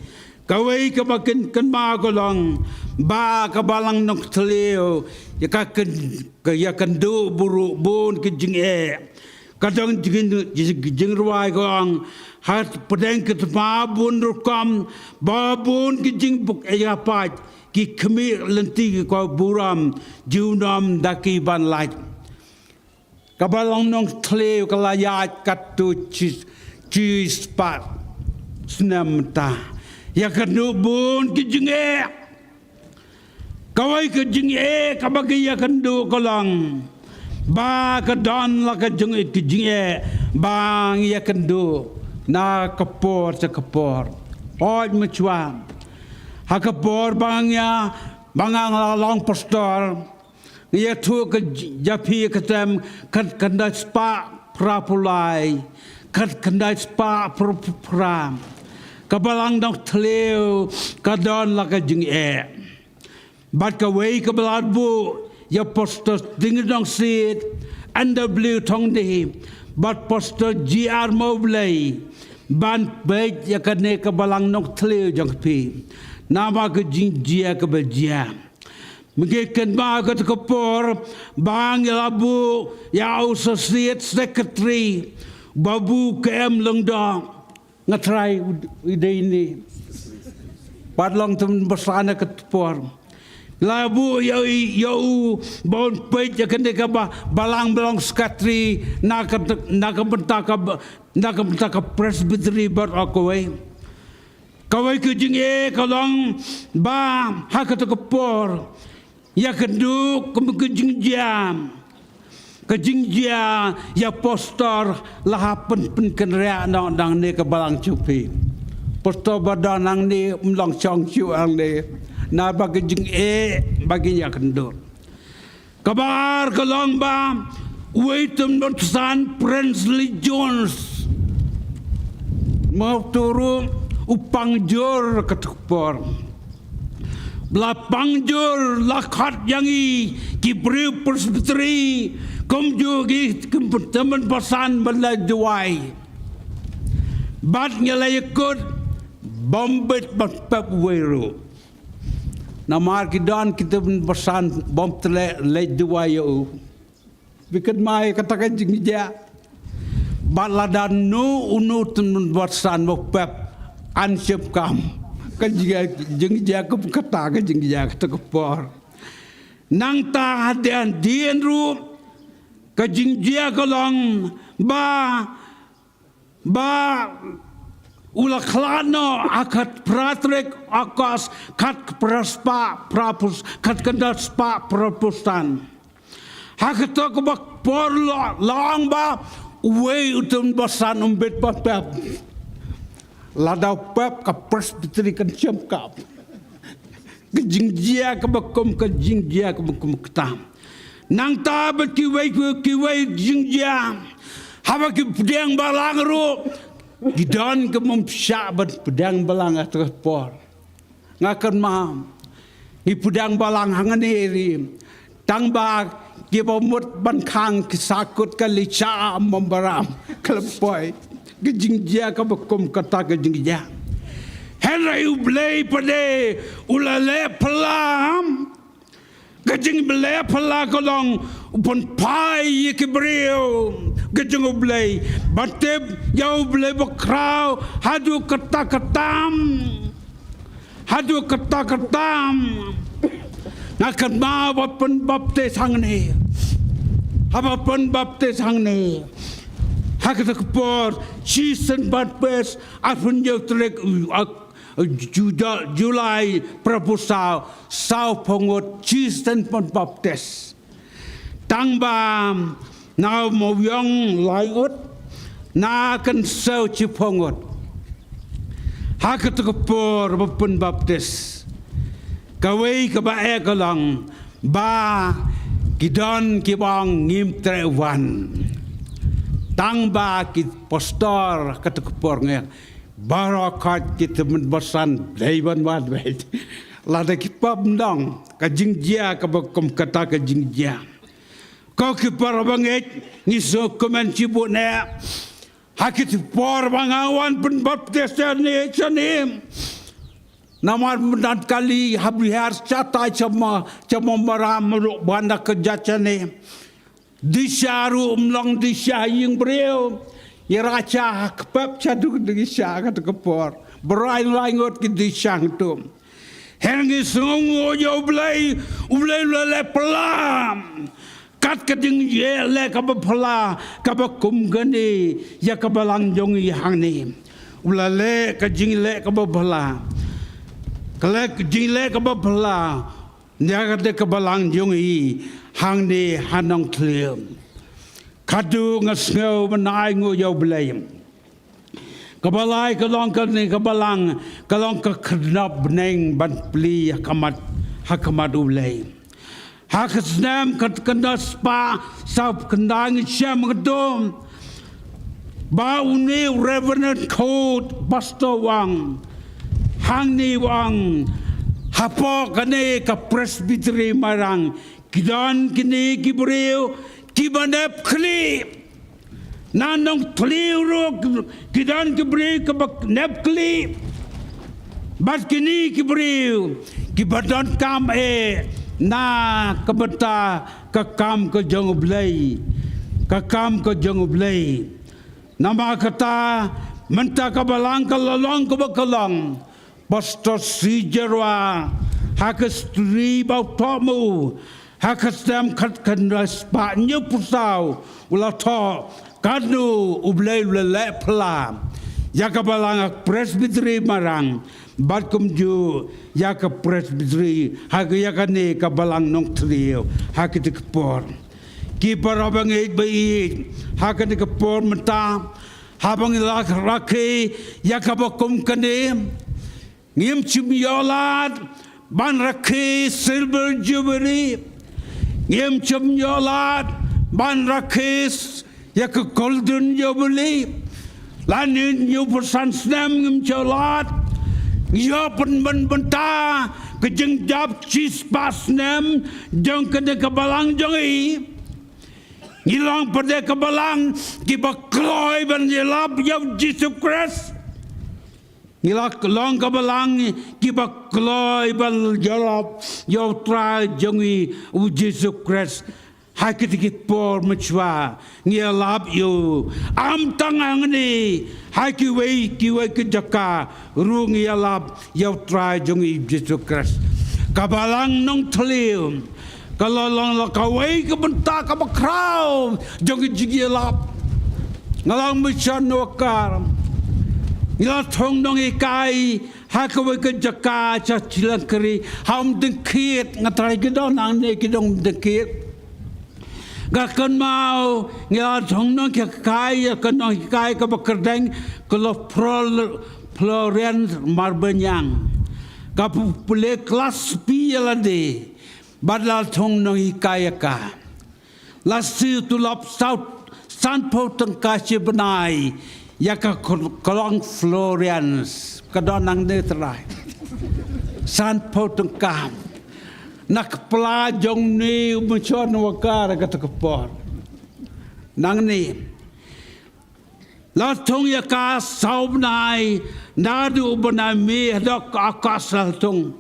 Kawei kaba kin kynmaw ka long ba ka Balang Nongthliew ïa ka kyn, ka ïakynduh burom bun ki jingeh. Ka dang jing, jing, jingrwai ka ong, ha pdeng ka tma bun rukom, ba bun ki jingbuk ïa pait, ki khmih lynti ki ko burom, junom da ki ban lait. Ka Balang Nongthliew ka la ïaid katto chi, chi spah snem mynta. Ïakynduh bun ki jingeh. Kawei ka jingeh kaba ki ïakynduh ka long ba ka don la ka jingeh, ka jingeh ba ngi ïakynduh na ka por sha ka por. Oi mynshuwa. Ha ka por ba nga, ba nga la long pastor, ngi ïathuh ka j-, ïa phi ka tem, khatkhyndai spah phra phew lai, khatkhyndai spah phra phew phra. Ka Balang Nongthliew ka don la ka jingeh. Bad kawei kaba la buh ïa Pastor Ding Nongsiej, N W Thongni, bad Pastor G R Mawblei, ban peit ïa kane ka Balang Nongthliew jong phi. Namar ka jingjia kaba jia. Mynta kynmaw kata ka por ba ngi la buh ïa u Associate Secretary, Babu K M Lyngdoh. Nga trai u, u dei ni. Bad long tymmen basan ha kata ka por. La buh ïa u, ïa u ban peit ïa kane kaba, balang ba long secretary na ka, na ka bynta kaba, na ka bynta ka Presbytery bad kawei. Kawei ka jingeh ka long ba ha kata ka por ïakynduh kum ka jingjia. Ka jingjia ïa pastor la ha pyn, pynkynriah noh nangne ka Balang jong phi. Pastor ba don nangne um long shong shuh nangne. Namar ka jingeh ba ki ïakynduh. Kaba ar ka long ba uwei u tymmen basan Prinsley Jones. Mo turu u pang jur kata ka por. Ba la pang jur la khot ïa ngi ki briew Presbytery kumjuh ki, ki tymmen basan ba la duwai. Bad ngi la ïakut bym bit ban pep uwei ruh. Namar ki don ki tymmen basan bym tleh leit duwai ïa u. Phi kynmaw ïa kata ka jingjia. Bad lada uno uno u tymmen basan mo pep, yn shim kam. Ka jingjia, jingjia kum kata ka jingjia kata ka por. Nangta hadien dien ruh ka jingjia ka long ba ba u la khlad noh ha ka khatphra tarik August khatphra spah phra phew, khatkhyndai spah phra phew san. Ha kata kaba ka por la, la ong ba uwei u tymmen basan um bit ban pep. Lada u pep ka Presbytery kan shim kam. Ka jingjia kaba kum, ka jingjia kaba kum kata. Nangta bad kiwei, kiwei jingjia. Haba ki pdiang balang ruh ki don ki bym shah ban pdiang balang ha kata ka por. Nga kynmaw ngi pdiang balang hangne ri. Tang ba kiba mut ban khang ki sahkut kali sha Bambaram, ka la poi. Ka jingjia kaba kum kata ka jingjia. Hynrei U Blei pat u la leh phylla. Ka jingleh phylla ka long u pynphai ïa ki briew. Ka jong U Blei, ban tip ïa U Blei bakhraw haduh katta katta. Haduh katta katta. Nga kynmaw ba pynbaptis hangne. Haba pynbaptis hangne. Ha kata ka por, shisien ban pes, arphew hynñiew tarik, uh, uh, Ju-, Ju-, July, phra phew saw, saw phew ngut, shisien pynbaptis. Tang ba na Mawïong lai ngut, na Kynsew shiphew ngut. Ha kata ka por ba pynbaptis. Kawei kaba eh ka long ba ki don kiba ong ngim treh wan. Tang ba ki pastor kata ka por ngi baroh khoit ki tymmen basan dei ban wan beit. Lada ki pap ndong ka jingjia kaba kum kata ka jingjia. Ko ki para bangeit, ngi sngewkmen shibun eh. Ha kito ki por ba nga wan pynbaptis shane shane. Namar mynta kali ha Bihar shata sha ma, sha Bambaram ruh ban da ka jait shane. Disa ruh ym long disa ha ïing briew. Ïa ra cha ha kpep cha duk disa ka tu ka por. Brai lai ngot ki disa hangtum. Her ngi sngew ngut ïa U Blei, U Blei u la leh pla. Kat ka jingïaleh kaba pla, kaba kum kane, ïa ka balang jong i hangne. U la leh ka jingleh kaba pla. Ka leh ka jingleh kaba pla. Ïa kata ka balang jong i hangne ha Nongthliew. Katu nga sngew ban ai nguh ïa U Blei. Kaba lai ka long kane ka balang, ka long ka khyndap bneng ban plie ha khmat, ha khmat U Blei. Ha ka snem ka khyndai spah saw khyndai ngi shem ka dum. Ba une u Reverend Court, Pastor u ong. Hangne u ong. Hapoh kane ka Presbytery Mairang. Ki don kine ki briew, kiba nep khlieh. Na Nongthliew ruh, ki don ki briew, kiba nep khlieh. Bad kine ki briew, kiba donkam eh, na ka bynta ka kam ka jong U Blei. Ka kam ka jong U Blei. Namar kata, mynta ka balang ka la long kaba ka long. Pastor Sijerwa, ha ka stri ba u thoh mo, ha ka snem khat khyndai spah hynñiew phew saw, u la thoh, katno U Blei u la leh pla. Ïa ka balang ha Presbytery Mairang, bad kumjuh, ïa ka Presbytery, ha ka ïa kane ka balang Nongthliew, ha kata ka por. Ki para bangeit ba ïeit, ha kane ka por mynta, haba ngi la rakhe, ïa kaba kum kane, ngim shym ïoh lad, ban rakhe Silver Jubilee, ngim shym ïoh lad, ban rakhe s-, ïa ka Golden Jubilee, lane hynñiew phew san snem ngim shym ïoh lad, ngi ïoh pynban bynta, ka jingjop shispah snem, jong kane ka balang jong i, Ngi long pat de ka balang kiba kloi ban ïalap ïa u Jisu Khrist. Ngi la long ka balang kiba kloi ban ïalap ïa u Trai jong ngi u Jisu Khrist. Ha kiti ki por mynshuwa ngi ïalap ïa u. Ym tang hangne ha kiwei kiwei ki jaka ruh ngi ïalap ïa u Trai jong ngi Jisu Khrist. Ka balang Nongthliew ka la long la kawei ka bynta kaba khraw jong ki jingïalap. Nga long mission worker. Ngi la thung nonghikai ha kawei ka jaka sha Chilliwack, ha Umdengkiet, nga trai ki don hangne ki don Umdengkiet. Nga kynmaw ngi la thung nonghikai, ka nonghikai kaba kyrteng ka la Flor-, Florence Marbaniang. Ka pu-, pule klas phi ïa lade. Bad la thung nonghikai ïa ka. La siew tulop saw, sanphew tyngka shi bnai ïa ka kol-, kolong Florence. Ka don nangne trai. Sanphew tyngka. Na ka pla jong une u mission worker kata ka por. Nangne. La thung ïa ka saw bnai, naduh u bnai May haduh ka August la thung.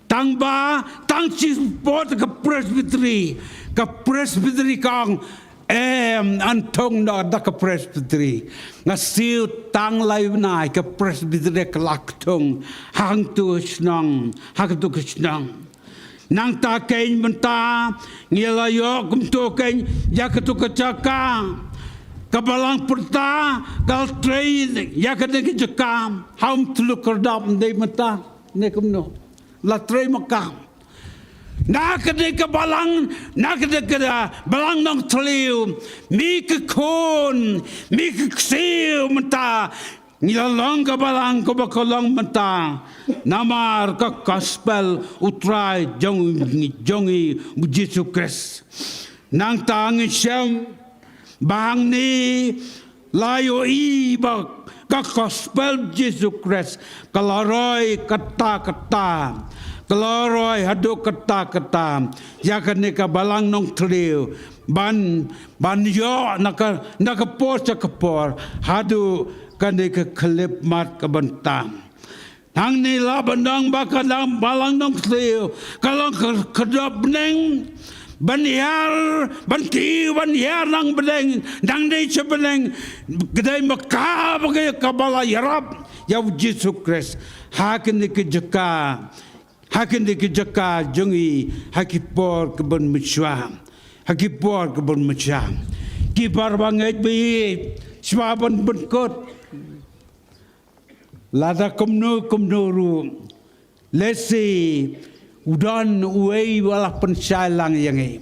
Tang ba, tang shi spot ka Presbytery, ka Presbytery ka ong, em, yn thung noh da ka Presbytery. Nga siew tang lai bnai ka Presbytery ka la thung, hangtu shnong, hangtu ka shnong. Nangta kein mynta, ngi la ïoh kumto kein, ïa katu ka jaka. Ka balang pyrta, ka la trei, ïa kane ka jaka. Ha Umthluk Khyrdop, ym dei mynta, ne kumno. La trei ma ka. Na kane ka balang, na kane ka balang Nongthliew, mi ki khun, mi ki ksiew mynta, ngi la long ka balang kaba ka long mynta. Namar ka gospel u Trai jong, jong ngi u Jisu Khrist. Nangta ngi shem ba hangne la ïohi ba ka gospel Jisu Khrist ka la roi katta katta. Ka la roi haduh katta katta. Ïa kane ka balang Nongthliew. Ban, ban ïoh na ka, na ka por sha ka por, haduh kane ka khyllipmat ka bynta. Hangne lah ban ong ba ka dang balang Nongthliew, ka long ka, ka dap bneng, ban hiar, ban kiew ban hiar nang bneng, nang dei sha bneng, ka dei ma ka ba ka, ka ba la ïarap ïa u Jisu Khrist ha kane ka jaka, ha kane ka jaka jong ngi, ha ki por ka ban mynshuwa, ha ki por ka ban mynshuwa. Ki para bangeit baieit, shuwa ban pynkut, lada kumno kumno ruh, lehse u don uwei uba la pynshai lang ïa ngi.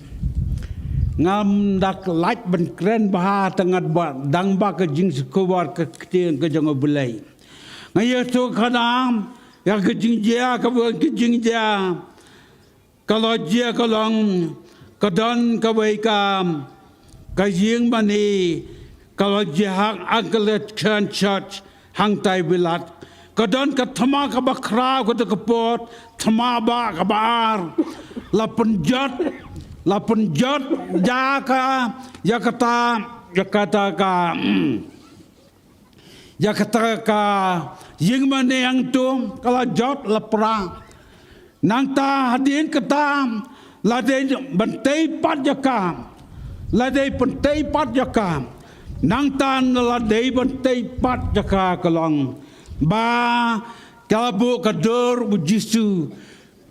Ngam da lait ban kren bha, tang ba dang ba ka jingsngewkhubor ka ktien ka jong U Blei. Nga ïathuh khana ïa ka jingjia, kaba ka jingjia ka la jia ka long, ka don kawei ka, ka ïingmane ka la jia ha Anglican Church hangtai Bilat. Ka don ka thma kaba khraw, ka don ka por thma ba kaba ar. La pynjot, la pynjot ïa ka, ïa kata, ïa kata ka, mm, ïa kata ka ïingmane hangto, ka la jot, la pra. Nangta hadien kata, la dei ban tei pat ïa ka, la dei ban tei pat ïa ka. Nangta la dei ban tei pat ïa ka, ka long ba ka la buh ka dur U Jisu,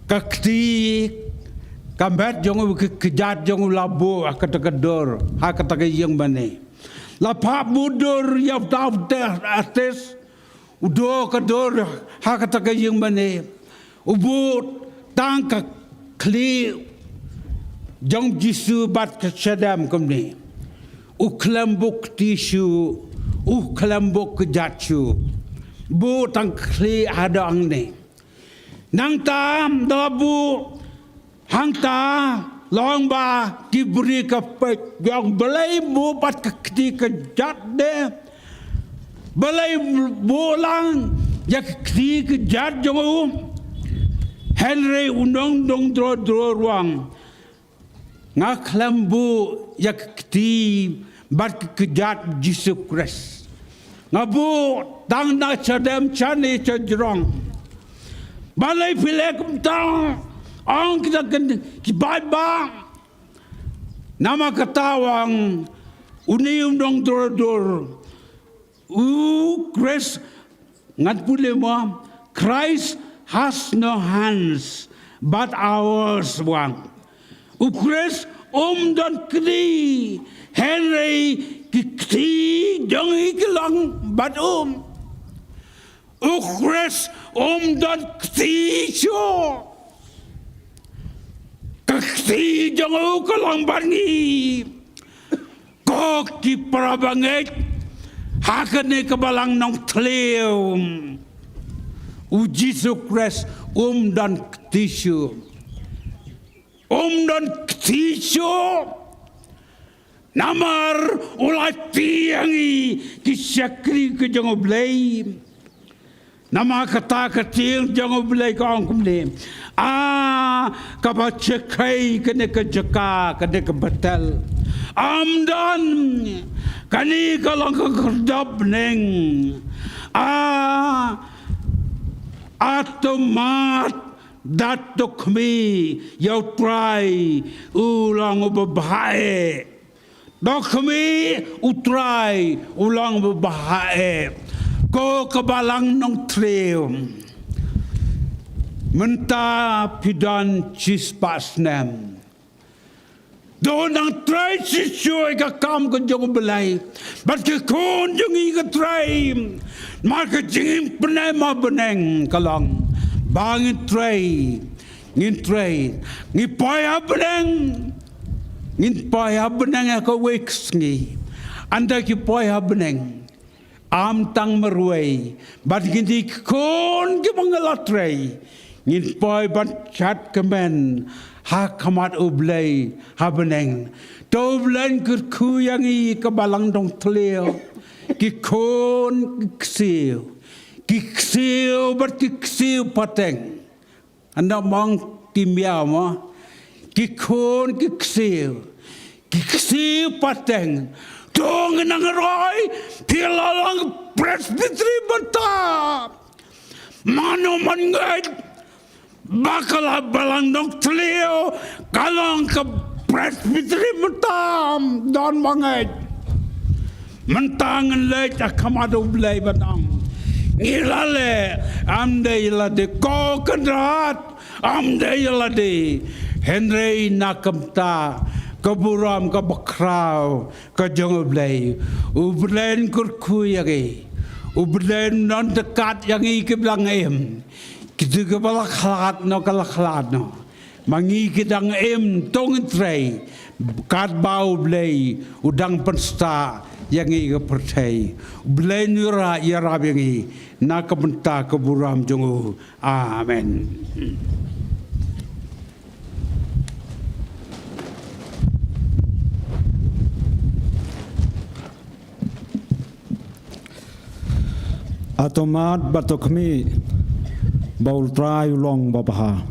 ka kti, ka met jong u, ka kjat jong u la buh ha kata ka dur, ha kata ka ïingmane. La phah buh dur ïa uta u artist, u doh ka dur ha kata ka ïingmane. U buh tang ka khlieh jong Jisu bad ka shadem kumne. U khlem buh kti shuh, u khlem buh kjat shuh. Buh tang khlieh haduh hangne. Nangta da la buh hangta, long ba ki briew ka peit, ong balei buh pat ka kti kjat de. Balei buh lang ïa ka kti kjat jong u. Hynrei u nongdong dro dro u ong, nga khlem buh ïa ka kti bad ka kjat Jisu Khrist. Nga buh tang na shadem shane shajrong. Balei phi leh kumta, ong kita ki paidbah. Namar kata u ong une u nongdro dro, u Khrist, ngan pule mo, Christ has no hands but ours, u ong. U Khrist um don kti, hynrei ki kti jong ngi ki long bad u. U Khrist um don kti shuh. Ka kti jong u ka long bad ngi. Ko ki para bangeit, ha kane ka Balang Nongthliew, u Jisu Khrist um don kti shuh. Um don kti shuh. Namar u la kti ïa ngi ki shakri ka jong U Blei. Namar kata ka ktien jong U Blei ka ong kumne. A, kaba shakri kane ka jaka, kane ka Bethel. Ym don, kane ka long ka khyrdop bneng. A, a to mad, da to khmih ïa U Trai, u long uba bha eh. To khmih U Trai, u long uba bha eh. Ko ka Balang Nongthliew, mynta phi don shispah snem. To nang trei shisha ïa ka kam ka jong U Blei. Bad ki khun jong ngi ki trei. Namar ka jingim pyneh ha bneng ka long ba ngin trei. Ngin trei. Ngi poi ha bneng. Ngin poi ha bneng ha kawei ka sngi. Ynda ki poi ha bneng, ym tang marwei, bad ngi dei ki khun kiba ngi la trei. Ngin poi ban shad kmen ha khmat U Blei ha bneng. To U Blei un kyrkhu ïa ngi ka Balang Nongthliew. Ki khun ki ksiew. Ki ksiew bad ki ksiew pateng. Ynda mong ki miaw mo. Ki khun ki ksiew. Ki ksiew pateng. To ngi nang roi. Phi la long Presbytery bynta. Mano man ngeit ba ka la Balang Nongthliew ka long ka Presbytery mynta don ma ngi. Mynta ngin leit ha khmat U Blei ban ong, ngi la leh, ym dei lade ko Kynrad, ym dei lade, hynrei na ka bynta ka burom ka bakhraw ka jong U Blei. U Blei un kyrkhu ïa ngi. U Blei un don ryngkat ïa ngi kiba dang im. Kito kiba la khlad noh ka la khlad noh. Ma ngi ki dang im to ngin trei. Katba U Blei u dang pynstad ïa ngi ka pyrthei. U Blei un ïarap ïa ngi na ka bynta ka burom jong u. Amen. A to mad bad to khmih, ba U Trai u long babha.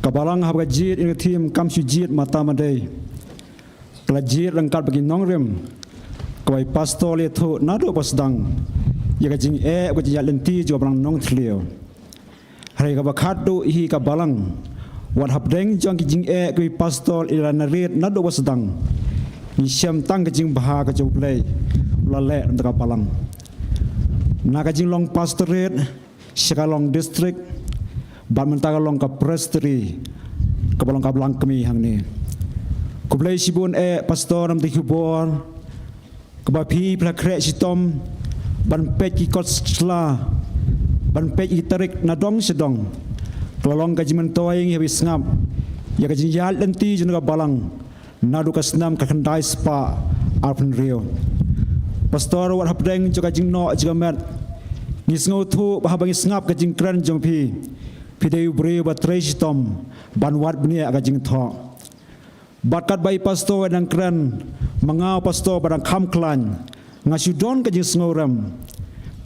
Ka balang haba ka jied ïa ka thim kam shu jied mynta ma dei. Ka la jied ryngkat bad ki nongrim, kaba i pastor la ïathuh naduh ba sdang ïa ka jingeh, ka jingïaid lynti jong ka balang Nongthliew. Hynrei kaba khatduh hi ka balang, wat hapdeng jong ki jingeh kaba i pastor i la nareit naduh ba sdang, ngi shem tang ka jingbha ka jong U Blei u la leh na ka balang. Na ka jinglong pastorate sha ka long district, bad mynta ka long ka presbytery, kaba long ka balang kmie hangne. Khublei shibun eh pastor namar ka khubor kaba phi phi la khreh shitom ban peit ki kot sla, ban peit ki tarik na dong sha dong. Ka la long ka jingmyntoi ïa ngi haba ngi sngap ïa ka jingïaid lynti jong ka balang naduh ka snem ka khyndai spah arphew hynriew. Pastor, wat hapdeng jong ka jingnoh jong ka met, ngi sngewthuh ba haba ngi sngap ka jingkren jong phi, phi dei u briew ba trei shitom ban wad bniah ka jingthoh. Bad katba i pastor u dang kren, ma nga u pastor ba dang kham khlaiñ, nga shu don ka jingsngewrem.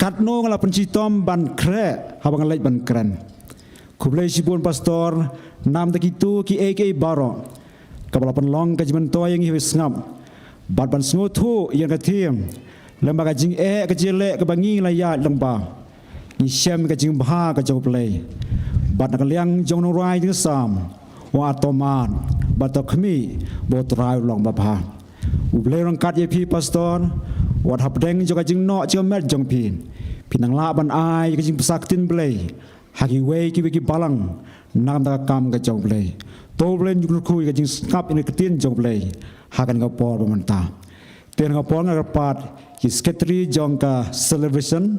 Katno nga la pynshitom ban khreh haba nga leit ban kren. Khublei shibun pastor, namar kito kiei kiei baroh, kaba la pynlong ka jingmyntoi ïa ngi haba ngi sngap bad ban sngewthuh ïa ka thim. Lem bad ka jingeh ka jingeh kaba ngi la ïaid lyngba, ngi shem ka jingbha ka jong U Blei. Bad na ka liang jong u nongrwai jong ka Salm, u ong, to mad bad to khmih, ba U Trai u long babha. U Blei un ryngkat ïa phi pastor, wat hapdeng jong ka jingnoh jong ka met jong phi, phin nang lah ban ai ka jingpynsah ktien Blei ha kiwei kiwei ki balang na ka bynta ka kam ka jong U Blei. To U Blei un kyrkhu ïa ka jingsngap ïa ka ktien jong U Blei ha kane ka por ba mynta. Te ha kane ka por nga kyrpad ïa ki secretary jong ka celebration,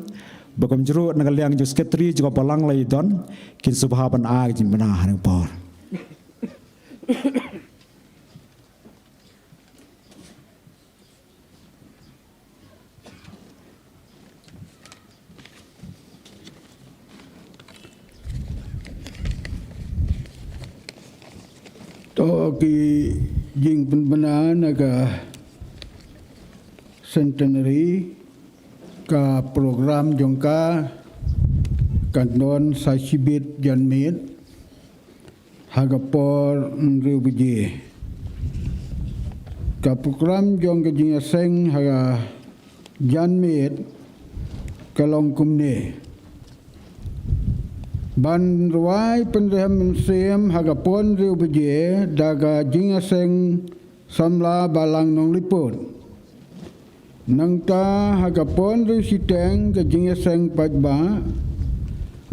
ba kumjuh ruh na ka liang jong secretary jong ka balang la ïadon, kin sngewbha ban ai ka jingbna ha kane ka por. To ki jingpynbna na ka centenary, ka program jong ka kan don sa shibit janmiet ha ka por hynriew baje. Ka program jong ka jingïaseng ha ka janmiet ka long kumne: ban rwai pynrhem mynsiem ha ka por hynriew baje da ka jingïaseng samla Balang Nongliput. Nangta ha ka por hynriew shiteng ka jingïaseng paidbah.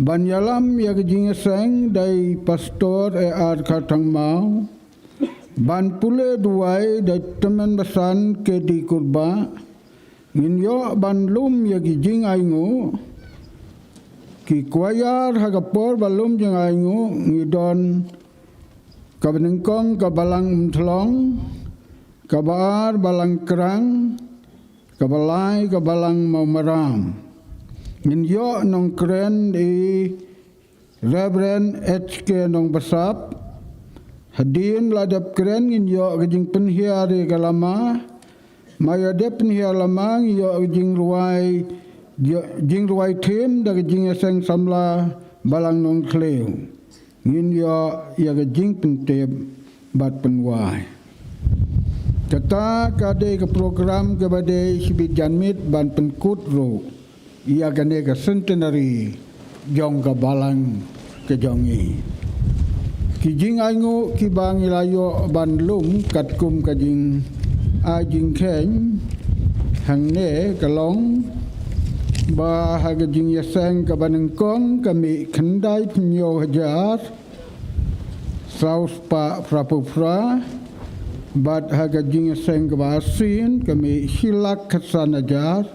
Ban ïalam ïa ka jingïaseng da i Pastor A R Kharthangmaw. Ban pule duwai da i Tymmen Basan K D Kurbah. Ngin ïoh ban lum ïa ki jingainguh. Ki kwaiar ha ka por ba lum jingainguh ngi don kaba nyngkong ka Balang Umthlong, kaba ar Balang Krang, kaba lai ka Balang Mawmaram. Ngin ïoh nongkren i Reverend H K Nongbsap. Hadien la dep kren ngin ïoh ka jingpynhiar ïa ka lama. Mar ïa dep pynhiar lama ngin ïoh ka jingrwai, jingrwai thim da ka jingïaseng samla Balang Nongthliew. Ngin ïoh ïa ka jingpyntip bad pynwai. Kata ka dei ka program kaba dei shibit janmiet ban pynkut ruh ïa kane ka centenary jong ka balang ka jong ngi. Ki jingainguh kiba ngi la ïoh ban lum katkum ka jingai jingkheiñ hangne ka long ba ha ka jingïaseng kaba nyngkong ka mih khyndai phew hynñiew hajar saw spah phra phew phra, bad ha ka jingïaseng kaba sien ka mih shi lak khatsan hajar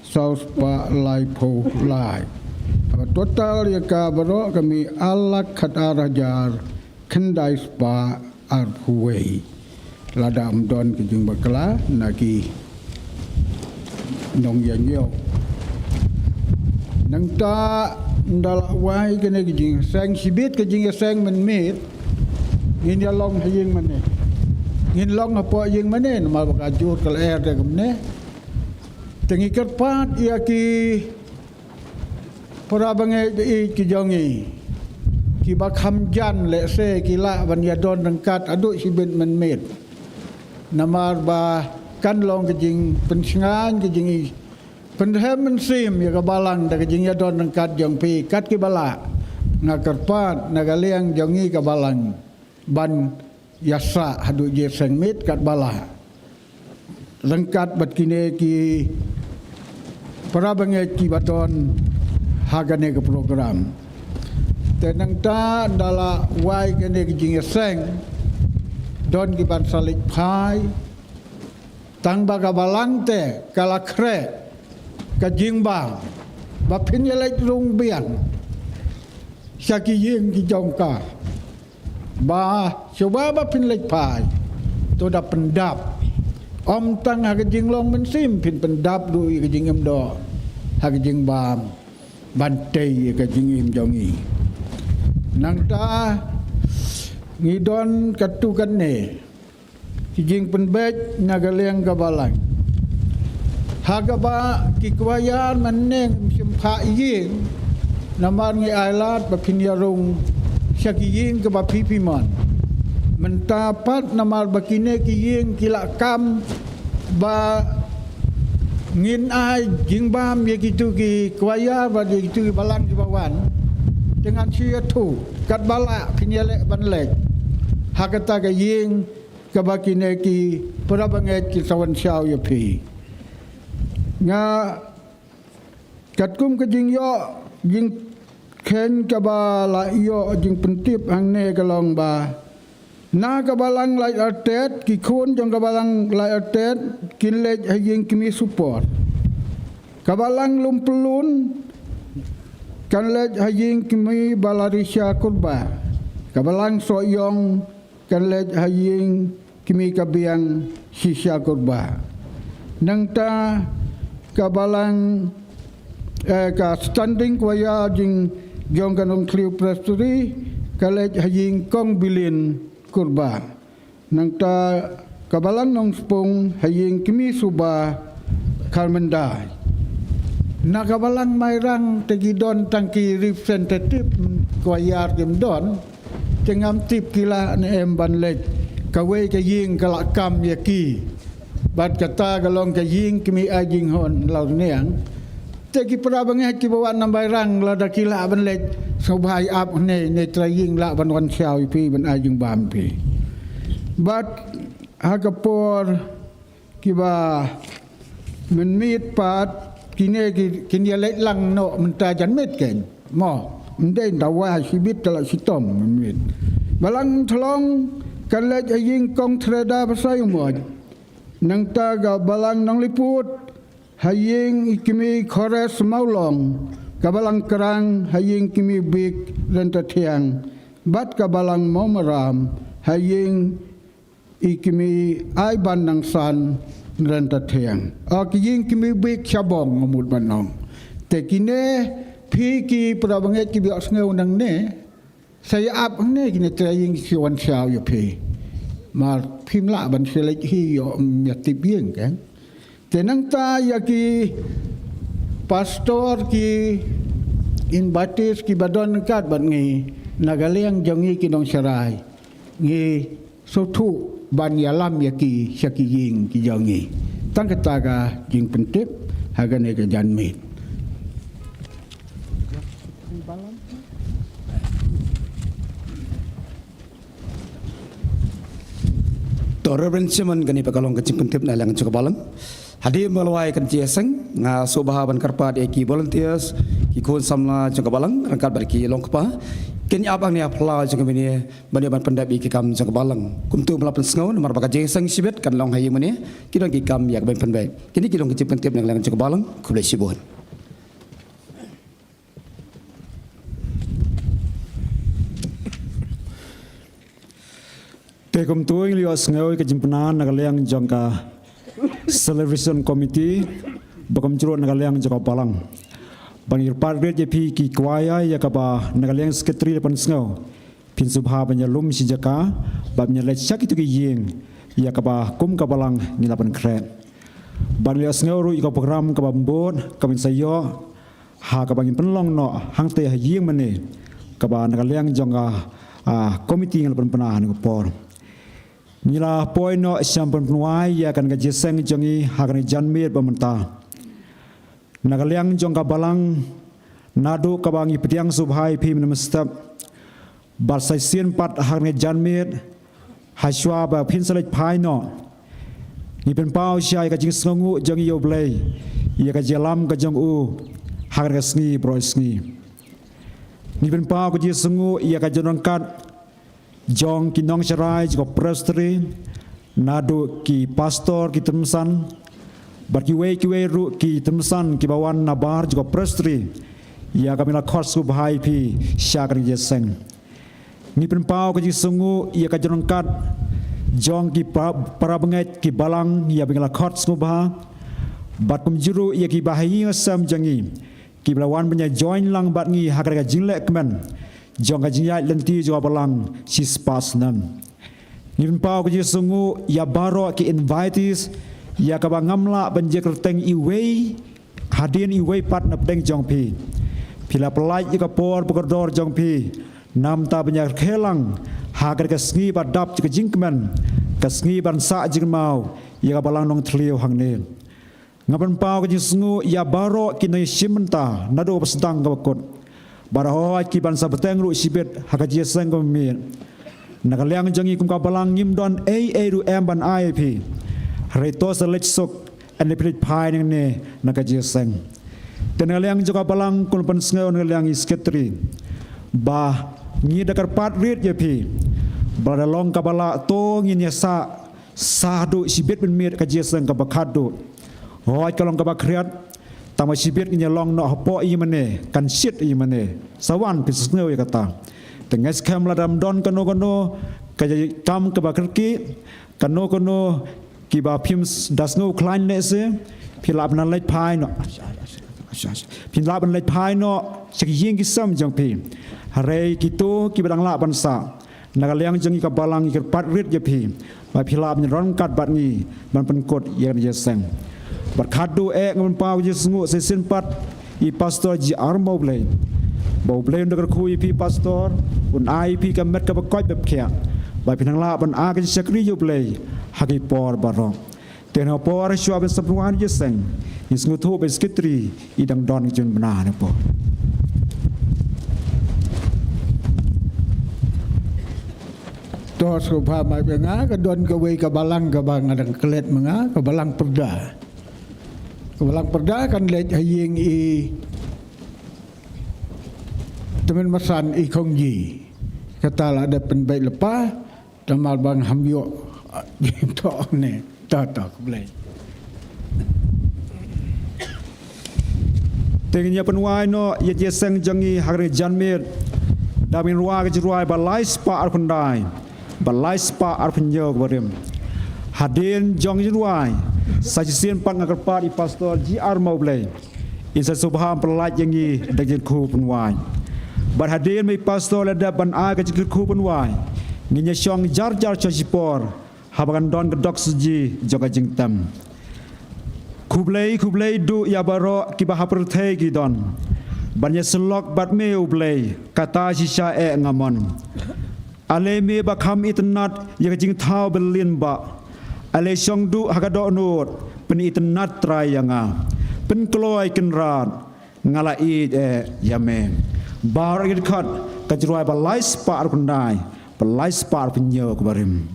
saw spah laiphew lai. Haba total ïa ka baroh ka mih ar lak khatar hajar khyndai spah arphew wei. Lada ym don ka jingbakla na ki nongïainguh. Nangta ynda la wai kane ka jingïaseng, shibit ka jingïaseng mynmiet ngin ïalong ha ïing mane. Ngin long hapoh ïing mane namar ba ka jur ka lyer da kumne. Te ngi kyrpad ïa ki para bangeit ki jong ngi kiba kham jan, lehse ki lah ban ïadon ryngkat haduh shibit mynmiet. Namar ba kan long ka jingpynshngaiñ, ka jingpynrhem mynsiem ïa ka balang da ka jingïadon ryngkat jong phi kat kiba lah. Nga kyrpad na ka liang jong ngi ka balang ban ïasah haduh jingïaseng miet katba lah ryngkat bad kine ki para bangeit kiba don ha kane ka program. Te nangta ynda la wai kane ka jingïaseng, don kiban sa leit phai, tang ba ka balang te ka la khreh ka jingbam ba phin ïaleit rung biang sha ki ïing ki jong ka. Ba shuwa ba phin leit phai, to da pyndap. Ym tang ha ka jinglong mynsiem, phin pyndap ruh ïa ka jingim doh ha ka jingbam ban tei ïa ka jingim jong ngi. Nangta ngi don katto katne ki jingpynbeit na ka liang ka balang. Ha kaba ki kwayar mynne ngim shym phah ïing, namar ngi ailad ba phin ïarung sha ki ïing kaba phi phi mon. Mynta pat namar ba kine ki ïing ki la kam ba ngin ai jingbam ïa kitu ki kwayar bad ïa kitu ki balang kiba wan. Te ngan shu ïathuh katba lah phin ïaleh ban leit ha kata ka ïing kaba kine ki para bangeit ki sa wan shaw ïa phi. Nga katkum ka jingïoh jingkheiñ kaba la ïoh jingpyntip hangne ka long ba na ka balang Laitartet, ki khun jong ka balang Laitartet kin leit ha ïing kmie Supor. Ka balang Lumpylun kan leit ha ïing kmie Balarisha Kurba. Ka balang Sohiong kan leit ha ïing kmie Kabiang Shisha Kurba. Nangta ka balang, eh, ka standing choir jing jong ka Nongthliew Presbytery ka leit ha ïing Kong Bilin Kurba. Nangta ka balang Nongspung ha ïing kmie Suba Kharmendai. Na ka balang Mairang te ki don tang ki representative choir kim don. Te ngam tip ki lah ne em ban leit kawei ka ïing ka la kam ïa ki. Bad kata ka long ka ïing kmie Ai Jinghon Lawrniang. Te ki para bangeit kiba wan na Mairang lada ki lah ban leit sngewbha ïa ap hangne, ne trai ïing lah ban wan shaw ïa phi ban ai jingbam phi. Bad ha ka por kiba mynmiet pat kine ki, kin ïaleit lang noh mynta janmiet kein. Mo, ym dei, ynda wai shibit ka la shitom mynmiet. Balang Thlong kan leit ha ïing Kong Threda Basaiawmoit. Nangta ka balang Nongliput ha ïing i kmie Khores Mawlong, ka balang Krang ha ïing kmie Bik Ryntathiang, bad ka balang Mawmaram ha ïing i kmie Aiban Nangsan Ryntathiang. O, ki ïing kmie Bik Shabong nga mut ban ong. Te kine phi ki para bangeit kiba ïohsngew nangne, sa ïa ap hangne, kine trai ïing ki wan shaw ïa phi. Mar phim lah ban shu leit hi ïoh, ym ïa tip ïing kein. Te nangta ïa ki pastor, ki invitees kiba don ryngkat bad ngi na ka liang jong ngi ki nongsharai, ngi sngewthuh ban ïalam ïa ki sha ki ïing ki jong ngi. Tang kata ka jingpyntip ha kane ka janmiet. Reverend Chairman, kane pat ka long ka jingpyntip na liang jong ka balang. Hadien ba la wai ka jingïaseng, nga sngewbha ban kyrpad ïa ki volunteers, ki khun samla jong ka balang ryngkat bad ki long kpa, kin ïa ap hangne ha phyllaw jong ka mane ban ïa ban pyndep ïa ki kam jong ka balang. Kumta ba la pynsngew namar ba ka jingïaseng shibit kan long ha ïing mane, ki don ki kam ïa ka ban pynbeit. Kine ki long ki jingpyntip na liang jong ka balang. Khublei shibun. Te kumta ngi la ïohsngew ïa ka jingpynbna na ka liang jong ka Celebration Committee, ba kumjuh ruh na ka liang jong ka balang. Ba ngi kyrpad rit ïa phi ki kwaya ïa kaba na ka liang Secretary la pynsngew, phin sngewbha ban ïalum shi jaka, ba phin ïaleit sha kito ki ïing ïa kaba kum ka balang ngi la pynkhreh. Ba ngi la ïohsngew ruh ïa ka program kaba bud kaba ngin sa ïoh ha kaba ngin pynlong noh hangtei ha ïing mane, kaba na ka liang jong ka, ah, committee ngi la pynbna ha kane ka por. Ngi la poi noh sha ban pynwai ïa kane ka jingïaseng jong ngi ha kane ka janmiet ba mynta. Na ka liang jong ka balang, naduh kaba ngi pdiang sngewbha ïa phi mynne mynstep, bad sa shisien pat ha kane ka janmiet, hashwa ba phin sa leit phai noh, ngi pynpaw shisha ïa ka jingsngewnguh jong ngi ïa U Blei ïa ka jingïalam ka jong u ha kane ka sngi baroh sngi. Ngi pynpaw ka jingsngewnguh ïa ka jingryngkat jong ki nongsharai jong ka Presbytery, naduh ki pastor, ki tymmen basan, bad kiwei kiwei ruh ki tymmen basan kiba wan nabar jong ka Presbytery, ïa kaba ngi la khot sngewbha ïa phi sha kane ka jingïaseng. Ngi pynpaw ka jingsngewnguh ïa ka jingryngkat jong ki pa-, para bangeit ki balang ïa ba ngi la khot sngewbha, bad kumjuh ruh ïa kiba ha ïing ha sem jong ngi, kiba la wan ban ïa join lang bad ngi ha kane ka jingleh kmen jong ka jingïaid lynti jong ka balang shispah snem. Ngi pynpaw ka jingsngewnguh ïa baroh ki invitees, ïa kaba ngam lah ban jia kyrteng iwei hadien iwei pat na pdeng jong phi. Phi la pyllait ïa ka por ba kordor jong phi, namar ban ïa kyrkhu lang ha kane ka sngi ba dap jong ka jingkmen, ka sngi ban sah jingkynmaw ïa ka balang Nongthliew hangne. Nga pynpaw ka jingsngewnguh ïa baroh ki nongïashim bynta naduh ba sdang kaba kut, bad hooid kiban sa bteng ruh shibit ha ka jingïaseng kaba miet. Na ka liang jong ngi kum ka balang ngim don ei ei ruh em ban ai ïa phi. Hynrei to sa leit suk, hynrei phi leit phai nangne na ka jingïaseng. Te na ka liang jong ka balang kum la pynsngew na ka liang i Secretary, ba ngi da kyrpad rit ïa phi, ba lada long kaba lah to ngin ïa sah sah haduh shibit mynmiet ka jingïaseng kaba khatduh. Hooid ka long kaba khriat, tangba shibit ngin ïa long noh hapoh ïing mane, kan shit ïing mane. Sa wan phin sa sngew ïa kata. Te nga skhem lada ym don kano kano ka kam kaba kyrkieh, kano kano kiba phim da sngew khlaiñ lehse, phi lah ban leit phai noh. Phi lah ban leit phai noh sha ki ïing ki sem jong phi. Hynrei kito kiba dang lah ban sah, na ka liang jong ngi ka balang ngi kyrpad rit ïa phi, ba phi lah ban ïaryngkat bad ngi ban pynkut ïa ka jingïaseng. Bad khatduh eh nga pynpaw ka jingsngewnguh sa shisien pat ïa i Pastor G R Mawblei, ba U Blei un da kyrkhu ïa phi Pastor, un ai ïa phi ka met kaba koit ba pkhiah, ba phin nang lah ban ai ka jingshakri ïa U Blei ha ki por baroh. Te na ka por shuwa ban sa pynwai ïa ka jingïaseng, ngi sngewthuh ba i Secretary i dang don ka jingpynbna na ka por. To sngewbha mai ba nga, ka don kawei ka balang kaba nga dang klet ma nga, ka balang Pyrda. Ka balang Pyrda kan leit ha ïing i tymmen basan i Khongji. Kata la dep pynbeit lypa, namar ba ngam ïoh to ne, to to, khublei. Te ngin ïa pynwai noh ïa ka jingïaseng jong ngi ha kane ka janmiet da ban rwai ka jingrwai ba lai spah arphew khyndai bad lai spah arphew hynñiew kaba rim. Hadien jong ka jingrwai, sa shisien pat nga kyrpad ïa i Pastor G R Mawblei, in sa sngewbha ban pyllait ïa ngi da ka jingkyrkhu pynwai. Bad hadien ba i Pastor la dep ban ai ka jingkyrkhu pynwai, ngin ïa shong jar jar sha shipor haba kan don ka dohsngi jong ka jingtem. Khublei, khublei duh ïa baroh kiba ha pyrthei ki don ban ïasyllok bad me U Blei, kata shisha eh nga mon. Ale me ba kham itynnad ïa ka jingthaw byllien bah, ale shong duh ha ka dohnud, pynitynnad trai ïa nga, pynkloi kynrad, nga la ïeit eh ïa me. Baroh ki dkhot ka jingrwai ba lai spah arphew khyndai bad lai spah arphew hynñiew kaba rim.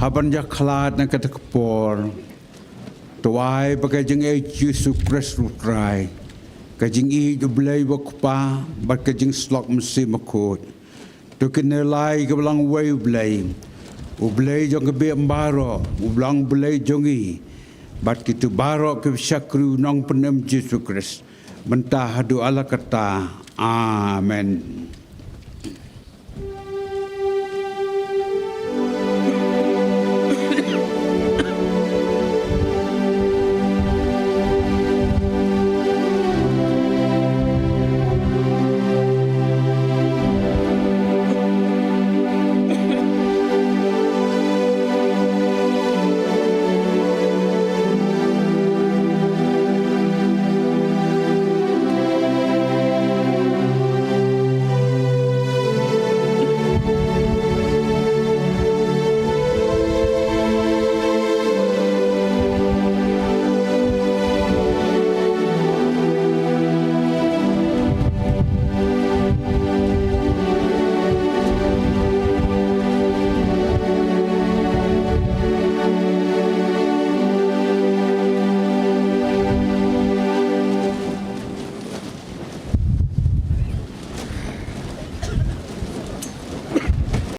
Ban ïakhlad na kata ka por, to ai ba ka jingïeit Jisu Khrist u Trai, ka jingïeit u Blei ba Kpa, bad ka jingslok Mynsiem Bakhuid, to kin ïalai ki ba long uwei u Blei, u Blei jong ki bym baroh, u ba long Blei jong ngi, bad kito baroh ki ba shakri u Nongpynim Jisu Khrist, mynta haduh katta. Amen.